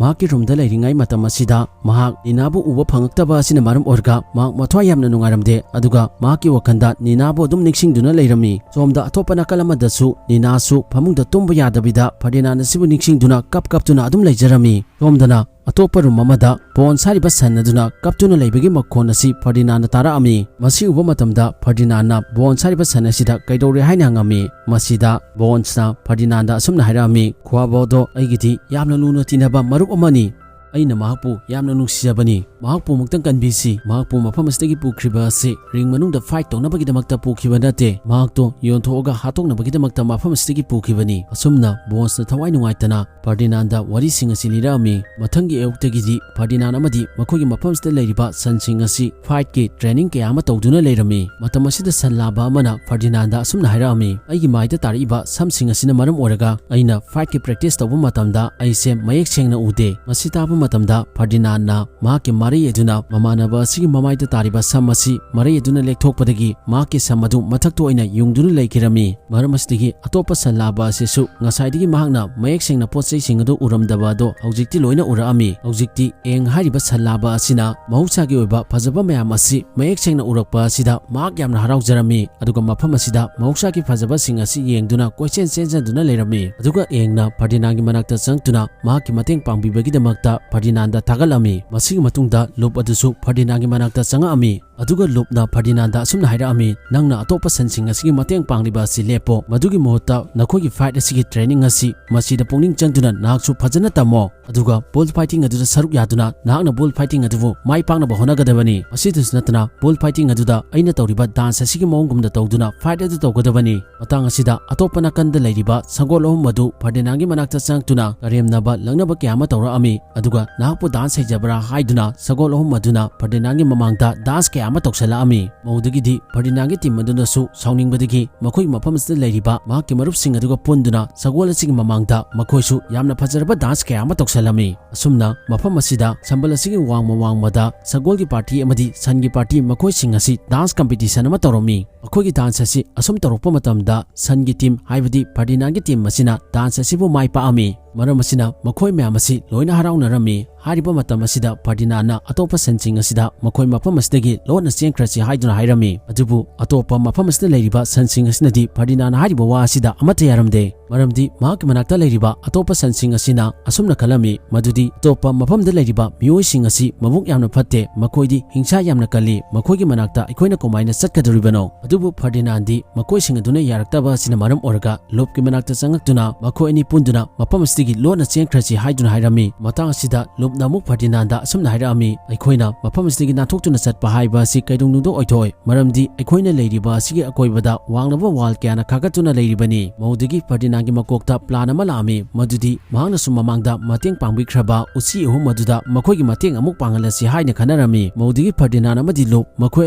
ꯃꯍꯥꯛꯀꯤ roomꯗ ꯂꯩꯔꯤꯉꯩ ꯃꯇꯝ ꯑꯁꯤꯗ ꯃꯍꯥꯛ ꯅꯤꯅꯥꯕꯨ ꯎꯕ ꯐꯪꯉꯛꯇꯕ ꯑꯁꯤꯅ ꯃꯔꯝ ꯑꯣꯏꯔꯒ ꯃꯍꯥꯛ ꯃꯊ꯭ꯋꯥꯏ ꯌꯥꯝꯅ ꯅꯨꯡꯉꯥꯏꯔꯝꯗꯦ, ꯑꯗꯨꯒ ꯃꯍꯥꯛꯀꯤ ꯋꯥꯈꯜꯗ ꯅꯤꯅꯥꯕꯨ ꯑꯗꯨꯝ ꯅꯤꯡꯁꯤꯡꯗꯨꯅ ꯂꯩꯔꯝꯃꯤ꯫ ꯁꯣꯝꯗ ꯑꯇꯣꯞꯄ ꯅꯥꯀꯜ ꯑꯃꯗꯁꯨ ꯅꯤꯅꯥꯁꯨ ꯐꯃꯨꯡꯗ ꯇꯨꯝꯕ ꯌꯥꯗꯕꯤꯗ ꯐꯔꯗꯤꯅꯥꯟ ꯑꯁꯤꯕꯨ ꯅꯤꯡꯁꯤꯡꯗꯨꯅ ꯀꯞ ꯀꯞꯇꯨꯅ ꯑꯗꯨꯝ ꯂꯩꯖꯔꯝꯃꯤ꯫ ꯁꯣꯝꯗꯅ ꯑꯇꯣꯞꯄ room ꯑꯃꯗ ꯕꯣꯟꯁ ꯍꯥꯏꯔꯤꯕ ꯁꯟ ꯑꯗꯨꯅ ꯀꯞꯇꯨꯅ ꯂꯩꯕꯒꯤ ꯃꯈꯣꯟ ꯑꯁꯤ ꯐꯔꯗꯤꯅꯥꯟꯅ ꯇꯥꯔꯛꯑꯝꯃꯤ꯫ ꯃꯁꯤ ꯎꯕ ꯃꯇꯝꯗ ꯐꯔꯗꯤꯅꯥꯟꯅ ꯕꯣꯟꯁ ꯍꯥꯏꯔꯤꯕ ꯁꯟ ꯑꯁꯤꯗ ꯀꯩꯗꯧꯔꯦ ꯍꯥꯏꯅ ꯍꯪꯉꯝꯃꯤ꯫ ꯃꯁꯤꯗ ꯕꯣꯟꯁꯅ ꯐꯔꯗꯤꯅꯥꯟꯗ ꯑꯁꯨꯝꯅ ꯍꯥꯏꯔꯛꯑꯝꯃꯤ, "ꯈꯨꯋꯥꯕꯣꯗꯣ ꯑꯩꯒꯤꯗꯤ ꯌꯥꯝꯅ ꯂꯨꯅ ꯇꯤꯟꯅꯕ ꯃꯔꯨꯞ ꯑꯃꯅꯤ꯫ ꯑꯩꯅ ꯃꯍꯥꯛꯄꯨ ꯌꯥꯝꯅ ꯅꯨꯡꯁꯤꯖꯕꯅꯤ꯫ ꯃꯍꯥꯛꯄꯨ ꯑꯃꯨꯛꯇꯪ ꯀꯟꯕꯤꯁꯤ꯫ ꯃꯍꯥꯛꯄꯨ ꯃꯐꯝ ꯑꯁꯤꯗꯒꯤ ꯄꯨꯈ꯭ꯔꯤꯕ ꯑꯁꯤ ring ꯃꯅꯨꯡꯗ fight ꯇꯧꯅꯕꯒꯤꯗꯃꯛꯇ ꯄꯨꯈꯤꯕ ꯅꯠꯇꯦ꯫ ꯃꯍꯥꯛꯇꯣ ꯌꯣꯟꯊꯣꯛꯑꯒ ꯍꯥꯠꯇꯣꯛꯅꯕꯒꯤꯗꯃꯛꯇ ꯃꯐꯝ ꯑꯁꯤꯗꯒꯤ ꯄꯨꯈꯤꯕꯅꯤ"꯫ ꯑꯁꯨꯝꯅ ꯕꯣꯟꯁꯅ ꯊꯋꯥꯏ ꯅꯨꯡꯉꯥꯏꯇꯅ ꯐꯔꯗꯤꯅꯥꯟꯗ ꯋꯥꯔꯤꯁꯤꯡ ꯑꯁꯤ ꯂꯤꯔꯛꯑꯝꯃꯤ꯫ ꯃꯊꯪꯒꯤ ꯑꯌꯨꯛꯇꯒꯤꯗꯤ ꯐꯔꯗꯤꯅꯥꯟ ꯑꯃꯗꯤ ꯃꯈꯣꯏꯒꯤ ꯃꯐꯝꯁꯤꯗ ꯂꯩꯔꯤꯕ ꯁꯟꯁꯤꯡ ꯑꯁꯤ fight ꯀꯤ training ꯀꯌꯥ ꯑꯃ ꯇꯧꯗꯨꯅ ꯂꯩꯔꯝꯃꯤ꯫ ꯃꯇꯝ ꯑꯁꯤꯗ ꯁꯟ ꯂꯥꯕ ꯑꯃꯅ ꯐꯔꯗꯤꯅꯥꯟꯗ ꯑꯁꯨꯝꯅ ꯍꯥꯏꯔꯛꯑꯝꯃꯤ, "ꯑꯩꯒꯤ ꯃꯥꯏꯗ ꯇꯥꯔꯛꯏꯕ ꯁꯝꯁꯤꯡ ꯑꯁꯤꯅ ꯃꯔꯝ ꯑꯣꯏꯔꯒ ꯑꯩꯅ fight ꯀꯤ practice ꯇꯧꯕ ꯃꯇꯝꯗ ꯑꯩꯁꯦ ꯃꯌꯦꯛ ꯁꯦꯡꯅ ꯎꯗꯦ"꯫ ꯃꯁꯤ ꯇꯥꯕ ꯃꯇꯝꯗ ꯐꯔꯗꯤꯅꯥꯟꯅ ꯃꯍꯥꯛꯀꯤ ꯃꯥꯏ ꯃꯔꯩ ꯑꯗꯨꯅ ꯃꯃꯥꯟꯅꯕ ꯑꯁꯤꯒꯤ ꯃꯃꯥꯏꯗ ꯇꯥꯔꯤꯕ ꯁꯝ ꯑꯁꯤ ꯃꯔꯩ ꯑꯗꯨꯅ ꯂꯦꯛꯊꯣꯛꯄꯗꯒꯤ ꯃꯍꯥꯛꯀꯤ ꯁꯝ ꯑꯗꯨ ꯃꯊꯛꯇ ꯑꯣꯏꯅ ꯌꯨꯡꯗꯨꯅ ꯂꯩꯈꯤꯔꯝꯃꯤ꯫ ꯃꯔꯝ ꯑꯁꯤꯗꯒꯤ ꯑꯇꯣꯞꯄ ꯁꯟ ꯂꯥꯕ ꯑꯁꯤꯁꯨ ꯉꯁꯥꯏꯗꯒꯤ ꯃꯍꯥꯛꯅ ꯃꯌꯦꯛ ꯁꯦꯡꯅ ꯄꯣꯠ ꯆꯩꯁꯤꯡ ꯑꯗꯨ ꯎꯔꯝꯗꯕ ꯑꯗꯣ ꯍꯧꯖꯤꯛꯇꯤ ꯂꯣꯏꯅ ꯎꯔꯛꯑꯝꯃꯤ꯫ ꯍꯧꯖꯤꯛꯇꯤ ꯑꯦꯡ ꯍꯥꯏꯔꯤꯕ ꯁꯟ ꯂꯥꯕ ꯑꯁꯤꯅ ꯃꯍꯧꯁꯥꯒꯤ ꯑꯣꯏꯕ ꯐꯖꯕ ꯃꯌꯥꯝ ꯑꯁꯤ ꯃꯌꯦꯛ ꯁꯦꯡꯅ ꯎꯔꯛꯄ ꯑꯁꯤꯗ ꯃꯍꯥꯛ ꯌꯥꯝꯅ ꯍꯔꯥꯎꯖꯔꯝꯃꯤ꯫ ꯑꯗꯨꯒ ꯃꯐꯝ ꯑꯁꯤꯗ ꯃꯍꯧꯁꯥꯒꯤ ꯐꯖꯕꯁꯤꯡ ꯑꯁꯤ ꯌꯦꯡꯗꯨꯅ ꯀꯣꯏꯆꯦꯟ ꯆꯦꯟꯖꯗꯨꯅ ꯂꯩꯔꯝꯃꯤ꯫ ꯑꯗꯨꯒ ꯑꯦꯡꯅ ꯐꯔꯗꯤꯅꯥꯟꯒꯤ ꯃꯅꯥꯛꯇ ꯆꯪꯂꯛꯇꯨꯅ ꯃꯍꯥꯛꯀꯤ ꯃꯇꯦꯡ ꯄꯥꯡꯕꯤꯕꯒꯤꯗꯃꯛꯇ ꯐꯔꯗꯤꯅꯥꯟꯗ ꯊꯥꯒꯠꯂꯝꯃꯤ꯫ ꯃꯁꯤꯒꯤ ꯃꯇꯨꯡꯗ ꯂꯨꯞ ꯑꯗꯨꯁꯨ ꯐꯔꯗꯤꯅꯥꯟꯒꯤ ꯃꯅꯥꯛꯇ ꯆꯪꯉꯛꯑꯝꯃꯤ꯫ ꯑꯗꯨꯒ ꯂꯨꯞꯅ ꯐꯔꯗꯤꯅꯥꯟꯗ ꯑꯁꯨꯝꯅ ꯍꯥꯏꯔꯛꯑꯝꯃꯤ, "ꯅꯪꯅ ꯑꯇꯣꯞꯄ ꯁꯟꯁꯤꯡ ꯑꯁꯤꯒꯤ ꯃꯇꯦꯡ ꯄꯥꯡꯂꯤꯕ ꯑꯁꯤ ꯂꯦꯞꯄꯣ꯫ ꯃꯗꯨꯒꯤ ꯃꯍꯨꯠꯇ ꯅꯈꯣꯏꯒꯤ ꯐꯥꯏꯠ ꯑꯁꯤꯒꯤ ꯇ꯭ꯔꯦꯅꯤꯡ ꯑꯁꯤ ꯃꯁꯤꯗ ꯄꯨꯛꯅꯤꯡ ꯆꯪꯗꯨꯅ ꯅꯍꯥꯛꯁꯨ ꯐꯖꯅ ꯇꯝꯃꯣ꯫ ꯑꯗꯨꯒ ꯕꯨꯜ ꯐꯥꯏꯇꯤꯡ ꯑꯗꯨꯗ ꯁꯔꯨꯛ ꯌꯥꯗꯨꯅ ꯅꯍꯥꯛꯅ ꯕꯨꯜ ꯐꯥꯏꯇꯤꯡ ꯑꯗꯨꯕꯨ ꯃꯥꯏ ꯄꯥꯛꯅꯕ ꯍꯣꯠꯅꯒꯗꯕꯅꯤ꯫ ꯃꯁꯤꯗꯁꯨ ꯅꯠꯇꯅ ꯕꯨꯜ ꯐꯥꯏꯇꯤꯡ ꯑꯗꯨꯗ ꯑꯩꯅ ꯇꯧꯔꯤꯕ ꯗꯥꯟꯁ ꯑꯁꯤꯒꯤ ꯃꯑꯣꯡꯒꯨꯝꯅ ꯇꯧꯗꯨꯅ ꯐꯥꯏꯠ ꯑꯗꯨ ꯇꯧꯒꯗꯕꯅꯤ꯫" ꯃꯇꯥꯡ ꯑꯁꯤꯗ ꯑꯇꯣꯞꯄ ꯅꯥꯀꯟꯗ ꯂꯩꯔꯤꯕ ꯁꯒꯣꯜ ꯑꯍꯨꯝ ꯑꯗꯨ ꯐꯔꯗꯤꯅꯥꯟꯒꯤ ꯃꯅꯥꯛꯇ ꯆꯪꯂꯛꯇꯨꯅ ꯀꯔꯦꯝꯅꯕ ꯂꯛꯅꯕ ꯀꯌꯥ ꯑꯃ ꯇꯧꯔꯛꯑꯝꯃꯤ꯫ ꯑꯗꯨꯒ "ꯅꯍꯥꯛꯄꯨ ꯗꯥꯟꯁ ꯍꯩꯖꯕ꯭ꯔꯥ?" ꯍꯥꯏꯗꯨꯅ ꯁꯒꯣꯜ ꯑꯍꯨꯝ ꯑꯗꯨꯅ ꯐꯔꯗꯤꯅꯥꯟꯒꯤ ꯃꯃꯥꯡꯗ ꯗꯥꯟꯁ ꯀꯌꯥ ꯑꯃ ꯇꯧꯁꯜꯂꯛꯑꯝꯃꯤ꯫ ꯃꯧꯗꯒꯤꯗꯤ ꯐꯔꯗꯤꯅꯥꯟꯒꯤ ꯇꯤꯝ ꯑꯗꯨꯅꯁꯨ ꯁꯥꯎꯅꯤꯡꯕꯗꯒꯤ ꯃꯈꯣꯏ ꯃꯐꯝ ꯑꯁꯤꯗ ꯂꯩꯔꯤꯕ ꯃꯍꯥꯛꯀꯤ ꯃꯔꯨꯞꯁꯤꯡ ꯑꯗꯨꯒ ꯄꯨꯟꯗꯨꯅ ꯁꯒꯣꯜ ꯑꯁꯤꯒꯤ ꯃꯃꯥꯡꯗ ꯃꯈꯣꯏꯁꯨ ꯌꯥꯝꯅ ꯐꯖꯔꯕ ꯗꯥꯟꯁ ꯀꯌꯥ ꯑꯃ ꯇꯧꯁꯜꯂꯝꯃꯤ꯫ ꯑꯁꯨꯝꯅ ꯃꯐꯝ ꯑꯁꯤꯗ ꯁꯝꯕꯜ ꯑꯁꯤꯒꯤ ꯋꯥꯡꯃ ꯋꯥꯡꯃꯗ ꯁꯒꯣꯜꯒꯤ ꯄꯥꯔꯇꯤ ꯑꯃꯗꯤ ꯁꯟꯒꯤ ꯄꯥꯔꯇꯤ ꯃꯈꯣꯏꯁꯤꯡ ꯑꯁꯤ ꯗꯥꯟꯁ ꯀꯝꯄꯤꯇꯤꯁꯟ ꯑꯃ ꯇꯧꯔꯝꯃꯤ꯫ ꯃꯈꯣꯏꯒꯤ ꯗꯥꯟꯁ ꯑꯁꯤ ꯑꯁꯨꯝ ꯇꯧꯔꯛꯄ ꯃꯇꯝꯗ ꯁꯟꯒꯤ ꯇꯤꯝ, ꯍꯥꯏꯕꯗꯤ ꯐꯔꯗꯤꯅꯥꯟꯒꯤ ꯇꯤꯝ ꯑꯁꯤꯅ ꯗꯥꯟꯁ ꯑꯁꯤꯕꯨ ꯃꯥꯏ ꯄꯥꯛꯑꯝꯃꯤ꯫ ꯃꯔꯝ ꯑꯁꯤꯅ ꯃꯈꯣꯏ ꯃꯌꯥꯝ ꯑꯁꯤ ꯂꯣꯏꯅ ꯍꯔꯥꯎꯅꯔꯝꯃꯤ꯫ ꯍꯥꯏꯔꯤꯕ ꯃꯇꯝ ꯑꯁꯤꯗ ꯐꯔꯗꯤꯅꯥꯟꯅ ꯑꯇꯣꯞꯄ ꯁꯟꯁꯤꯡ ꯑꯁꯤꯗ ꯃꯈꯣꯏ ꯃꯐꯝ ꯑꯁꯤꯗꯒꯤ ꯂꯣꯟꯅ ꯆꯦꯟꯈ꯭ꯔꯁꯤ ꯍꯥꯏꯗꯨꯅ ꯍꯥꯏꯔꯝꯃꯤ꯫ ꯑꯗꯨꯕꯨ ꯑꯇꯣꯞꯄ ꯃꯐꯝ ꯑꯁꯤꯗ ꯂꯩꯔꯤꯕ ꯁꯟꯁꯤꯡ ꯑꯁꯤꯅꯗꯤ ꯐꯔꯗꯤꯅꯥꯟꯅ ꯍꯥꯏꯔꯤꯕ ꯋꯥ ꯑꯁꯤꯗ ꯑꯃꯠꯇ ꯌꯥꯔꯝꯗꯦ꯫ ꯃꯔꯝꯗꯤ ꯃꯍꯥꯛꯀꯤ ꯃꯅꯥꯛꯇ ꯂꯩꯔꯤꯕ ꯑꯇꯣꯞꯄ ꯁꯟꯁꯤꯡ ꯑꯁꯤꯅ ꯑꯁꯨꯝꯅ ꯈꯜꯂꯝꯃꯤ, ꯃꯗꯨꯗꯤ ꯑꯇꯣꯞꯄ ꯃꯐꯝꯗ ꯂꯩꯔꯤꯕ ꯃꯤꯑꯣꯏꯁꯤꯡ ꯑꯁꯤ ꯃꯕꯨꯛ ꯌꯥꯝꯅ ꯐꯠꯇꯦ, ꯃꯈꯣꯏꯗꯤ ꯍꯤꯡꯁꯥ ꯌꯥꯝꯅ ꯀꯜꯂꯤ, ꯃꯈꯣꯏꯒꯤ ꯃꯅꯥꯛꯇ ꯑꯩꯈꯣꯏꯅ ꯀꯃꯥꯏꯅ ꯆꯠꯀꯗꯧꯔꯤꯕꯅꯣ? ꯑꯗꯨꯕꯨ ꯐꯔꯗꯤꯅꯥꯟꯗꯤ ꯃꯈꯣꯏꯁꯤꯡ ꯑꯗꯨꯅ ꯌꯥꯔꯛꯇꯕ ꯑꯁꯤꯅ ꯃꯔꯝ ꯑꯣꯏꯔꯒ ꯂꯨꯞꯀꯤ ꯃꯅꯥꯛꯇ ꯆꯪꯂꯛꯇꯨꯅ ꯃꯈꯣꯏ ꯑꯅꯤ ꯄꯨꯟꯗꯨꯅ ꯃꯐꯝ ꯑꯁꯤꯗꯒꯤ ꯂꯣꯟꯅ ꯆꯦꯟꯈ꯭ꯔꯁꯤ ꯍꯥꯏꯗꯨꯅ ꯍꯥꯏꯔꯝꯃꯤ꯫ ꯃꯇꯥꯡ ꯑꯁꯤꯗ ꯂꯨꯞꯅ ꯑꯃꯨꯛ ꯐꯔꯗꯤꯅꯥꯟꯗ ꯑꯁꯨꯝꯅ ꯍꯥꯏꯔꯛꯑꯝꯃꯤ, "ꯑꯩꯈꯣꯏꯅ ꯃꯐꯝ ꯑꯁꯤꯗꯒꯤ ꯅꯥꯟꯊꯣꯛꯇꯨꯅ ꯆꯠꯄ ꯍꯥꯏꯕ ꯑꯁꯤ ꯀꯩꯗꯧꯅꯨꯡꯗ ꯑꯣꯏꯊꯣꯛꯑꯣꯏ, ꯃꯔꯝꯗꯤ ꯑꯩꯈꯣꯏꯅ ꯂꯩꯔꯤꯕ ꯑꯁꯤꯒꯤ ꯑꯀꯣꯏꯕꯗ ꯋꯥꯡꯂꯕ ꯋꯥꯜ ꯀꯌꯥꯅ ꯈꯥꯒꯠꯇꯨꯅ ꯂꯩꯔꯤꯕꯅꯤ꯫" ꯃꯧꯗꯒꯤ ꯐꯔꯗꯤꯅꯥꯟꯒꯤ ꯃꯀꯣꯛꯇ ꯄ꯭ꯂꯥꯟ ꯑꯃ ꯂꯥꯛꯑꯝꯃꯤ, ꯃꯗꯨꯗꯤ ꯃꯍꯥꯛꯅꯁꯨ ꯃꯃꯥꯡꯗ ꯃꯇꯦꯡ ꯄꯥꯡꯕꯤꯈ꯭ꯔꯕ ꯎꯆꯤ ꯑꯍꯨꯝ ꯑꯗꯨꯗ ꯃꯈꯣꯏꯒꯤ ꯃꯇꯦꯡ ꯑꯃꯨꯛ ꯄꯥꯡꯍꯜꯂꯁꯤ ꯍꯥꯏꯅ ꯈꯟꯅꯔꯝꯃꯤ꯫ ꯃꯧꯗꯒꯤ ꯐꯔꯗꯤꯅꯥꯟ ꯑꯃꯗꯤ ꯂꯨꯞ ꯃꯈꯣꯏ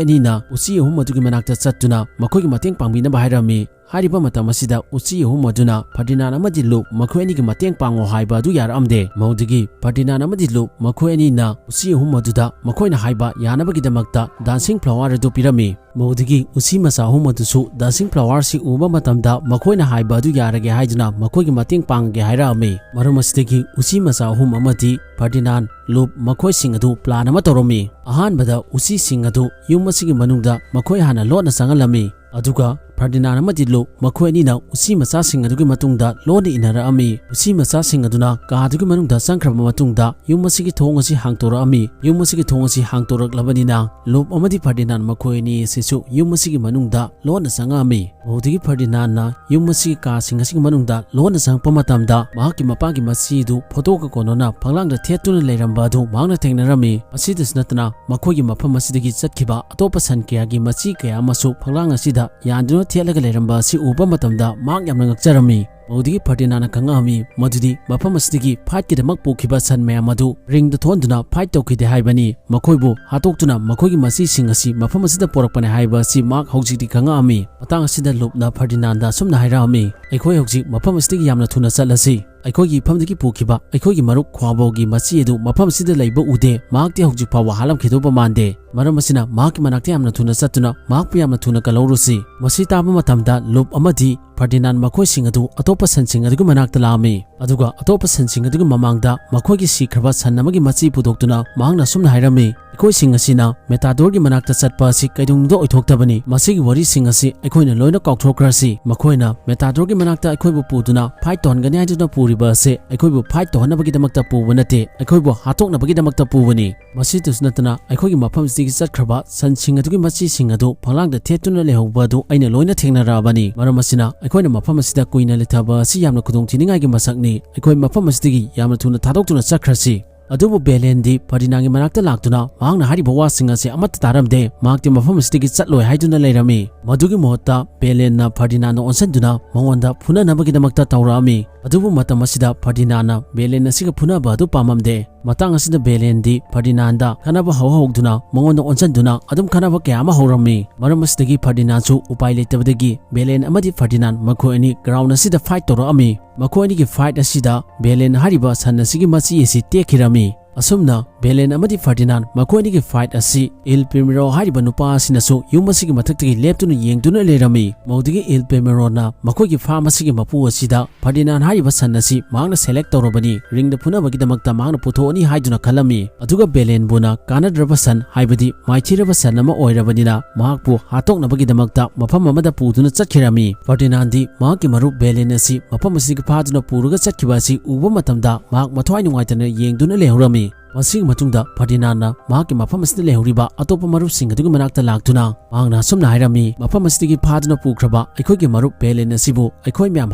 ꯑꯅꯤꯅ ꯎꯆꯤ ꯑꯍꯨꯝ ꯑꯗꯨꯒꯤ ꯃꯅꯥꯛꯇ ꯆꯠꯇꯨꯅ ꯃꯈꯣꯏꯒꯤ ꯃꯇꯦꯡ ꯄꯥꯡꯕꯤꯅꯕ ꯍꯥꯏꯔꯝꯃꯤ꯫ ꯍꯥꯏꯔꯤꯕ ꯃꯇꯝ ꯑꯁꯤꯗ ꯎꯆꯤ ꯑꯍꯨꯝ ꯑꯗꯨꯅ ꯐꯔꯗꯤꯅꯥꯟ ꯑꯃꯗꯤ ꯂꯨꯞ ꯃꯈꯣꯏ ꯑꯅꯤꯒꯤ ꯃꯇꯦꯡ ꯄꯥꯡꯉꯣ ꯍꯥꯏꯕ ꯑꯗꯨ ꯌꯥꯔꯛꯑꯝꯗꯦ꯫ ꯃꯗꯨꯗꯒꯤ ꯐꯔꯗꯤꯅꯥꯟ ꯑꯃꯗꯤ ꯂꯨꯞ ꯃꯈꯣꯏ ꯑꯅꯤꯅ ꯎꯆꯤ ꯑꯍꯨꯝ ꯑꯗꯨꯗ ꯃꯈꯣꯏꯅ ꯍꯥꯏꯕ ꯌꯥꯅꯕꯒꯤꯗꯃꯛꯇ dancing flower ꯑꯗꯨ ꯄꯤꯔꯝꯃꯤ꯫ ꯃꯗꯨꯗꯒꯤ ꯎꯆꯤ ꯃꯆꯥ ꯑꯍꯨꯝ ꯑꯗꯨꯁꯨ dancing flower ꯁꯤ ꯎꯕ ꯃꯇꯝꯗ ꯃꯈꯣꯏꯅ ꯍꯥꯏꯕ ꯑꯗꯨ ꯌꯥꯔꯒꯦ ꯍꯥꯏꯗꯨꯅ ꯃꯈꯣꯏꯒꯤ ꯃꯇꯦꯡ ꯄꯥꯡꯒꯦ ꯍꯥꯏꯔꯛꯑꯝꯃꯤ꯫ ꯃꯔꯝ ꯑꯁꯤꯗꯒꯤ ꯎꯆꯤ ꯃꯆꯥ ꯑꯍꯨꯝ ꯑꯃꯗꯤ ꯐꯔꯗꯤꯅꯥꯟ, ꯂꯨꯞ ꯃꯈꯣꯏꯁꯤꯡ ꯑꯗꯨ plan ꯑꯃ ꯇꯧꯔꯝꯃꯤ꯫ ꯑꯍꯥꯟꯕꯗ ꯎꯆꯤꯁꯤꯡ ꯑꯗꯨ ꯌꯨꯝ ꯑꯁꯤꯒꯤ ꯃꯅꯨꯡꯗ ꯃꯈꯣꯏ ꯍꯥꯟꯅ ꯂꯣꯠꯅ ꯆꯪꯍꯜꯂꯝꯃꯤ꯫ ꯑꯗꯨꯒ ꯐꯔꯗꯤꯅꯥꯟ ꯑꯃꯗꯤ ꯂꯨꯞ ꯃꯈꯣꯏ ꯑꯅꯤꯅ ꯎꯆꯤ ꯃꯆꯥꯁꯤꯡ ꯑꯗꯨꯒꯤ ꯃꯇꯨꯡꯗ ꯂꯣꯟꯅ ꯏꯟꯅꯔꯛꯑꯝꯃꯤ꯫ ꯎꯆꯤ ꯃꯆꯥꯁꯤꯡ ꯑꯗꯨꯅ ꯀꯥꯗꯨꯒꯤ ꯃꯅꯨꯡꯗ ꯆꯪꯈ꯭ꯔꯕ ꯃꯇꯨꯡꯗ ꯌꯨꯝ ꯑꯁꯤꯒꯤ ꯊꯣꯡ ꯑꯁꯤ ꯍꯥꯡꯇꯣꯔꯛꯑꯝꯃꯤ꯫ ꯌꯨꯝ ꯑꯁꯤꯒꯤ ꯊꯣꯡ ꯑꯁꯤ ꯍꯥꯡꯇꯣꯔꯛꯂꯕꯅꯤꯅ ꯂꯨꯞ ꯑꯃꯗꯤ ꯐꯔꯗꯤꯅꯥꯟ ꯃꯈꯣꯏ ꯑꯅꯤ ꯑꯁꯤꯁꯨ ꯌꯨꯝ ꯑꯁꯤꯒꯤ ꯃꯅꯨꯡꯗ ꯂꯣꯟꯅ ꯆꯪꯉꯛꯑꯝꯃꯤ꯫ ꯃꯗꯨꯗꯒꯤ ꯐꯔꯗꯤꯅꯥꯟꯅ ꯌꯨꯝ ꯑꯁꯤꯒꯤ ꯀꯥꯁꯤꯡ ꯑꯁꯤꯒꯤ ꯃꯅꯨꯡꯗ ꯂꯣꯟꯅ ꯆꯪꯉꯛꯄ ꯃꯇꯝꯗ ꯃꯍꯥꯛꯀꯤ ꯃꯄꯥꯒꯤ ꯃꯆꯤ ꯑꯗꯨ ꯐꯣꯇꯣꯒ ꯀꯣꯟꯅꯅ ꯐꯛꯂꯥꯡꯗ ꯊꯦꯠꯇꯨꯅ ꯂꯩꯔꯝꯕ ꯑꯗꯨ ꯃꯍꯥꯛꯅ ꯊꯦꯡꯅꯔꯝꯃꯤ꯫ ꯃꯁꯤꯗꯁꯨ ꯅꯠꯇꯅ ꯃꯈꯣꯏꯒꯤ ꯃꯐꯝ ꯑꯁꯤꯗꯒꯤ ꯆꯠꯈꯤꯕ ꯑꯇꯣꯞꯄ ꯁꯟ ꯀꯌꯥꯒꯤ ꯃꯆꯤ ꯀꯌꯥ ꯑꯃꯁꯨ ꯐꯛꯂꯥꯡ ꯑꯁꯤꯗ ꯌꯥꯟꯗꯨꯅ ꯊꯦꯠꯂꯒ ꯂꯩꯔꯝꯕ ꯑꯁꯤ ꯎꯕ ꯃꯇꯝꯗ ꯃꯍꯥꯛ ꯌꯥꯝꯅ ꯉꯛꯆꯔꯝꯃꯤ꯫ ꯃꯗꯨꯗꯒꯤ ꯐꯔꯗꯤꯅꯥꯟꯅ ꯈꯪꯉꯛꯑꯝꯃꯤ ꯃꯗꯨꯗꯤ ꯃꯐꯝ ꯑꯁꯤꯗꯒꯤ fight ꯀꯤꯗꯃꯛ ꯄꯨꯈꯤꯕ ꯁꯟ ꯃꯌꯥꯝ ꯑꯗꯨ ring ꯗ ꯊꯣꯛꯍꯟꯗꯨꯅ fight ꯇꯧꯈꯤꯗꯦ ꯍꯥꯏꯕꯅꯤ꯫ ꯃꯈꯣꯏꯕꯨ ꯍꯥꯠꯇꯣꯛꯇꯨꯅ ꯃꯈꯣꯏꯒꯤ ꯃꯆꯤꯁꯤꯡ ꯑꯁꯤ ꯃꯐꯝ ꯑꯁꯤꯗ ꯄꯣꯔꯛꯄꯅꯦ ꯍꯥꯏꯕ ꯑꯁꯤ ꯃꯍꯥꯛ ꯍꯧꯖꯤꯛꯇꯤ ꯈꯪꯉꯛꯑꯝꯃꯤ꯫ ꯃꯇꯥꯡ ꯑꯁꯤꯗ ꯂꯨꯞꯅ ꯐꯔꯗꯤꯅꯥꯟꯗ ꯑꯁꯨꯝꯅ ꯍꯥꯏꯔꯛꯑꯝꯃꯤ, "ꯑꯩꯈꯣꯏ ꯍꯧꯖꯤꯛ ꯃꯐꯝ ꯑꯁꯤꯗꯒꯤ ꯌꯥꯝꯅ ꯊꯨꯅ ꯆꯠꯂꯁꯤ꯫ ꯑꯩꯈꯣꯏꯒꯤ ꯏꯐꯝꯗꯒꯤ ꯄꯨꯈꯤꯕ ꯑꯩꯈꯣꯏꯒꯤ ꯃꯔꯨꯞ ꯈ꯭ꯋꯥꯕꯣꯒꯤ ꯃꯆꯤ ꯑꯗꯨ ꯃꯐꯝ ꯑꯁꯤꯗ ꯂꯩꯕ ꯎꯗꯦ꯫ ꯃꯍꯥꯛꯇꯤ ꯍꯧꯖꯤꯛ ꯐꯥꯎꯕ ꯍꯥꯠꯂꯝꯈꯤꯗꯧꯕ ꯃꯥꯟꯗꯦ꯫ ꯃꯔꯝ ꯑꯁꯤꯅ ꯃꯍꯥꯛꯀꯤ ꯃꯅꯥꯛꯇ ꯌꯥꯝꯅ ꯊꯨꯅ ꯆꯠꯇꯨꯅ ꯃꯍꯥꯛꯄꯨ ꯌꯥꯝꯅ ꯊꯨꯅ ꯀꯜꯍꯧꯔꯨꯁꯤ꯫" ꯃꯁꯤ ꯇꯥꯕ ꯃꯇꯝꯗ ꯂꯨꯞ ꯑꯃꯗꯤ ꯐꯔꯗꯤꯅꯥꯟ ꯃꯈꯣꯏꯁꯤꯡ ꯑꯗꯨ ꯑꯇꯣꯞꯄ ꯁꯟꯁꯤꯡ ꯑꯗꯨꯒꯤ ꯃꯅꯥꯛꯇ ꯂꯥꯛꯑꯝꯃꯤ꯫ ꯑꯗꯨꯒ ꯑꯇꯣꯞꯄ ꯁꯟꯁꯤꯡ ꯑꯗꯨꯒꯤ ꯃꯃꯥꯡꯗ ꯃꯈꯣꯏꯒꯤ ꯁꯤꯈ꯭ꯔꯕ ꯁꯟ ꯑꯃꯒꯤ ꯃꯆꯤ ꯄꯨꯊꯣꯛꯇꯨꯅ ꯃꯍꯥꯛꯅ ꯑꯁꯨꯝꯅ ꯍꯥꯏꯔꯝꯃꯤ, "ꯑꯩꯈꯣꯏꯁꯤꯡ ꯑꯁꯤꯅ ꯃꯦꯇꯥꯗꯣꯔꯒꯤ ꯃꯅꯥꯛꯇ ꯆꯠꯄ ꯑꯁꯤ ꯀꯩꯗꯧꯅꯨꯡꯗ ꯑꯣꯏꯊꯣꯛꯇꯕꯅꯤ꯫ ꯃꯁꯤꯒꯤ ꯋꯥꯔꯤꯁꯤꯡ ꯑꯁꯤ ꯑꯩꯈꯣꯏꯅ ꯂꯣꯏꯅ ꯀꯥꯎꯊꯣꯛꯈ꯭ꯔꯁꯤ꯫ ꯃꯈꯣꯏꯅ ꯃꯦꯇꯥꯗꯣꯔꯒꯤ ꯃꯅꯥꯛꯇ ꯑꯩꯈꯣꯏꯕꯨ ꯄꯨꯗꯨꯅ fight ꯇꯧꯍꯟꯒꯅꯤ ꯍꯥꯏꯗꯨꯅ ꯄꯨꯔꯤꯕ ꯑꯁꯤ ꯑꯩꯈꯣꯏꯕꯨ fight ꯇꯧꯍꯟꯅꯕꯒꯤꯗꯃꯛꯇ ꯄꯨꯕ ꯅꯠꯇꯦ, ꯑꯩꯈꯣꯏꯕꯨ ꯍꯥꯠꯇꯣꯛꯅꯕꯒꯤꯗꯃꯛꯇ ꯄꯨꯕꯅꯤ꯫ ꯃꯁꯤꯗꯁꯨ ꯅꯠꯇꯅ ꯑꯩꯈꯣꯏꯒꯤ ꯃꯐꯝꯁꯤꯗꯒꯤ ꯆꯠꯈ꯭ꯔꯕ ꯁꯟꯁꯤꯡ ꯑꯗꯨꯒꯤ ꯃꯆꯤꯁꯤꯡ ꯑꯗꯨ ꯐꯛꯂꯥꯡꯗ ꯊꯦꯠꯇꯨꯅ ꯂꯩꯍꯧꯕ ꯑꯗꯨ ꯑꯩꯅ ꯂꯣꯏꯅ ꯊꯦꯡꯅꯔꯛꯑꯕꯅꯤ꯫ ꯃꯔꯝ ꯑꯁꯤꯅ ꯑꯩꯈꯣꯏꯅ ꯃꯐꯝ ꯑꯁꯤꯗ ꯀꯨꯏꯅ ꯂꯩꯊꯕ ꯑꯁꯤ ꯌꯥꯝꯅ ꯈꯨꯗꯣꯡꯊꯤꯅꯤꯡꯉꯥꯏꯒꯤ ꯃꯁꯛꯅꯤ꯫ ꯑꯩꯈꯣꯏ ꯃꯐꯝ ꯑꯁꯤꯗꯒꯤ ꯌꯥꯝꯅ ꯊꯨꯅ ꯊꯥꯗꯣꯛꯇꯨꯅ ꯆꯠꯈ꯭ꯔꯁꯤ꯫" ꯑꯗꯨꯕꯨ ꯕꯦꯂꯦꯟꯗꯤ ꯐꯔꯗꯤꯅꯥꯟꯒꯤ ꯃꯅꯥꯛꯇ ꯂꯥꯛꯇꯨꯅ ꯃꯍꯥꯛꯅ ꯍꯥꯏꯔꯤꯕ ꯋꯥꯁꯤꯡ ꯑꯁꯤ ꯑꯃꯠꯇ ꯇꯥꯔꯝꯗꯦ꯫ ꯃꯍꯥꯛꯇꯤ ꯃꯐꯝ ꯑꯁꯤꯗꯒꯤ ꯆꯠꯂꯣꯏ ꯍꯥꯏꯗꯨꯅ ꯂꯩꯔꯝꯃꯤ꯫ ꯃꯗꯨꯒꯤ ꯃꯍꯨꯠꯇ ꯕꯦꯂꯦꯟꯅ ꯐꯔꯗꯤꯅꯥꯟꯗ ꯑꯣꯟꯁꯤꯟꯗꯨꯅ ꯃꯉꯣꯟꯗ ꯐꯨꯅꯅꯕꯒꯤꯗꯃꯛꯇ ꯇꯧꯔꯛꯑꯝꯃꯤ꯫ ꯑꯗꯨꯕꯨ ꯃꯇꯝ ꯑꯁꯤꯗ ꯐꯔꯗꯤꯅꯥꯟꯅ ꯕꯦꯂꯦꯟ ꯑꯁꯤꯒ ꯐꯨꯅꯕ ꯑꯗꯨ ꯄꯥꯝꯃꯝꯗꯦ꯫ ꯃꯇꯥꯡ ꯑꯁꯤꯗ ꯕꯦꯂꯦꯟꯗꯤ ꯐꯔꯗꯤꯅꯥꯟꯗ ꯈꯠꯅꯕ ꯍꯧꯍꯧꯗꯨꯅ ꯃꯉꯣꯟꯗ ꯑꯣꯟꯁꯤꯟꯗꯨꯅ ꯑꯗꯨꯝ ꯈꯠꯅꯕ ꯀꯌꯥ ꯑꯃ ꯍꯧꯔꯝꯃꯤ꯫ ꯃꯔꯝ ꯑꯁꯤꯗꯒꯤ ꯐꯔꯗꯤꯅꯥꯟꯁꯨ ꯎꯄꯥꯏ ꯂꯩꯇꯕꯗꯒꯤ ꯕꯦꯂꯦꯟ ꯑꯃꯗꯤ ꯐꯔꯗꯤꯅꯥꯟ ꯃꯈꯣꯏ ꯑꯅꯤ ꯒ꯭ꯔꯥꯎꯟ ꯑꯁꯤꯗ ꯐꯥꯏꯠ ꯇꯧꯔꯛꯑꯝꯃꯤ꯫ ꯃꯈꯣꯏ ꯑꯅꯤꯒꯤ ꯐꯥꯏꯠ ꯑꯁꯤꯗ ꯕꯦꯂꯦꯟ ꯍꯥꯏꯔꯤꯕ ꯁꯟ ꯑꯁꯤꯒꯤ ꯃꯆꯤ ꯑꯁꯤ ꯇꯦꯛꯈꯤꯔꯝꯃꯤ꯫ ꯑꯁꯨꯝꯅ ꯕꯦꯂꯦꯟ ꯑꯃꯗꯤ ꯐꯔꯗꯤꯅꯥꯟ ꯃꯈꯣꯏ ꯑꯅꯤꯒꯤ ꯐꯥꯏꯠ ꯑꯁꯤ ꯏꯜ ꯄꯦꯃꯦꯔꯣ ꯍꯥꯏꯔꯤꯕ ꯅꯨꯄꯥ ꯑꯁꯤꯅꯁꯨ ꯌꯨꯝ ꯑꯁꯤꯒꯤ ꯃꯊꯛꯇꯒꯤ ꯂꯦꯞꯇꯨꯅ ꯌꯦꯡꯗꯨꯅ ꯂꯩꯔꯝꯃꯤ꯫ ꯃꯧꯗꯒꯤ ꯏꯜ ꯄꯦꯃꯦꯔꯣꯅ ꯃꯈꯣꯏꯒꯤ ꯐꯥꯔꯝ ꯑꯁꯤꯒꯤ ꯃꯄꯨ ꯑꯁꯤꯗ ꯐꯔꯗꯤꯅꯥꯟ ꯍꯥꯏꯔꯤꯕ ꯁꯟ ꯑꯁꯤ ꯃꯍꯥꯛꯅ ꯁꯦꯂꯦꯛ ꯇꯧꯔꯕꯅꯤ, ꯔꯤꯡꯗ ꯐꯨꯅꯕꯒꯤꯗꯃꯛꯇ ꯃꯍꯥꯛꯅ ꯄꯨꯊꯣꯛꯑꯅꯤ ꯍꯥꯏꯗꯨꯅ ꯈꯜꯂꯝꯃꯤ꯫ ꯑꯗꯨꯒ ꯕꯦꯂꯦꯟꯕꯨꯅ ꯀꯥꯟꯅꯗ꯭ꯔꯕ ꯁꯟ, ꯍꯥꯏꯕꯗꯤ ꯃꯥꯏꯊꯤꯔꯕ ꯁꯟ ꯑꯃ ꯑꯣꯏꯔꯕꯅꯤꯅ ꯃꯍꯥꯛꯄꯨ ꯍꯥꯠꯇꯣꯛꯅꯕꯒꯤꯗꯃꯛꯇ ꯃꯐꯝ ꯑꯃꯗ ꯄꯨꯗꯨꯅ ꯆꯠꯈꯤꯔꯝꯃꯤ꯫ ꯐꯔꯗꯤꯅꯥꯟꯗꯤ ꯃꯍꯥꯛꯀꯤ ꯃꯔꯨꯞ ꯕꯦꯂꯦꯟ ꯑꯁꯤ ꯃꯐꯝ ꯑꯁꯤꯗꯒꯤ ꯐꯥꯗꯨꯅ ꯄꯨꯔꯒ ꯆꯠꯈꯤꯕ ꯑꯁꯤ ꯎꯕ ꯃꯇꯝꯗ ꯃꯍꯥꯛ ꯃꯊ꯭ꯋꯥꯏ ꯅꯨꯡꯉꯥꯏꯇꯅ ꯌꯦꯡꯗꯨꯅ ꯂꯩꯍꯧꯔꯝꯃꯤ꯫ ꯃꯁꯤꯒꯤ ꯃꯇꯨꯡꯗ ꯐꯔꯗꯤꯅꯥꯟꯅ ꯃꯍꯥꯛꯀꯤ ꯃꯐꯝ ꯑꯁꯤꯗ ꯂꯩꯍꯧꯔꯤꯕ ꯑꯇꯣꯞꯄ ꯃꯔꯨꯞꯁꯤꯡ ꯑꯗꯨꯒꯤ ꯃꯅꯥꯛꯇ ꯂꯥꯛꯇꯨꯅ ꯃꯍꯥꯛꯅ ꯑꯁꯨꯝꯅ ꯍꯥꯏꯔꯝꯃꯤ, "ꯃꯐꯝ ꯑꯁꯤꯗꯒꯤ ꯐꯥꯗꯨꯅ ꯄꯨꯈ꯭ꯔꯕ ꯑꯩꯈꯣꯏꯒꯤ ꯃꯔꯨꯞ ꯕꯦꯂꯦꯟ ꯑꯁꯤꯕꯨ ꯑꯩꯈꯣꯏ ꯃꯌꯥꯝ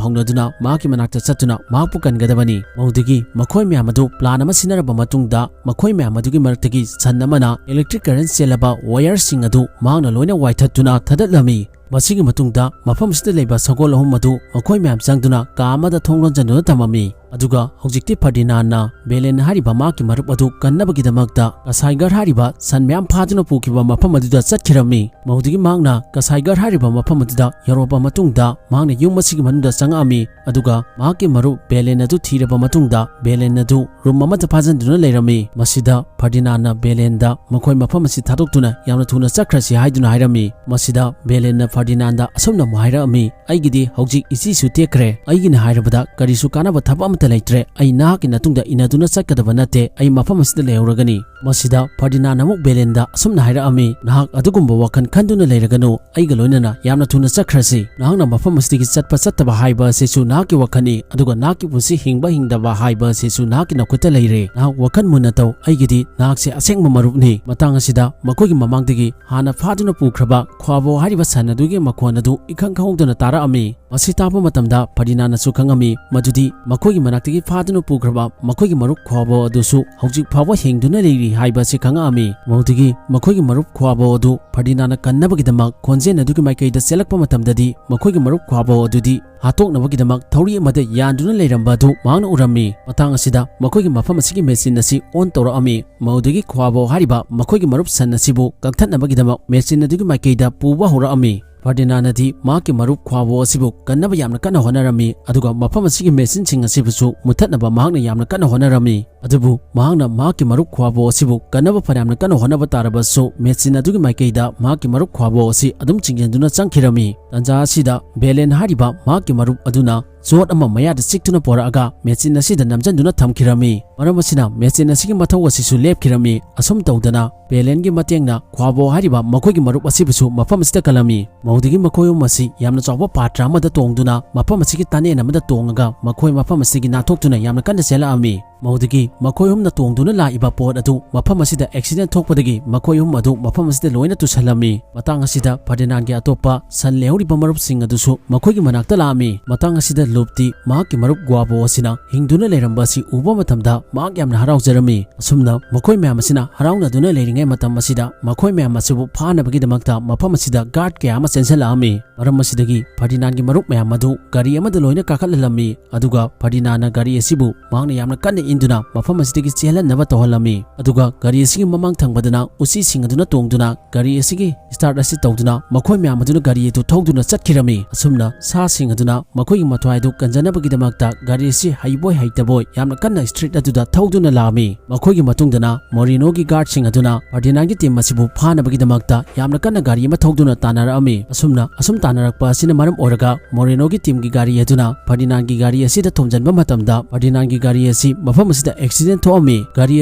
ꯍꯧꯅꯗꯨꯅ ꯃꯍꯥꯛꯀꯤ ꯃꯅꯥꯛꯇ ꯆꯠꯇꯨꯅ ꯃꯍꯥꯛꯄꯨ ꯀꯟꯒꯗꯕꯅꯤ꯫ ꯃꯧꯗꯒꯤ ꯃꯈꯣꯏ ꯃꯌꯥꯝ ꯑꯗꯨ ꯄ꯭ꯂꯥꯟ ꯑꯃ ꯁꯤꯟꯅꯔꯕ ꯃꯇꯨꯡꯗ ꯃꯈꯣꯏ ꯃꯌꯥꯝ ꯑꯗꯨꯒꯤ ꯃꯔꯛꯇꯒꯤ ꯁꯟ ꯑꯃꯅ ꯏꯂꯦꯛꯇ꯭ꯔꯤꯛ ꯀꯔꯦꯟ ꯆꯦꯜꯂꯕ ꯋꯥꯌꯔꯁꯤꯡ ꯑꯗꯨ ꯃꯍꯥꯛꯅ ꯂꯣꯏꯅ ꯋꯥꯏꯊꯠꯇꯨꯅ ꯊꯥꯗꯠꯂꯝꯃꯤ꯫ ꯃꯁꯤꯒꯤ ꯃꯇꯨꯡꯗ ꯃꯐꯝ ꯑꯁꯤꯗ ꯂꯩꯕ ꯁꯒꯣꯜ ꯑꯍꯨꯝ ꯑꯗꯨ ꯃꯈꯣꯏ ꯃꯌꯥꯝ ꯆꯪꯗꯨꯅ ꯀꯥ ꯑꯃꯗ ꯊꯣꯡ ꯂꯣꯟꯖꯟꯗꯨꯅ ꯊꯝꯃꯝꯃꯤ꯫ ꯑꯗꯨꯒ ꯍꯧꯖꯤꯛꯇꯤ ꯐꯔꯗꯤꯅꯥꯟꯅ ꯕꯦꯂꯦꯟ ꯍꯥꯏꯔꯤꯕ ꯃꯍꯥꯛꯀꯤ ꯃꯔꯨꯞ ꯑꯗꯨ ꯀꯟꯅꯕꯒꯤꯗꯃꯛꯇ ꯀꯁꯥꯏꯒꯔ ꯍꯥꯏꯔꯤꯕ ꯁꯟ ꯃꯌꯥꯝ ꯐꯥꯗꯨꯅ ꯄꯨꯈꯤꯕ ꯃꯐꯝ ꯑꯗꯨꯗ ꯆꯠꯈꯤꯔꯝꯃꯤ꯫ ꯃꯧꯗꯒꯤ ꯃꯍꯥꯛꯅ ꯀꯁꯥꯏꯒꯔ ꯍꯥꯏꯔꯤꯕ ꯃꯐꯝ ꯑꯗꯨꯗ ꯌꯧꯔꯛꯄ ꯃꯇꯨꯡꯗ ꯃꯍꯥꯛꯅ ꯌꯨꯝ ꯑꯁꯤꯒꯤ ꯃꯅꯨꯡꯗ ꯆꯪꯉꯛꯑꯝꯃꯤ꯫ ꯑꯗꯨꯒ ꯃꯍꯥꯛꯀꯤ ꯃꯔꯨꯞ ꯕꯦꯂꯦꯟ ꯑꯗꯨ ꯊꯤꯔꯕ ꯃꯇꯨꯡꯗ ꯕꯦꯂꯦꯟ ꯑꯗꯨ ꯔꯨꯝ ꯑꯃꯗ ꯐꯥꯖꯤꯟꯗꯨꯅ ꯂꯩꯔꯝꯃꯤ꯫ ꯃꯁꯤꯗ ꯐꯔꯗꯤꯅꯥꯟꯅ ꯕꯦꯂꯦꯟꯗ ꯃꯈꯣꯏ ꯃꯐꯝ ꯑꯁꯤ ꯊꯥꯗꯣꯛꯇꯨꯅ ꯌꯥꯝꯅ ꯊꯨꯅ ꯆꯠꯈ꯭ꯔꯁꯤ ꯍꯥꯏꯗꯨꯅ ꯍꯥꯏꯔꯝꯃꯤ꯫ ꯃꯁꯤꯗ ꯕꯦꯂꯦꯟꯅ ꯐꯔꯗꯤꯅꯥꯟꯗ ꯑꯁꯨꯝꯅ ꯑꯃꯨꯛ ꯍꯥꯏꯔꯛꯑꯝꯃꯤ, "ꯑꯩꯒꯤꯗꯤ ꯍꯧꯖꯤꯛ ꯏꯆꯦꯁꯨ ꯇꯦꯛꯈ꯭ꯔꯦ꯫ ꯑꯩꯒꯤꯅ ꯍꯥꯏꯔꯕꯗ ꯀꯔꯤꯁꯨ ꯀꯥꯟꯅꯕ ꯊꯕꯛ ꯑꯃꯠꯇ ꯂꯩꯇ꯭ꯔꯦ꯫ ꯑꯩ ꯅꯍꯥꯛꯀꯤ ꯅꯇꯨꯡꯗ ꯏꯟꯅꯗꯨꯅ ꯆꯠꯀꯗꯕ ꯅꯠꯇꯦ꯫ ꯑꯩ ꯃꯐꯝ ꯑꯁꯤꯗ ꯂꯩꯍꯧꯔꯒꯅꯤ"꯫ ꯃꯁꯤꯗ ꯐꯔꯗꯤꯅꯥꯟ ꯑꯃꯨꯛ ꯕꯦꯂꯦꯟꯗ ꯑꯁꯨꯝꯅ ꯍꯥꯏꯔꯛꯑꯝꯃꯤ, "ꯅꯍꯥꯛ ꯑꯗꯨꯒꯨꯝꯕ ꯋꯥꯈꯜ ꯈꯟꯗꯨꯅ ꯂꯩꯔꯒꯅꯨ꯫ ꯑꯩꯒ ꯂꯣꯏꯅꯅ ꯌꯥꯝꯅ ꯊꯨꯅ ꯆꯠꯈ꯭ꯔꯁꯤ꯫ ꯅꯍꯥꯛꯅ ꯃꯐꯝ ꯑꯁꯤꯗꯒꯤ ꯆꯠꯄ ꯆꯠꯇꯕ ꯍꯥꯏꯕ ꯑꯁꯤꯁꯨ ꯅꯍꯥꯛꯀꯤ ꯋꯥꯈꯜꯅꯤ, ꯑꯗꯨꯒ ꯅꯍꯥꯛꯀꯤ ꯄꯨꯟꯁꯤ ꯍꯤꯡꯕ ꯍꯤꯡꯗꯕ ꯍꯥꯏꯕ ꯑꯁꯤꯁꯨ ꯅꯍꯥꯛꯀꯤ ꯅꯈꯨꯠꯇ ꯂꯩꯔꯦ꯫ ꯅꯍꯥꯛ ꯋꯥꯈꯜ ꯃꯨꯟꯅ ꯇꯧ꯫ ꯑꯩꯒꯤꯗꯤ ꯅꯍꯥꯛꯁꯦ ꯑꯁꯦꯡꯕ ꯃꯔꯨꯞꯅꯤ"꯫ ꯃꯇꯥꯡ ꯑꯁꯤꯗ ꯃꯈꯣꯏꯒꯤ ꯃꯃꯥꯡꯗꯒꯤ ꯍꯥꯟꯅ ꯐꯥꯗꯨꯅ ꯄꯨꯈ꯭ꯔꯕ ꯈ꯭ꯋꯥꯕꯣ ꯍꯥꯏꯔꯤꯕ ꯁꯟ ꯑꯗꯨꯒꯤ ꯃꯈꯣꯟ ꯑꯗꯨ ꯏꯈꯪ ꯈꯪꯍꯧꯗꯅ ꯇꯥꯔꯛꯑꯝꯃꯤ꯫ ꯃꯁꯤ ꯇꯥꯕ ꯃꯇꯝꯗ ꯐꯔꯗꯤꯅꯥꯟꯅꯁꯨ ꯈꯪꯉꯝꯃꯤ ꯃꯗꯨꯗꯤ ꯃꯈꯣꯏꯒꯤ ꯃꯅꯥꯛꯇꯒꯤ ꯐꯥꯗꯨꯅ ꯄꯨꯈ꯭ꯔꯕ ꯃꯈꯣꯏꯒꯤ ꯃꯔꯨꯞ ꯈ꯭ꯋꯥꯕꯣ ꯑꯗꯨꯁꯨ ꯍꯧꯖꯤꯛ ꯐꯥꯎꯕ ꯍꯤꯡꯗꯨꯅ ꯂꯩꯔꯤ ꯍꯥꯏꯕ ꯑꯁꯤ ꯈꯪꯉꯛꯑꯝꯃꯤ꯫ ꯃꯗꯨꯗꯒꯤ ꯃꯈꯣꯏꯒꯤ ꯃꯔꯨꯞ ꯈ꯭ꯋꯥꯕꯣ ꯑꯗꯨ ꯐꯔꯗꯤꯅꯥꯟꯅ ꯀꯟꯅꯕꯒꯤꯗꯃꯛ ꯈꯣꯟꯖꯦꯜ ꯑꯗꯨꯒꯤ ꯃꯥꯏꯀꯩꯗ ꯆꯦꯜꯂꯛꯄ ꯃꯇꯝꯗꯗꯤ ꯃꯈꯣꯏꯒꯤ ꯃꯔꯨꯞ ꯈ꯭ꯋꯥꯕꯣ ꯑꯗꯨꯗꯤ ꯍꯥꯠꯇꯣꯛꯅꯕꯒꯤꯗꯃꯛ ꯊꯧꯔꯤ ꯑꯃꯗ ꯌꯥꯟꯗꯨꯅ ꯂꯩꯔꯝꯕ ꯑꯗꯨ ꯃꯍꯥꯛꯅ ꯎꯔꯝꯃꯤ꯫ ꯃꯇꯥꯡ ꯑꯁꯤꯗ ꯃꯈꯣꯏꯒꯤ ꯃꯐꯝ ꯑꯁꯤꯒꯤ ꯃꯦꯆꯤꯟ ꯑꯁꯤ ꯑꯣꯟ ꯇꯧꯔꯛꯑꯝꯃꯤ꯫ ꯃꯗꯨꯗꯒꯤ ꯈ꯭ꯋꯥꯕꯣ ꯍꯥꯏꯔꯤꯕ ꯃꯈꯣꯏꯒꯤ ꯃꯔꯨꯞ ꯁꯟ ꯑꯁꯤꯕꯨ ꯀꯛꯊꯠꯅꯕꯒꯤꯗꯃꯛ ꯃꯦꯆꯤꯟ ꯑꯗꯨꯒꯤ ꯃꯥꯏꯀꯩꯗ ꯄꯨꯕ ꯍꯧꯔꯛꯑꯝꯃꯤ꯫ ꯐꯔꯗꯤꯅꯥꯟꯅꯗꯤ ꯃꯍꯥꯛꯀꯤ ꯃꯔꯨꯞ ꯈ꯭ꯋꯥꯕꯣ ꯑꯁꯤꯕꯨ ꯀꯟꯅꯕ ꯌꯥꯝꯅ ꯀꯟꯅ ꯍꯣꯠꯅꯔꯝꯃꯤ, ꯑꯗꯨꯒ ꯃꯐꯝ ꯑꯁꯤꯒꯤ ꯃꯦꯆꯤꯟꯁꯤꯡ ꯑꯁꯤꯕꯨꯁꯨ ꯃꯨꯠꯊꯠꯅꯕ ꯃꯍꯥꯛꯅ ꯌꯥꯝꯅ ꯀꯟꯅ ꯍꯣꯠꯅꯔꯝꯃꯤ꯫ ꯑꯗꯨꯕꯨ ꯃꯍꯥꯛꯅ ꯃꯍꯥꯛꯀꯤ ꯃꯔꯨꯞ ꯈ꯭ꯋꯥꯕꯣ ꯑꯁꯤꯕꯨ ꯀꯟꯅꯕ ꯐꯅꯌꯥꯝꯅ ꯀꯟꯅ ꯍꯣꯠꯅꯕ ꯇꯥꯔꯕꯁꯨ, ꯃꯦꯆꯤꯟ ꯑꯗꯨꯒꯤ ꯃꯥꯏꯀꯩꯗ ꯃꯍꯥꯛꯀꯤ ꯃꯔꯨꯞ ꯈ꯭ꯋꯥꯕꯣ ꯑꯁꯤ ꯑꯗꯨꯝ ꯆꯤꯡꯁꯤꯟꯗꯨꯅ ꯆꯪꯈꯤꯔꯝꯃꯤ꯫ ꯇꯥꯟꯖꯥ ꯑꯁꯤꯗ ꯕꯦꯂꯦꯟ ꯍꯥꯏꯔꯤꯕ ꯃꯍꯥꯛꯀꯤ ꯃꯔꯨꯞ ꯑꯗꯨꯅ ꯖꯣꯠ ꯑꯃ ꯃꯌꯥꯗ ꯆꯤꯛꯇꯨꯅ ꯄꯣꯔꯛꯑꯒ ꯃꯦꯆꯤꯟ ꯑꯁꯤꯗ ꯅꯝꯖꯟꯗꯨꯅ ꯊꯝꯈꯤꯔꯝꯃꯤ꯫ ꯃꯔꯝ ꯑꯁꯤꯅ ꯃꯦꯆꯤꯟ ꯑꯁꯤꯒꯤ ꯃꯊꯧ ꯑꯁꯤꯁꯨ ꯂꯦꯞꯈꯤꯔꯝꯃꯤ꯫ ꯑꯁꯨꯝ ꯇꯧꯗꯅ ꯕꯦꯂꯦꯟꯒꯤ ꯃꯇꯦꯡꯅ ꯈ꯭ꯋꯥꯕꯣ ꯍꯥꯏꯔꯤꯕ ꯃꯈꯣꯏꯒꯤ ꯃꯔꯨꯞ ꯑꯁꯤꯕꯨꯁꯨ ꯃꯐꯝ ꯑꯁꯤꯗ ꯀꯜꯂꯝꯃꯤ꯫ ꯃꯗꯨꯗꯒꯤ ꯃꯈꯣꯏ ꯑꯍꯨꯝ ꯑꯁꯤ ꯌꯥꯝꯅ ꯆꯥꯎꯕ ꯄꯥꯇ꯭ꯔ ꯑꯃꯗ ꯇꯣꯡꯗꯨꯅ ꯃꯐꯝ ꯑꯁꯤꯒꯤ ꯇꯅꯦꯟ ꯑꯃꯗ ꯇꯣꯡꯉꯒ ꯃꯈꯣꯏ ꯃꯐꯝ ꯑꯁꯤꯗꯒꯤ ꯅꯥꯟꯊꯣꯛꯇꯨꯅ ꯌꯥꯝꯅ ꯀꯟꯅ ꯆꯦꯜꯂꯛꯑꯝꯃꯤ꯫ ꯃꯗꯨꯗꯒꯤ ꯃꯈꯣꯏ ꯑꯍꯨꯝꯅ ꯇꯣꯡꯗꯨꯅ ꯂꯥꯛꯏꯕ ꯄꯣꯠ ꯑꯗꯨ ꯃꯐꯝ ꯑꯁꯤꯗ ꯑꯦꯛꯁꯤꯗꯦꯟ ꯊꯣꯛꯄꯗꯒꯤ ꯃꯈꯣꯏ ꯑꯍꯨꯝ ꯑꯗꯨ ꯃꯐꯝ ꯑꯁꯤꯗ ꯂꯣꯏꯅ ꯇꯨꯁꯜꯂꯝꯃꯤ꯫ ꯃꯇꯥꯡ ꯑꯁꯤꯗ ꯐꯔꯗꯤꯅꯥꯟꯒꯤ ꯑꯇꯣꯞꯄ ꯁꯟ ꯂꯩꯍꯧꯔꯤꯕ ꯃꯔꯨꯞꯁꯤꯡ ꯑꯗꯨꯁꯨ ꯃꯈꯣꯏꯒꯤ ꯃꯅꯥꯛꯇ ꯂꯥꯛꯑꯝꯃꯤ꯫ ꯃꯇꯥꯡ ꯑꯁꯤꯗ ꯂꯨꯞꯇꯤ ꯃꯍꯥꯛꯀꯤ ꯃꯔꯨꯞ ꯒ꯭ꯋꯥꯕꯣ ꯑꯁꯤꯅ ꯍꯤꯡꯗꯨꯅ ꯂꯩꯔꯝꯕ ꯑꯁꯤ ꯎꯕ ꯃꯇꯝꯗ ꯃꯍꯥꯛ ꯌꯥꯝꯅ ꯍꯔꯥꯎꯖꯔꯝꯃꯤ꯫ ꯑꯁꯨꯝꯅ ꯃꯈꯣꯏ ꯃꯌꯥꯝ ꯑꯁꯤꯅ ꯍꯔꯥꯎꯅꯗꯨꯅ ꯂꯩꯔꯤꯉꯩ ꯃꯇꯝ ꯑꯁꯤꯗ ꯃꯈꯣꯏ ꯃꯌꯥꯝ ꯑꯁꯤꯕꯨ ꯐꯥꯅꯕꯒꯤꯗꯃꯛꯇ ꯃꯐꯝ ꯑꯁꯤꯗ ꯒꯥꯔꯗ ꯀꯌꯥ ꯑꯃ ꯆꯦꯟꯁꯤꯜꯂꯛꯑꯝꯃꯤ꯫ ꯃꯔꯝ ꯑꯁꯤꯗꯒꯤ ꯐꯔꯗꯤꯅꯥꯟꯒꯤ ꯃꯔꯨꯞ ꯃꯌꯥꯝ ꯑꯗꯨ ꯒꯥꯔꯤ ꯑꯃꯗ ꯂꯣꯏꯅ ꯀꯥꯈꯠꯍꯜꯂꯝꯃꯤ꯫ ꯑꯗꯨꯒ ꯐꯔꯗꯤꯅꯥꯟꯅ ꯒꯥꯔꯤ ꯑꯁꯤꯕꯨ ꯃꯍꯥꯛꯅ ꯌꯥꯝꯅ ꯀꯟꯅ ꯏꯟꯗꯨꯅ ꯃꯐꯝ ꯑꯁꯤꯗꯒꯤ ꯆꯦꯜꯍꯟꯅꯕ ꯇꯧꯍꯜꯂꯝꯃꯤ꯫ ꯑꯗꯨꯒ ꯒꯥꯔꯤ ꯑꯁꯤꯒꯤ ꯃꯃꯥꯡ ꯊꯪꯕꯗꯅ ꯎꯆꯤꯁꯤꯡ ꯑꯗꯨꯅ ꯇꯣꯡꯗꯨꯅ ꯒꯥꯔꯤ ꯑꯁꯤꯒꯤ ꯁ꯭ꯇꯥꯔꯠ ꯑꯁꯤ ꯇꯧꯗꯨꯅ ꯃꯈꯣꯏ ꯃꯌꯥꯝ ꯑꯗꯨꯅ ꯒꯥꯔꯤ ꯑꯗꯨ ꯊꯧꯗꯨꯅ ꯆꯠꯈꯤꯔꯝꯃꯤ꯫ ꯑꯁꯨꯝꯅ ꯁꯥꯁꯤꯡ ꯑꯗꯨꯅ ꯃꯈꯣꯏꯒꯤ ꯃꯊ꯭ꯋꯥꯏꯗꯨ ꯀꯟꯖꯅꯕꯒꯤꯗꯃꯛꯇ ꯒꯥꯔꯤ ꯑꯁꯤ ꯍꯩꯕꯣꯏ ꯍꯩꯇꯕꯣꯏ ꯌꯥꯝꯅ ꯀꯟꯅ ꯁ꯭ꯇ꯭ꯔꯤꯠ ꯑꯗꯨꯗ ꯊꯧꯗꯨꯅ ꯂꯥꯛꯑꯝꯃꯤ꯫ ꯃꯈꯣꯏꯒꯤ ꯃꯇꯨꯡꯗꯅ ꯃꯣꯔꯤꯅꯣꯒꯤ ꯒꯥꯔꯗꯁꯤꯡ ꯑꯗꯨꯅ ꯐꯔꯗꯤꯅꯥꯟꯒꯤ ꯇꯤꯝ ꯑꯁꯤꯕꯨ ꯐꯥꯅꯕꯒꯤꯗꯃꯛꯇ ꯌꯥꯝꯅ ꯀꯟꯅ ꯒꯥꯔꯤ ꯑꯃ ꯊꯧꯗꯨꯅ ꯇꯥꯟꯅꯔꯛꯑꯝꯃꯤ꯫ ꯑꯁꯨꯝꯅ ꯑꯁꯨꯝ ꯇꯥꯟꯅꯔꯛꯄ ꯑꯁꯤꯅ ꯃꯔꯝ ꯑꯣꯏꯔꯒ ꯃꯣꯔꯤꯅꯣꯒꯤ ꯇꯤꯝꯒꯤ ꯒꯥꯔꯤ ꯑꯗꯨꯅ ꯐꯔꯗꯤꯅꯥꯟꯒꯤ ꯒꯥꯔꯤ ꯑꯁꯤꯗ ꯊꯣꯝꯖꯤꯟꯕ ꯃꯇꯝꯗ ꯐꯔꯗꯤꯅꯥꯟꯒꯤ ꯒꯥꯔꯤ ꯑꯁꯤ ꯃꯐꯝ ꯑꯁꯤꯗ ꯑꯦꯛꯁꯤꯗꯦꯟ ꯊꯣꯛꯑꯝꯃꯤ꯫ ꯒꯥꯔꯤ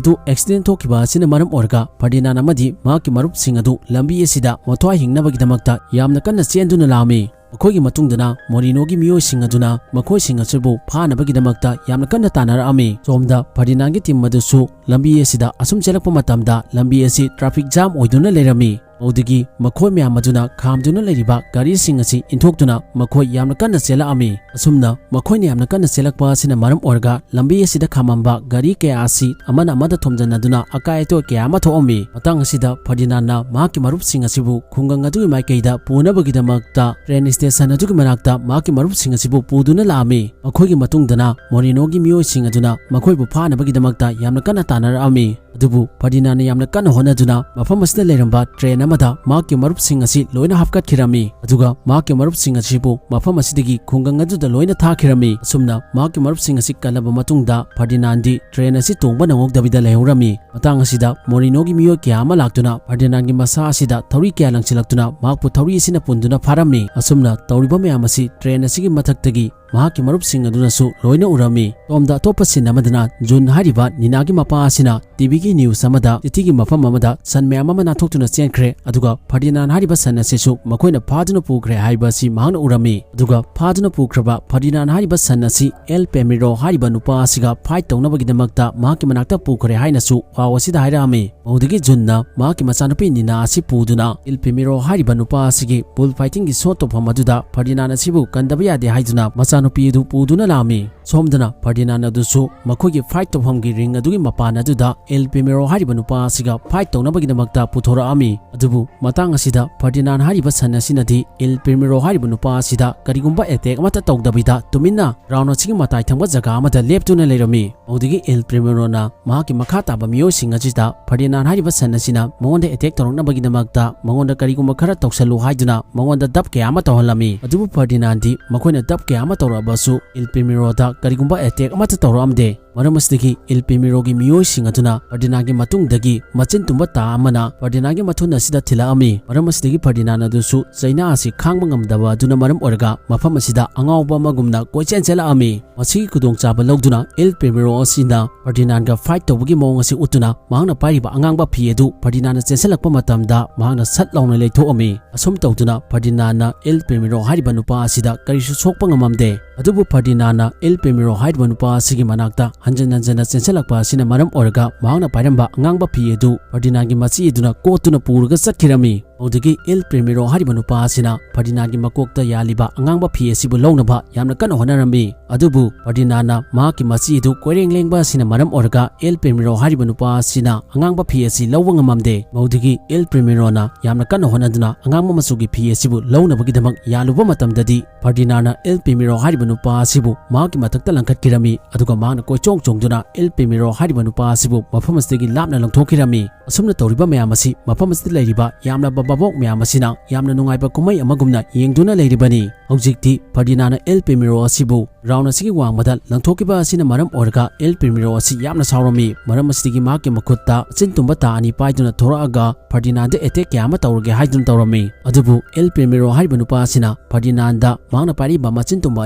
ꯑꯗꯨ ꯑꯦꯛꯁꯤꯗꯦꯟ ꯊꯣꯛꯈꯤꯕ ꯑꯁꯤꯅ ꯃꯔꯝ ꯑꯣꯏꯔꯒ ꯐꯔꯗꯤꯅꯥꯟ ꯑꯃꯗꯤ ꯃꯍꯥꯛꯀꯤ ꯃꯔꯨꯞꯁꯤꯡ ꯑꯗꯨ ꯂꯝꯕꯤ ꯑꯁꯤꯗ ꯃꯊ꯭ꯋꯥꯏ ꯍꯤꯡꯅꯕꯒꯤꯗꯃꯛꯇ ꯌꯥꯝꯅ ꯀꯟꯅ ꯆꯦꯟꯗꯨꯅ ꯂꯥꯛꯑꯝꯃꯤ꯫ ꯃꯈꯣꯏꯒꯤ ꯃꯇꯨꯡꯗꯅ ꯃꯣꯔꯤꯅꯣꯒꯤ ꯃꯤꯑꯣꯏꯁꯤꯡ ꯑꯗꯨꯅ ꯃꯈꯣꯏꯁꯤꯡ ꯑꯁꯤꯕꯨ ꯐꯥꯅꯕꯒꯤꯗꯃꯛꯇ ꯌꯥꯝꯅ ꯀꯟꯅ ꯇꯥꯟꯅꯔꯛꯑꯝꯃꯤ꯫ ꯁꯣꯝꯗ ꯐꯔꯗꯤꯅꯥꯟꯒꯤ ꯇꯤꯝ ꯑꯗꯨꯁꯨ ꯂꯝꯕꯤ ꯑꯁꯤꯗ ꯑꯁꯨꯝ ꯆꯦꯜꯂꯛꯄ ꯃꯇꯝꯗ ꯂꯝꯕꯤ ꯑꯁꯤ ꯇ꯭ꯔꯥꯐꯤꯛ ꯖꯥꯝ ꯑꯣꯏꯗꯨꯅ ꯂꯩꯔꯝꯃꯤ꯫ ꯃꯗꯨꯗꯒꯤ ꯃꯈꯣꯏ ꯃꯌꯥꯝ ꯑꯗꯨꯅ ꯈꯥꯝꯗꯨꯅ ꯂꯩꯔꯤꯕ ꯒꯥꯔꯤꯁꯤꯡ ꯑꯁꯤ ꯏꯟꯊꯣꯛꯇꯨꯅ ꯃꯈꯣꯏ ꯌꯥꯝꯅ ꯀꯟꯅ ꯆꯦꯜꯂꯛꯑꯝꯃꯤ꯫ ꯑꯁꯨꯝꯅ ꯃꯈꯣꯏꯅ ꯌꯥꯝꯅ ꯀꯟꯅ ꯆꯦꯜꯂꯛꯄ ꯑꯁꯤꯅ ꯃꯔꯝ ꯑꯣꯏꯔꯒ ꯂꯝꯕꯤ ꯑꯁꯤꯗ ꯈꯥꯝꯃꯝꯕ ꯒꯥꯔꯤ ꯀꯌꯥ ꯑꯁꯤ ꯑꯃꯅ ꯑꯃꯗ ꯊꯣꯝꯖꯤꯟꯅꯗꯨꯅ ꯑꯀꯥꯏ ꯑꯇꯣꯏ ꯀꯌꯥ ꯑꯃ ꯊꯣꯛꯑꯝꯃꯤ꯫ ꯃꯇꯥꯡ ꯑꯁꯤꯗ ꯐꯔꯗꯤꯅꯥꯟꯅ ꯃꯍꯥꯛꯀꯤ ꯃꯔꯨꯞꯁꯤꯡ ꯑꯁꯤꯕꯨ ꯈꯨꯡꯒꯪ ꯑꯗꯨꯒꯤ ꯃꯥꯏꯀꯩꯗ ꯄꯨꯅꯕꯒꯤꯗꯃꯛꯇ ꯇ꯭ꯔꯦꯟ ꯁ꯭ꯇꯦꯁꯟ ꯑꯗꯨꯒꯤ ꯃꯅꯥꯛꯇ ꯃꯍꯥꯛꯀꯤ ꯃꯔꯨꯞꯁꯤꯡ ꯑꯁꯤꯕꯨ ꯄꯨꯗꯨꯅ ꯂꯥꯛꯑꯝꯃꯤ꯫ ꯃꯈꯣꯏꯒꯤ ꯃꯇꯨꯡꯗꯅ ꯃꯣꯔꯤꯅꯣꯒꯤ ꯃꯤꯑꯣꯏꯁꯤꯡ ꯑꯗꯨꯅ ꯃꯈꯣꯏꯕꯨ ꯐꯥꯅꯕꯒꯤꯗꯃꯛꯇ ꯌꯥꯝꯅ ꯀꯟꯅ ꯇꯥꯟꯅꯔꯛꯑꯝꯃꯤ꯫ ꯑꯗꯨꯕꯨ ꯐꯔꯗꯤꯅꯥꯟꯅ ꯌꯥꯝꯅ ꯀꯟꯅ ꯍꯣꯠꯅꯗꯨꯅ ꯃꯐꯝ ꯑꯁꯤꯗ ꯂꯩꯔꯝꯕ ꯇ꯭ꯔꯦꯟ ꯑꯃꯗ ꯃꯍꯥꯛꯀꯤ ꯃꯔꯨꯞꯁꯤꯡ ꯑꯁꯤ ꯂꯣꯏꯅ ꯍꯥꯞꯀꯠꯈꯤꯔꯝꯃꯤ꯫ ꯑꯗꯨꯒ ꯃꯍꯥꯛꯀꯤ ꯃꯔꯨꯞꯁꯤꯡ ꯑꯁꯤꯕꯨ ꯃꯐꯝ ꯑꯁꯤꯗꯒꯤ ꯈꯨꯡꯒꯪ ꯑꯗꯨꯗ ꯂꯣꯏꯅ ꯊꯥꯈꯤꯔꯝꯃꯤ꯫ ꯑꯁꯨꯝꯅ ꯃꯍꯥꯛꯀꯤ ꯃꯔꯨꯞꯁꯤꯡ ꯑꯁꯤ ꯀꯜꯂꯕ ꯃꯇꯨꯡꯗ ꯐꯔꯗꯤꯅꯥꯟꯗꯤ ꯇ꯭ꯔꯦꯟ ꯑꯁꯤ ꯇꯣꯡꯕ ꯅꯪꯍꯧꯗꯕꯤꯗ ꯂꯩꯍꯧꯔꯝꯃꯤ꯫ ꯃꯇꯥꯡ ꯑꯁꯤꯗ ꯃꯣꯔꯤꯅꯣꯒꯤ ꯃꯤꯑꯣꯏ ꯀꯌꯥ ꯑꯃ ꯂꯥꯛꯇꯨꯅ ꯐꯔꯗꯤꯅꯥꯟꯒꯤ ꯃꯁꯥ ꯑꯁꯤꯗ ꯊꯧꯔꯤ ꯀꯌꯥ ꯂꯪꯁꯤꯜꯂꯛꯇꯨꯅ ꯃꯍꯥꯛꯄꯨ ꯊꯧꯔꯤ ꯑꯁꯤꯅ ꯄꯨꯟꯗꯨꯅ ꯐꯥꯔꯝꯃꯤ꯫ ꯑꯁꯨꯝꯅ ꯇꯧꯔꯤꯕ ꯃꯌꯥꯝ ꯑꯁꯤ ꯇ꯭ꯔꯦꯟ ꯑꯁꯤꯒꯤ ꯃꯊꯛꯇꯒꯤ ꯃꯍꯥꯛꯀꯤ ꯃꯔꯨꯞꯁꯤꯡ ꯑꯗꯨꯅꯁꯨ ꯂꯣꯏꯅ ꯎꯔꯝꯃꯤ꯫ ꯁꯣꯝꯗ ꯑꯇꯣꯞꯄ ꯁꯤꯟ ꯑꯃꯗꯅ ꯖꯨꯟ ꯍꯥꯏꯔꯤꯕ ꯅꯤꯅꯥꯒꯤ ꯃꯄꯥ ꯑꯁꯤꯅ ꯇꯤꯚꯤꯒꯤ ꯅ꯭ꯌꯨꯁ ꯑꯃꯗ ꯁꯤꯇꯤꯒꯤ ꯃꯐꯝ ꯑꯃꯗ ꯁꯟ ꯃꯌꯥꯝ ꯑꯃ ꯅꯥꯟꯊꯣꯛꯇꯨꯅ ꯆꯦꯟꯈ꯭ꯔꯦ, ꯑꯗꯨꯒ ꯐꯔꯗꯤꯅꯥꯟ ꯍꯥꯏꯔꯤꯕ ꯁꯟ ꯑꯁꯤꯁꯨ ꯃꯈꯣꯏꯅ ꯐꯥꯗꯨꯅ ꯄꯨꯈ꯭ꯔꯦ ꯍꯥꯏꯕ ꯑꯁꯤ ꯃꯍꯥꯛꯅ ꯎꯔꯝꯃꯤ꯫ ꯑꯗꯨꯒ ꯐꯥꯗꯨꯅ ꯄꯨꯈ꯭ꯔꯕ ꯐꯔꯗꯤꯅꯥꯟ ꯍꯥꯏꯔꯤꯕ ꯁꯟ ꯑꯁꯤ ꯑꯦꯜ ꯄꯦꯃꯤꯔꯣ ꯍꯥꯏꯔꯤꯕ ꯅꯨꯄꯥ ꯑꯁꯤꯒ ꯐꯥꯏꯠ ꯇꯧꯅꯕꯒꯤꯗꯃꯛꯇ ꯃꯍꯥꯛꯀꯤ ꯃꯅꯥꯛꯇ ꯄꯨꯈ꯭ꯔꯦ ꯍꯥꯏꯅꯁꯨ ꯄꯥꯎ ꯑꯁꯤꯗ ꯍꯥꯏꯔꯛꯑꯝꯃꯤ꯫ ꯃꯗꯨꯗꯒꯤ ꯖꯨꯟꯅ ꯃꯍꯥꯛꯀꯤ ꯃꯆꯥꯅꯨꯄꯤ ꯅꯤꯅꯥ ꯑꯁꯤ ꯄꯨꯗꯨꯅ ꯑꯦꯜ ꯄꯦꯃꯤꯔꯣ ꯍꯥꯏꯔꯤꯕ ꯅꯨꯄꯥ ꯑꯁꯤꯒꯤ ꯕꯨꯜ ꯐꯥꯏꯇꯤꯡꯒꯤ ꯁꯣ ꯇꯧꯐꯝ ꯑꯗꯨꯗ ꯐꯔꯗꯤꯅꯥꯟ ꯑꯁꯤꯕꯨ ꯀꯟꯗꯕ ꯌꯥꯗꯦ ꯍꯥꯏꯗꯨꯅ ꯃꯆꯥꯅꯨꯄꯤ ꯑꯗꯨ ꯄꯨꯗꯨꯅ ꯂꯥꯛꯑꯝꯃꯤ꯫ ꯁꯣꯝꯗꯅ ꯐꯔꯗꯤꯅꯥꯟ ꯑꯗꯨꯁꯨ ꯃꯈꯣꯏꯒꯤ ꯐꯥꯏꯠ ꯇꯧꯐꯝꯒꯤ ꯔꯤꯡ ꯑꯗꯨꯒꯤ ꯃꯄꯥꯟ ꯑꯗꯨꯗ ꯑꯦꯜ ꯄꯦꯃꯤꯔꯣ ꯍꯥꯏꯔꯤꯕ ꯅꯨꯄꯥ ꯑꯁꯤꯒ ꯐꯥꯏꯠ ꯇꯧꯅꯕꯒꯤꯗꯃꯛꯇ ꯄꯨꯊꯣꯔꯛꯑꯝꯃꯤ꯫ ꯑꯗꯨꯕꯨ ꯃꯇꯥꯡ ꯑꯁꯤꯗ ꯐꯔꯗꯤꯅꯥꯟ ꯍꯥꯏꯔꯤꯕ ꯁꯟ ꯑꯁꯤꯅꯗꯤ ꯑꯦꯜ ꯄꯦꯃꯤꯔꯣ ꯍꯥꯏꯔꯤꯕ ꯅꯨꯄꯥ ꯑꯁꯤꯗ ꯀꯔꯤꯒꯨꯝꯕ ꯑꯦꯇꯦꯛ ꯑꯃꯠꯇ ꯇꯧꯗꯕꯤꯗ ꯇꯨꯃꯤꯟꯅ ꯒ꯭ꯔꯥꯎꯟ ꯑꯁꯤꯒꯤ ꯃꯇꯥꯏ ꯊꯪꯕ ꯖꯒꯥ ꯑꯃꯗ ꯂꯦꯞꯇꯨꯅ ꯂꯩꯔꯝꯃꯤ꯫ ꯃꯗꯨꯗꯒꯤ ꯑꯦꯜ ꯄꯦꯃꯤꯔꯣꯅ ꯃꯍꯥꯛꯀꯤ ꯃꯈꯥ ꯇꯥꯕ ꯃꯤꯑꯣꯏꯁꯤꯡ ꯑꯁꯤꯗ ꯐꯔꯗꯤꯅꯥꯟ ꯍꯥꯏꯔꯤꯕ ꯁꯟ ꯑꯁꯤꯅ ꯃꯉꯣꯟꯗ ꯑꯦꯇꯦꯛ ꯇꯧꯔꯛꯅꯕꯒꯤꯗꯃꯛꯇ ꯃꯉꯣꯟꯗ ꯀꯔꯤꯒꯨꯝꯕ ꯈꯔ ꯇꯧꯁꯜꯂꯨ ꯍꯥꯏꯗꯨꯅ ꯃꯉꯣꯟꯗ ꯗꯞ ꯀꯌꯥ ꯑꯃ ꯇꯧꯍꯜꯂꯝꯃꯤ꯫ ꯑꯗꯨꯕꯨ ꯐꯔꯗꯤꯅꯥꯟꯗꯤ ꯃꯈꯣꯏꯅ ꯗꯞ ꯀꯌꯥ ꯑꯃ ꯇꯧꯔꯛꯑꯕꯁꯨ ꯑꯦꯜ ꯄꯦꯃꯤꯔꯣꯗ ꯀꯔꯤꯒꯨꯝꯕ ꯑꯦꯇꯦꯛ ꯑꯃꯠꯇ ꯇꯧꯔꯛꯑꯝꯗꯦ꯫ ꯃꯔꯝ ꯑꯁꯤꯗꯒꯤ ꯑꯦꯜ ꯄꯦꯃꯤꯔꯣꯒꯤ ꯃꯤꯑꯣꯏꯁꯤꯡ ꯑꯗꯨꯅ ꯐꯔꯗꯤꯅꯥꯟꯒꯤ ꯃꯇꯨꯡꯗꯒꯤ ꯃꯆꯤꯟ ꯇꯨꯝꯕ ꯇꯥ ꯑꯃꯅ ꯐꯔꯗꯤꯅꯥꯟꯒꯤ ꯃꯊꯨꯟ ꯑꯁꯤꯗ ꯊꯤꯜꯂꯛꯑꯝꯃꯤ꯫ ꯃꯔꯝ ꯑꯁꯤꯗꯒꯤ ꯐꯔꯗꯤꯅꯥꯟ ꯑꯗꯨꯁꯨ ꯆꯩꯅꯥ ꯑꯁꯤ ꯈꯥꯡꯕ ꯉꯝꯗꯕ ꯑꯗꯨꯅ ꯃꯔꯝ ꯑꯣꯏꯔꯒ ꯃꯐꯝ ꯑꯁꯤꯗ ꯑꯉꯥꯎꯕ ꯑꯃꯒꯨꯝꯅ ꯀꯣꯏꯆꯦꯟ ꯆꯦꯜꯂꯛꯑꯝꯃꯤ꯫ ꯃꯁꯤꯒꯤ ꯈꯨꯗꯣꯡꯆꯥꯕ ꯂꯧꯗꯨꯅ ꯑꯦꯜ ꯄꯦꯃꯤꯔꯣ ꯑꯁꯤꯅ ꯐꯔꯗꯤꯅꯥꯟꯒ ꯐꯥꯏꯠ ꯇꯧꯕꯒꯤ ꯃꯑꯣꯡ ꯑꯁꯤ ꯎꯠꯇꯨꯅ ꯃꯍꯥꯛꯅ ꯄꯥꯏꯔꯤꯕ ꯑꯉꯥꯡꯕ ꯐꯤ ꯑꯗꯨ ꯐꯔꯗꯤꯅꯥꯟꯅ ꯆꯦꯟꯁꯤꯜꯂꯛꯄ ꯃꯇꯝꯗ ꯃꯍꯥꯛꯅ ꯁꯠ ꯂꯥꯎꯅ ꯂꯩꯊꯣꯛꯑꯝꯃꯤ꯫ ꯑꯁꯨꯝ ꯇꯧꯗꯨꯅ ꯐꯔꯗꯤꯅꯥꯟꯅ ꯑꯦꯜ ꯄꯦꯃꯤꯔꯣ ꯍꯥꯏꯔꯤꯕ ꯅꯨꯄꯥ ꯑꯁꯤꯗ ꯀꯔꯤꯁꯨ ꯁꯣꯛꯄ ꯉꯝꯃꯝꯗꯦ꯫ ꯑꯗꯨꯕꯨ ꯐꯔꯗꯤꯅꯥꯟꯅ ꯑꯦꯜ ꯄ꯭ꯔꯦꯃꯤꯔꯣ ꯍꯥꯏꯔꯤꯕ ꯅꯨꯄꯥ ꯑꯁꯤꯒꯤ ꯃꯅꯥꯛꯇ ꯍꯟꯖꯟ ꯍꯟꯖꯟꯅ ꯆꯦꯟꯁꯤꯜꯂꯛꯄ ꯑꯁꯤꯅ ꯃꯔꯝ ꯑꯣꯏꯔꯒ ꯃꯍꯥꯛꯅ ꯄꯥꯏꯔꯝꯕ ꯑꯉꯥꯡꯕ ꯐꯤ ꯑꯗꯨ ꯐꯔꯗꯤꯅꯥꯟꯒꯤ ꯃꯆꯤ ꯑꯗꯨꯅ ꯀꯣꯠꯇꯨꯅ ꯄꯨꯔꯒ ꯆꯠꯈꯤꯔꯝꯃꯤ꯫ ꯃꯗꯨꯗꯒꯤ ꯑꯦꯜ ꯄ꯭ꯔꯦꯃꯤꯔꯣ ꯍꯥꯏꯔꯤꯕ ꯅꯨꯄꯥ ꯑꯁꯤꯅ ꯐꯔꯗꯤꯅꯥꯟꯒꯤ ꯃꯀꯣꯛꯇ ꯌꯥꯜꯂꯤꯕ ꯑꯉꯥꯡꯕ ꯐꯤ ꯑꯁꯤꯕꯨ ꯂꯧꯅꯕ ꯌꯥꯝꯅ ꯀꯟꯅ ꯍꯣꯠꯅꯔꯝꯃꯤ꯫ ꯑꯗꯨꯕꯨ ꯐꯔꯗꯤꯅꯥꯟꯅ ꯃꯍꯥꯛꯀꯤ ꯃꯆꯤ ꯑꯗꯨ ꯀꯣꯏꯔꯦꯡ ꯂꯦꯡꯕ ꯑꯁꯤꯅ ꯃꯔꯝ ꯑꯣꯏꯔꯒ ꯑꯦꯜ ꯄ꯭ꯔꯦꯃꯤꯔꯣ ꯍꯥꯏꯔꯤꯕ ꯅꯨꯄꯥ ꯑꯁꯤꯅ ꯑꯉꯥꯡꯕ ꯐꯤ ꯑꯁꯤ ꯂꯧꯕ ꯉꯝꯃꯝꯗꯦ꯫ ꯃꯗꯨꯗꯒꯤ ꯑꯦꯜ ꯄ꯭ꯔꯦꯃꯤꯔꯣꯅ ꯌꯥꯝꯅ ꯀꯟꯅ ꯍꯣꯠꯅꯗꯨꯅ ꯑꯉꯥꯡꯕ ꯃꯆꯨꯒꯤ ꯐꯤ ꯑꯁꯤꯕꯨ ꯂꯧꯅꯕꯒꯤꯗꯃꯛ ꯌꯥꯜꯂꯨꯕ ꯃꯇꯝꯗꯗꯤ ꯐꯔꯗꯤꯅꯥꯟꯅ ꯑꯦꯜ ꯄ꯭ꯔꯦꯃꯤꯔꯣ ꯍꯥꯏꯔꯤꯕ ꯅꯨꯄꯥ ꯑꯁꯤꯕꯨ ꯃꯍꯥꯛꯀꯤ ꯃꯊꯛꯇ ꯂꯪꯈꯠꯈꯤꯔꯝꯃꯤ꯫ ꯑꯗꯨꯒ ꯃꯍꯥꯛꯅ ꯀꯣꯏꯆꯣꯡ ꯆꯣꯡꯗꯨꯅ ꯑꯦꯜ ꯄ꯭ꯔꯦꯃꯤꯔꯣ ꯍꯥꯏꯔꯤꯕ ꯅꯨꯄꯥ ꯑꯁꯤꯕꯨ ꯃꯐꯝ ꯑꯁꯤꯗꯒꯤ ꯂꯥꯞꯅ ꯂꯪꯊꯣꯛꯈꯤꯔꯝꯃꯤ꯫ ꯑꯁꯨꯝꯅ ꯇꯧꯔꯤꯕ ꯃꯌꯥꯝ ꯑꯁꯤ ꯃꯐꯝ ꯑꯁꯤꯗ ꯂꯩꯔꯤꯕ ꯌꯥꯝꯂꯕ ꯚꯥꯕꯣꯛ ꯃꯌꯥꯝ ꯑꯁꯤꯅ ꯌꯥꯝꯅ ꯅꯨꯡꯉꯥꯏꯕ ꯀꯨꯝꯍꯩ ꯑꯃꯒꯨꯝꯅ ꯌꯦꯡꯗꯨꯅ ꯂꯩꯔꯤꯕꯅꯤ꯫ ꯍꯧꯖꯤꯛꯇꯤ ꯐꯔꯗꯤꯅꯥꯟꯅ ꯑꯦꯜ ꯄ꯭ꯔꯦꯃꯤꯔꯣ ꯑꯁꯤꯕꯨ ꯔꯥꯎꯟ ꯑꯁꯤꯒꯤ ꯋꯥꯡꯃꯗ ꯂꯪꯊꯣꯛꯈꯤꯕ ꯑꯁꯤꯅ ꯃꯔꯝ ꯑꯣꯏꯔꯒ ꯑꯦꯜ ꯄ꯭ꯔꯦꯃꯤꯔꯣ ꯑꯁꯤ ꯌꯥꯝꯅ ꯁꯥꯎꯔꯝꯃꯤ꯫ ꯃꯔꯝ ꯑꯁꯤꯗꯒꯤ ꯃꯍꯥꯛꯀꯤ ꯃꯈꯨꯠꯇ ꯃꯆꯤꯟ ꯇꯨꯝꯕ ꯇꯥ ꯑꯅꯤ ꯄꯥꯏꯗꯨꯅ ꯊꯣꯔꯛꯑꯒ ꯐꯔꯗꯤꯅꯥꯟꯗ ꯑꯦꯇꯦꯛ ꯀꯌꯥ ꯑꯃ ꯇꯧꯔꯒꯦ ꯍꯥꯏꯗꯨꯅ ꯇꯧꯔꯝꯃꯤ꯫ ꯑꯗꯨꯕꯨ ꯑꯦꯜ ꯄ꯭ꯔꯦꯃꯤꯔꯣ ꯍꯥꯏꯔꯤꯕ ꯅꯨꯄꯥ ꯑꯁꯤꯅ ꯐꯔꯗꯤꯅꯥꯟꯗ ꯃꯍꯥꯛꯅ ꯄꯥꯏꯔꯤꯕ ꯃꯆꯤꯟ ꯇꯨꯝꯕ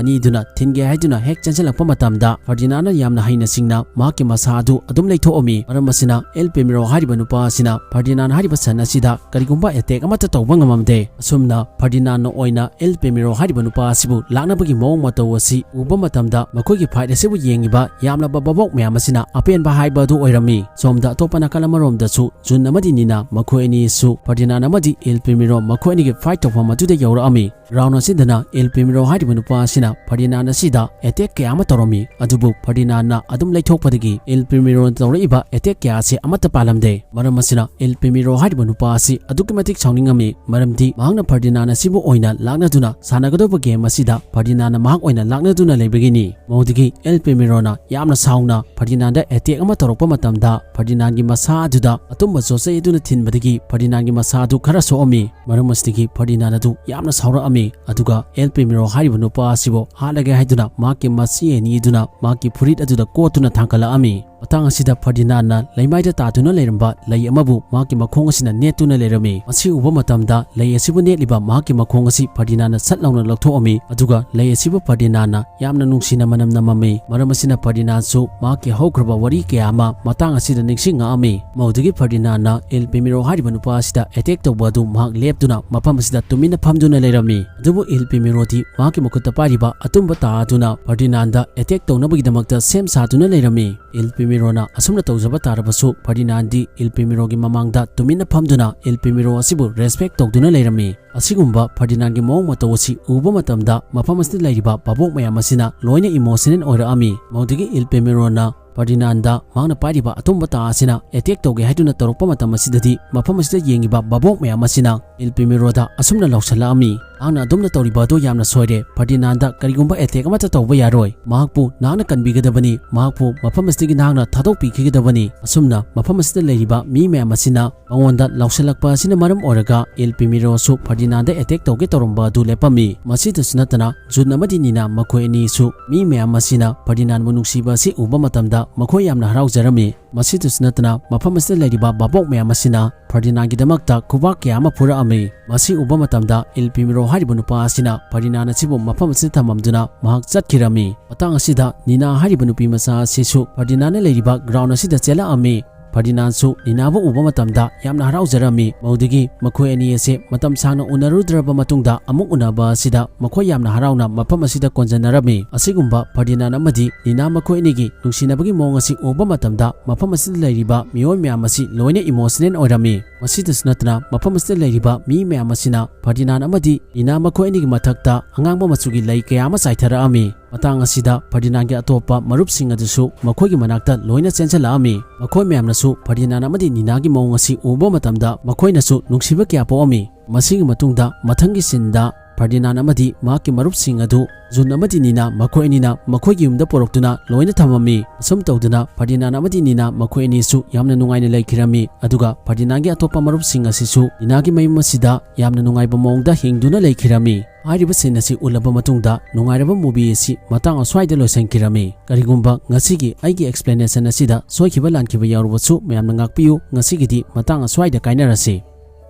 ꯑꯅꯤꯗꯨꯅ ꯊꯤꯟꯒꯦ ꯍꯥꯏꯗꯨꯅ ꯍꯦꯛ ꯆꯦꯟꯁꯤꯜꯂꯛꯄ ꯃꯇꯝꯗ ꯐꯔꯗꯤꯅꯥꯟꯅ ꯌꯥꯝꯅ ꯍꯩꯅ ꯁꯤꯡꯅ ꯃꯍꯥꯛꯀꯤ ꯃꯁꯥ ꯑꯗꯨ ꯑꯗꯨꯝ ꯂꯩꯊꯣꯛꯑꯝꯃꯤ꯫ ꯃꯔꯝ ꯑꯁꯤꯅ ꯑꯦꯜ ꯄ꯭ꯔꯦꯃꯤꯔꯣ ꯍꯥꯏꯔꯤꯕ ꯅꯨꯄꯥ ꯑꯁꯤꯅ ꯐꯔꯗꯤꯅꯥꯟ ꯍꯥꯏꯔꯤꯕ ꯁꯟ ꯑꯁꯤꯗ ꯀꯔꯤꯒꯨꯝꯕ ꯑꯦꯇꯦꯛ ꯑꯃꯠꯇ ꯇꯧꯕ ꯉꯝꯃꯝꯗꯦ꯫ ꯑꯁꯨꯝꯅ ꯐꯔꯗꯤꯅꯥꯟꯅ ꯑꯣꯏꯅ ꯑꯦꯜ ꯄ꯭ꯔꯦꯃꯤꯔꯣ ꯍꯥꯏꯔꯤꯕ ꯅꯨꯄꯥ ꯑꯁꯤꯕꯨ ꯂꯥꯛꯅꯕꯒꯤ ꯃꯑꯣꯡ ꯃꯇꯧ ꯑꯁꯤ ꯎꯕ ꯃꯇꯝꯗ ꯃꯈꯣꯏꯒꯤ ꯐꯥꯏꯠ ꯑꯁꯤꯕꯨ ꯌꯦꯡꯉꯤꯕ ꯌꯥꯝꯂꯕ ꯚꯥꯕꯣꯛ ꯃꯌꯥꯝ ꯑꯁꯤꯅ ꯑꯄꯦꯟꯕ ꯍꯥꯏꯕ ꯑꯗꯨ ꯑꯣꯏꯔꯝꯃꯤ꯫ ꯁꯣꯝꯗ ꯑꯇꯣꯞꯄ ꯅꯥꯀꯜ ꯑꯃꯔꯣꯝꯗꯁꯨ ꯖꯨꯟ ꯑꯃꯗꯤ ꯅꯤꯅ ꯃꯈꯣꯏ ꯑꯅꯤꯁꯨ ꯐꯔꯗꯤꯅꯥꯟ ꯑꯃꯗꯤ ꯑꯦꯜ ꯄ꯭ꯔꯦꯃꯤꯔꯣ ꯃꯈꯣꯏ ꯑꯅꯤꯒꯤ ꯐꯥꯏꯠ ꯇꯧꯐꯝ ꯑꯗꯨꯗ ꯌꯧꯔꯛꯑꯝꯃꯤ꯫ ꯔꯥꯎꯟ ꯑꯁꯤꯗꯅ ꯑꯦꯜ ꯄ꯭ꯔꯦꯃꯤꯔꯣ ꯍꯥꯏꯔꯤꯕ ꯅꯨꯄꯥ ꯑꯁꯤꯅ ꯐꯔꯗꯤꯅꯥꯟ ꯑꯁꯤꯗ ꯑꯦꯇꯦꯛ ꯀꯌꯥ ꯑꯃ ꯇꯧꯔꯝꯃꯤ꯫ ꯑꯗꯨꯕꯨ ꯐꯔꯗꯤꯅꯥꯟꯅ ꯑꯗꯨꯝ ꯂꯩꯊꯣꯛꯄꯗꯒꯤ ꯑꯦꯜ ꯄ꯭ꯔꯦꯃꯤꯔꯣꯅ ꯇꯧꯔꯛꯏꯕ ꯑꯦꯇꯦꯛ ꯀꯌꯥ ꯑꯁꯤ ꯑꯃꯠꯇ ꯄꯥꯜꯂꯝꯗꯦ꯫ ꯃꯔꯝ ꯑꯁꯤꯅ ꯑꯦꯜ ꯄ꯭ꯔꯦꯃꯤꯔꯣ ꯍꯥꯏꯔꯤꯕ ꯅꯨꯄꯥ ꯑꯁꯤ ꯑꯗꯨꯛꯀꯤ ꯃꯇꯤꯛ ꯁꯥꯎꯅꯤꯡꯉꯝꯃꯤ꯫ ꯃꯔꯝꯗꯤ ꯃꯍꯥꯛꯅ ꯐꯔꯗꯤꯅꯥꯟ ꯑꯁꯤꯕꯨ ꯑꯣꯏꯅ ꯂꯥꯛꯅꯗꯨꯅ ꯁꯥꯟꯅꯒꯗꯧꯕ ꯒꯦꯝ ꯑꯁꯤꯗ ꯐꯔꯗꯤꯅꯥꯟꯅ ꯃꯍꯥꯛ ꯑꯣꯏꯅ ꯂꯥꯛꯅꯗꯨꯅ ꯂꯩꯕꯒꯤꯅꯤ꯫ ꯃꯗꯨꯗꯒꯤ ꯑꯦꯜ ꯄ꯭ꯔꯦꯃꯤꯔꯣꯅ ꯌꯥꯝꯅ ꯁꯥꯎꯅ ꯐꯔꯗꯤꯅꯥꯟꯗ ꯑꯦꯇꯦꯛ ꯑꯃ ꯇꯧꯔꯛꯄ ꯃꯇꯝꯗ ꯐꯔꯗꯤꯅꯥꯟꯒꯤ ꯃꯁꯥ ꯑꯗꯨꯗ ꯑꯇꯨꯝꯕ ꯆꯣꯠꯆꯩ ꯑꯗꯨꯅ ꯊꯤꯟꯕꯗꯒꯤ ꯐꯔꯗꯤꯅꯥꯟꯒꯤ ꯃꯁꯥ ꯑꯗꯨ ꯈꯔ ꯁꯣꯛꯑꯝꯃꯤ꯫ ꯃꯔꯝ ꯑꯁꯤꯗꯒꯤ ꯐꯔꯗꯤꯅꯥꯟ ꯑꯗꯨ ꯌꯥꯝꯅ ꯁꯥꯎꯔꯛꯑꯝꯃꯤ꯫ ꯑꯗꯨꯒ ꯑꯦꯜ ꯄ꯭ꯔꯦꯃꯤꯔꯣ ꯍꯥꯏꯔꯤꯕ ꯅꯨꯄꯥ ꯑꯁꯤꯕꯨ ꯍꯥꯠꯂꯒꯦ ꯍꯥꯏꯗꯨꯅ ꯃꯍꯥꯛꯀꯤ ꯃꯆꯤ ꯑꯅꯤ ꯑꯗꯨꯅ ꯃꯍꯥꯛꯀꯤ ꯐꯨꯔꯤꯠ ꯑꯗꯨꯗ ꯀꯣꯠꯇꯨꯅ ꯊꯥꯡꯒꯠꯂꯛꯑꯝꯃꯤ꯫ ꯃꯇꯥꯡ ꯑꯁꯤꯗ ꯐꯔꯗꯤꯅꯥꯟꯅ ꯂꯩꯃꯥꯏꯗ ꯇꯥꯗꯨꯅ ꯂꯩꯔꯝꯕ ꯂꯩ ꯑꯃꯕꯨ ꯃꯍꯥꯛꯀꯤ ꯃꯈꯣꯡ ꯑꯁꯤꯅ ꯅꯦꯠꯇꯨꯅ ꯂꯩꯔꯝꯃꯤ꯫ ꯃꯁꯤ ꯎꯕ ꯃꯇꯝꯗ ꯂꯩ ꯑꯁꯤꯕꯨ ꯅꯦꯠꯂꯤꯕ ꯃꯍꯥꯛꯀꯤ ꯃꯈꯣꯡ ꯑꯁꯤ ꯐꯔꯗꯤꯅꯥꯟꯅ ꯁꯠ ꯂꯥꯎꯅ ꯂꯧꯊꯣꯛꯑꯝꯃꯤ, ꯑꯗꯨꯒ ꯂꯩ ꯑꯁꯤꯕꯨ ꯐꯔꯗꯤꯅꯥꯟꯅ ꯌꯥꯝꯅ ꯅꯨꯡꯁꯤꯅ ꯃꯅꯝ ꯅꯝꯃꯝꯃꯤ꯫ ꯃꯔꯝ ꯑꯁꯤꯅ ꯐꯔꯗꯤꯅꯥꯟꯁꯨ ꯃꯍꯥꯛꯀꯤ ꯍꯧꯈ꯭ꯔꯕ ꯋꯥꯔꯤ ꯀꯌꯥ ꯑꯃ ꯃꯇꯥꯡ ꯑꯁꯤꯗ ꯅꯤꯡꯁꯤꯡꯉꯛꯑꯝꯃꯤ꯫ ꯃꯗꯨꯗꯒꯤ ꯐꯔꯗꯤꯅꯥꯟꯅ ꯏꯜ ꯄꯤꯃꯤꯔꯣ ꯍꯥꯏꯔꯤꯕ ꯅꯨꯄꯥ ꯑꯁꯤꯗ ꯑꯦꯇꯦꯛ ꯇꯧꯕ ꯑꯗꯨ ꯃꯍꯥꯛ ꯂꯦꯞꯇꯨꯅ ꯃꯐꯝ ꯑꯁꯤꯗ ꯇꯨꯃꯤꯟꯅ ꯐꯝꯗꯨꯅ ꯂꯩꯔꯝꯃꯤ꯫ ꯑꯗꯨꯕꯨ ꯏꯜ ꯄꯤꯃꯤꯔꯣꯗꯤ ꯃꯍꯥꯛꯀꯤ ꯃꯈꯨꯠꯇ ꯄꯥꯏꯔꯤꯕ ꯑꯇꯨꯝꯕ ꯇꯥ ꯑꯗꯨꯅ ꯐꯔꯗꯤꯅꯥꯟꯗ ꯑꯦꯇꯦꯛ ꯇꯧꯅꯕꯒꯤꯗꯃꯛꯇ ꯁꯦꯝ ꯁꯥꯗꯨꯅ ꯂꯩꯔꯝꯃꯤ꯫ ꯏꯜ ꯄꯤꯃꯤꯔꯣꯅ ꯑꯁꯨꯝꯅ ꯇꯧꯖꯕ ꯇꯥꯔꯕꯁꯨ, ꯐꯔꯗꯤꯅꯥꯟꯗꯤ ꯏꯜ ꯄꯤꯃꯤꯔꯣꯒꯤ ꯃꯃꯥꯡꯗ ꯇꯨꯃꯤꯟꯅ ꯐꯝꯗꯨꯅ ꯏꯜ ꯄꯤꯃꯤꯔꯣ ꯑꯁꯤꯕꯨ ꯔꯦꯁꯄꯦꯛ ꯇꯧꯗꯨꯅ ꯂꯩꯔꯝꯃꯤ꯫ ꯑꯁꯤꯒꯨꯝꯕ ꯐꯔꯗꯤꯅꯥꯟꯒꯤ ꯃꯑꯣꯡ ꯃꯇꯧ ꯑꯁꯤ ꯎꯕ ꯃꯇꯝꯗ ꯃꯐꯝ ꯑꯁꯤꯗ ꯂꯩꯔꯤꯕ ꯚꯥꯕꯣꯛ ꯃꯌꯥꯝ ꯑꯁꯤꯅ ꯂꯣꯏꯅ ꯏꯃꯣꯁꯅꯦꯜ ꯑꯣꯏꯔꯛꯑꯝꯃꯤ꯫ ꯃꯗꯨꯗꯒꯤ ꯏꯜ ꯄꯤꯃꯤꯔꯣꯅ ꯐꯔꯗꯤꯅꯥꯟꯗ ꯃꯍꯥꯛꯅ ꯄꯥꯏꯔꯤꯕ ꯑꯇꯨꯝꯕ ꯇꯥ ꯑꯁꯤꯅ ꯑꯦꯇꯦꯛ ꯇꯧꯒꯦ ꯍꯥꯏꯗꯨꯅ ꯇꯧꯔꯛꯄ ꯃꯇꯝ ꯑꯁꯤꯗꯗꯤ ꯃꯐꯝ ꯑꯁꯤꯗ ꯌꯦꯡꯉꯤꯕ ꯚꯥꯕꯣꯛ ꯃꯌꯥꯝ ꯑꯁꯤꯅ ꯏꯜ ꯄꯤꯃꯤꯔꯣꯗ ꯑꯁꯨꯝꯅ ꯂꯥꯎꯁꯜꯂꯛꯑꯝꯃꯤ, "ꯅꯍꯥꯛꯅ ꯑꯗꯨꯝꯅ ꯇꯧꯔꯤꯕ ꯑꯗꯨ ꯌꯥꯝꯅ ꯁꯣꯏꯔꯦ꯫ ꯐꯔꯗꯤꯅꯥꯟꯗ ꯀꯔꯤꯒꯨꯝꯕ ꯑꯦꯇꯦꯛ ꯑꯃꯠꯇ ꯇꯧꯕ ꯌꯥꯔꯣꯏ꯫ ꯃꯍꯥꯛꯄꯨ ꯅꯍꯥꯛꯅ ꯀꯟꯕꯤꯒꯗꯕꯅꯤ꯫ ꯃꯍꯥꯛꯄꯨ ꯃꯐꯝ ꯑꯁꯤꯗꯒꯤ ꯅꯍꯥꯛꯅ ꯊꯥꯗꯣꯛꯄꯤꯈꯤꯒꯗꯕꯅꯤ꯫" ꯑꯁꯨꯝꯅ ꯃꯐꯝ ꯑꯁꯤꯗ ꯂꯩꯔꯤꯕ ꯃꯤ ꯃꯌꯥꯝ ꯑꯁꯤꯅ ꯃꯉꯣꯟꯗ ꯂꯥꯎꯁꯜꯂꯛꯄ ꯑꯁꯤꯅ ꯃꯔꯝ ꯑꯣꯏꯔꯒ ꯏꯜ ꯄꯤꯃꯤꯔꯣꯁꯨ ꯐꯔꯗꯤꯅꯥꯟꯗ ꯑꯦꯇꯦꯛ ꯇꯧꯒꯦ ꯇꯧꯔꯝꯕ ꯑꯗꯨ ꯂꯦꯞꯄꯝꯃꯤ꯫ ꯃꯁꯤꯗꯁꯨ ꯅꯠꯇꯅ ꯖꯨꯟ ꯑꯃꯗꯤ ꯅꯤꯅꯥ ꯃꯈꯣꯏ ꯑꯅꯤꯁꯨ ꯃꯤ ꯃꯌꯥꯝ ꯑꯁꯤꯅ ꯐꯔꯗꯤꯅꯥꯟꯕꯨ ꯅꯨꯡꯁꯤꯕ ꯑꯁꯤ ꯎꯕ ꯃꯇꯝꯗ ꯃꯈꯣꯏ ꯌꯥꯝꯅ ꯍꯔꯥꯎꯖꯔꯝꯃꯤ꯫ ꯃꯁꯤꯗꯁꯨ ꯅꯠꯇꯅ ꯃꯐꯝ ꯑꯁꯤꯗ ꯂꯩꯔꯤꯕ ꯚꯥꯕꯣꯛ ꯃꯌꯥꯝ ꯑꯁꯤꯅ ꯐꯔꯗꯤꯅꯥꯟꯒꯤꯗꯃꯛꯇ ꯈꯨꯕꯥꯛ ꯀꯌꯥ ꯑꯃ ꯐꯨꯔꯛꯑꯝꯃꯤ꯫ ꯃꯁꯤ ꯎꯕ ꯃꯇꯝꯗ ꯏꯜ ꯄꯤꯃꯤꯔꯣ ꯍꯥꯏꯔꯤꯕ ꯅꯨꯄꯥ ꯑꯁꯤꯅ ꯐꯔꯗꯤꯅꯥꯟ ꯑꯁꯤꯕꯨ ꯃꯐꯝ ꯑꯁꯤꯗ ꯊꯝꯃꯝꯗꯨꯅ ꯃꯍꯥꯛ ꯆꯠꯈꯤꯔꯝꯃꯤ꯫ ꯃꯇꯥꯡ ꯑꯁꯤꯗ ꯅꯤꯅꯥ ꯍꯥꯏꯔꯤꯕ ꯅꯨꯄꯤ ꯃꯆꯥ ꯑꯁꯤꯁꯨ ꯐꯔꯗꯤꯅꯥꯟꯅ ꯂꯩꯔꯤꯕ ꯒ꯭ꯔꯥꯎꯟ ꯑꯁꯤꯗ ꯆꯦꯜꯂꯛꯑꯝꯃꯤ꯫ ꯐꯔꯗꯤꯅꯥꯟꯁꯨ ꯅꯤꯅꯥꯕꯨ ꯎꯕ ꯃꯇꯝꯗ ꯌꯥꯝꯅ ꯍꯔꯥꯎꯖꯔꯝꯃꯤ꯫ ꯃꯗꯨꯗꯒꯤ ꯃꯈꯣꯏ ꯑꯅꯤ ꯑꯁꯦ ꯃꯇꯝ ꯁꯥꯡꯅ ꯎꯅꯔꯨꯗ꯭ꯔꯕ ꯃꯇꯨꯡꯗ ꯑꯃꯨꯛ ꯎꯅꯕ ꯑꯁꯤꯗ ꯃꯈꯣꯏ ꯌꯥꯝꯅ ꯍꯔꯥꯎꯅ ꯃꯐꯝ ꯑꯁꯤꯗ ꯀꯣꯟꯖꯟꯅꯔꯝꯃꯤ꯫ ꯑꯁꯤꯒꯨꯝꯕ ꯐꯔꯗꯤꯅꯥꯟ ꯑꯃꯗꯤ ꯅꯤꯅꯥ ꯃꯈꯣꯏ ꯑꯅꯤꯒꯤ ꯅꯨꯡꯁꯤꯅꯕꯒꯤ ꯃꯑꯣꯡ ꯑꯁꯤ ꯎꯕ ꯃꯇꯝꯗ ꯃꯐꯝ ꯑꯁꯤꯗ ꯂꯩꯔꯤꯕ ꯃꯤꯑꯣꯏ ꯃꯌꯥꯝ ꯑꯁꯤ ꯂꯣꯏꯅ ꯏꯃꯣꯁꯅꯦꯜ ꯑꯣꯏꯔꯝꯃꯤ꯫ ꯃꯁꯤꯗꯁꯨ ꯅꯠꯇꯅ ꯃꯐꯝ ꯑꯁꯤꯗ ꯂꯩꯔꯤꯕ ꯃꯤ ꯃꯌꯥꯝ ꯑꯁꯤꯅ ꯐꯔꯗꯤꯅꯥꯟ ꯑꯃꯗꯤ ꯅꯤꯅꯥ ꯃꯈꯣꯏ ꯑꯅꯤꯒꯤ ꯃꯊꯛꯇ ꯑꯉꯥꯡꯕ ꯃꯆꯨꯒꯤ ꯂꯩ ꯀꯌꯥ ꯑꯃ ꯆꯥꯏꯊꯔꯛꯑꯝꯃꯤ꯫ ꯃꯇꯥꯡ ꯑꯁꯤꯗ ꯐꯔꯗꯤꯅꯥꯟꯒꯤ ꯑꯇꯣꯞꯄ ꯃꯔꯨꯞꯁꯤꯡ ꯑꯗꯨꯁꯨ ꯃꯈꯣꯏꯒꯤ ꯃꯅꯥꯛꯇ ꯂꯣꯏꯅ ꯆꯦꯟꯁꯤꯜꯂꯛꯑꯝꯃꯤ꯫ ꯃꯈꯣꯏ ꯃꯌꯥꯝꯅꯁꯨ ꯐꯔꯗꯤꯅꯥꯟ ꯑꯃꯗꯤ ꯅꯤꯅꯥꯒꯤ ꯃꯑꯣꯡ ꯑꯁꯤ ꯎꯕ ꯃꯇꯝꯗ ꯃꯈꯣꯏꯅꯁꯨ ꯅꯨꯡꯁꯤꯕ ꯀꯌꯥ ꯄꯣꯛꯑꯝꯃꯤ꯫ ꯃꯁꯤꯒꯤ ꯃꯇꯨꯡꯗ ꯃꯊꯪꯒꯤ ꯁꯤꯟꯗ ꯐꯔꯗꯤꯅꯥꯟ ꯑꯃꯗꯤ ꯃꯍꯥꯛꯀꯤ ꯃꯔꯨꯞꯁꯤꯡ ꯑꯗꯨ ꯖꯨꯟ ꯑꯃꯗꯤ ꯅꯤꯅꯥ ꯃꯈꯣꯏ ꯑꯅꯤꯅ ꯃꯈꯣꯏꯒꯤ ꯌꯨꯝꯗ ꯄꯨꯔꯛꯇꯨꯅ ꯂꯣꯏꯅ ꯊꯝꯃꯝꯃꯤ꯫ ꯑꯁꯨꯝ ꯇꯧꯗꯨꯅ ꯐꯔꯗꯤꯅꯥꯟ ꯑꯃꯗꯤ ꯅꯤꯅꯥ ꯃꯈꯣꯏ ꯑꯅꯤꯁꯨ ꯌꯥꯝꯅ ꯅꯨꯡꯉꯥꯏꯅ ꯂꯩꯈꯤꯔꯝꯃꯤ꯫ ꯑꯗꯨꯒ ꯐꯔꯗꯤꯅꯥꯟꯒꯤ ꯑꯇꯣꯞꯄ ꯃꯔꯨꯞꯁꯤꯡ ꯑꯁꯤꯁꯨ ꯅꯤꯅꯥꯒꯤ ꯃꯌꯨꯝ ꯑꯁꯤꯗ ꯌꯥꯝꯅ ꯅꯨꯡꯉꯥꯏꯕ ꯃꯑꯣꯡꯗ ꯍꯤꯡꯗꯨꯅ ꯂꯩꯈꯤꯔꯝꯃꯤ꯫ ꯍꯥꯏꯔꯤꯕ ꯁꯤꯟ ꯑꯁꯤ ꯎꯠꯂꯕ ꯃꯇꯨꯡꯗ ꯅꯨꯡꯉꯥꯏꯔꯕ ꯃꯨꯚꯤ ꯑꯁꯤ ꯃꯇꯥꯡ ꯑꯁ꯭ꯋꯥꯏꯗ ꯂꯣꯏꯁꯤꯟꯈꯤꯔꯝꯃꯤ꯫ ꯀꯔꯤꯒꯨꯝꯕ ꯉꯁꯤꯒꯤ ꯑꯩꯒꯤ ꯑꯦꯛꯁꯄ꯭ꯂꯦꯅꯦꯁꯟ ꯑꯁꯤꯗ ꯁꯣꯏꯈꯤꯕ ꯂꯥꯟꯈꯤꯕ ꯌꯥꯎꯔꯕꯁꯨ ꯃꯌꯥꯝꯅ ꯉꯥꯛꯄꯤꯌꯨ꯫ ꯉꯁꯤꯒꯤꯗꯤ ꯃꯇꯥꯡ ꯑꯁ꯭ꯋꯥꯏꯗ ꯀꯥꯏꯅꯔꯁꯤ꯫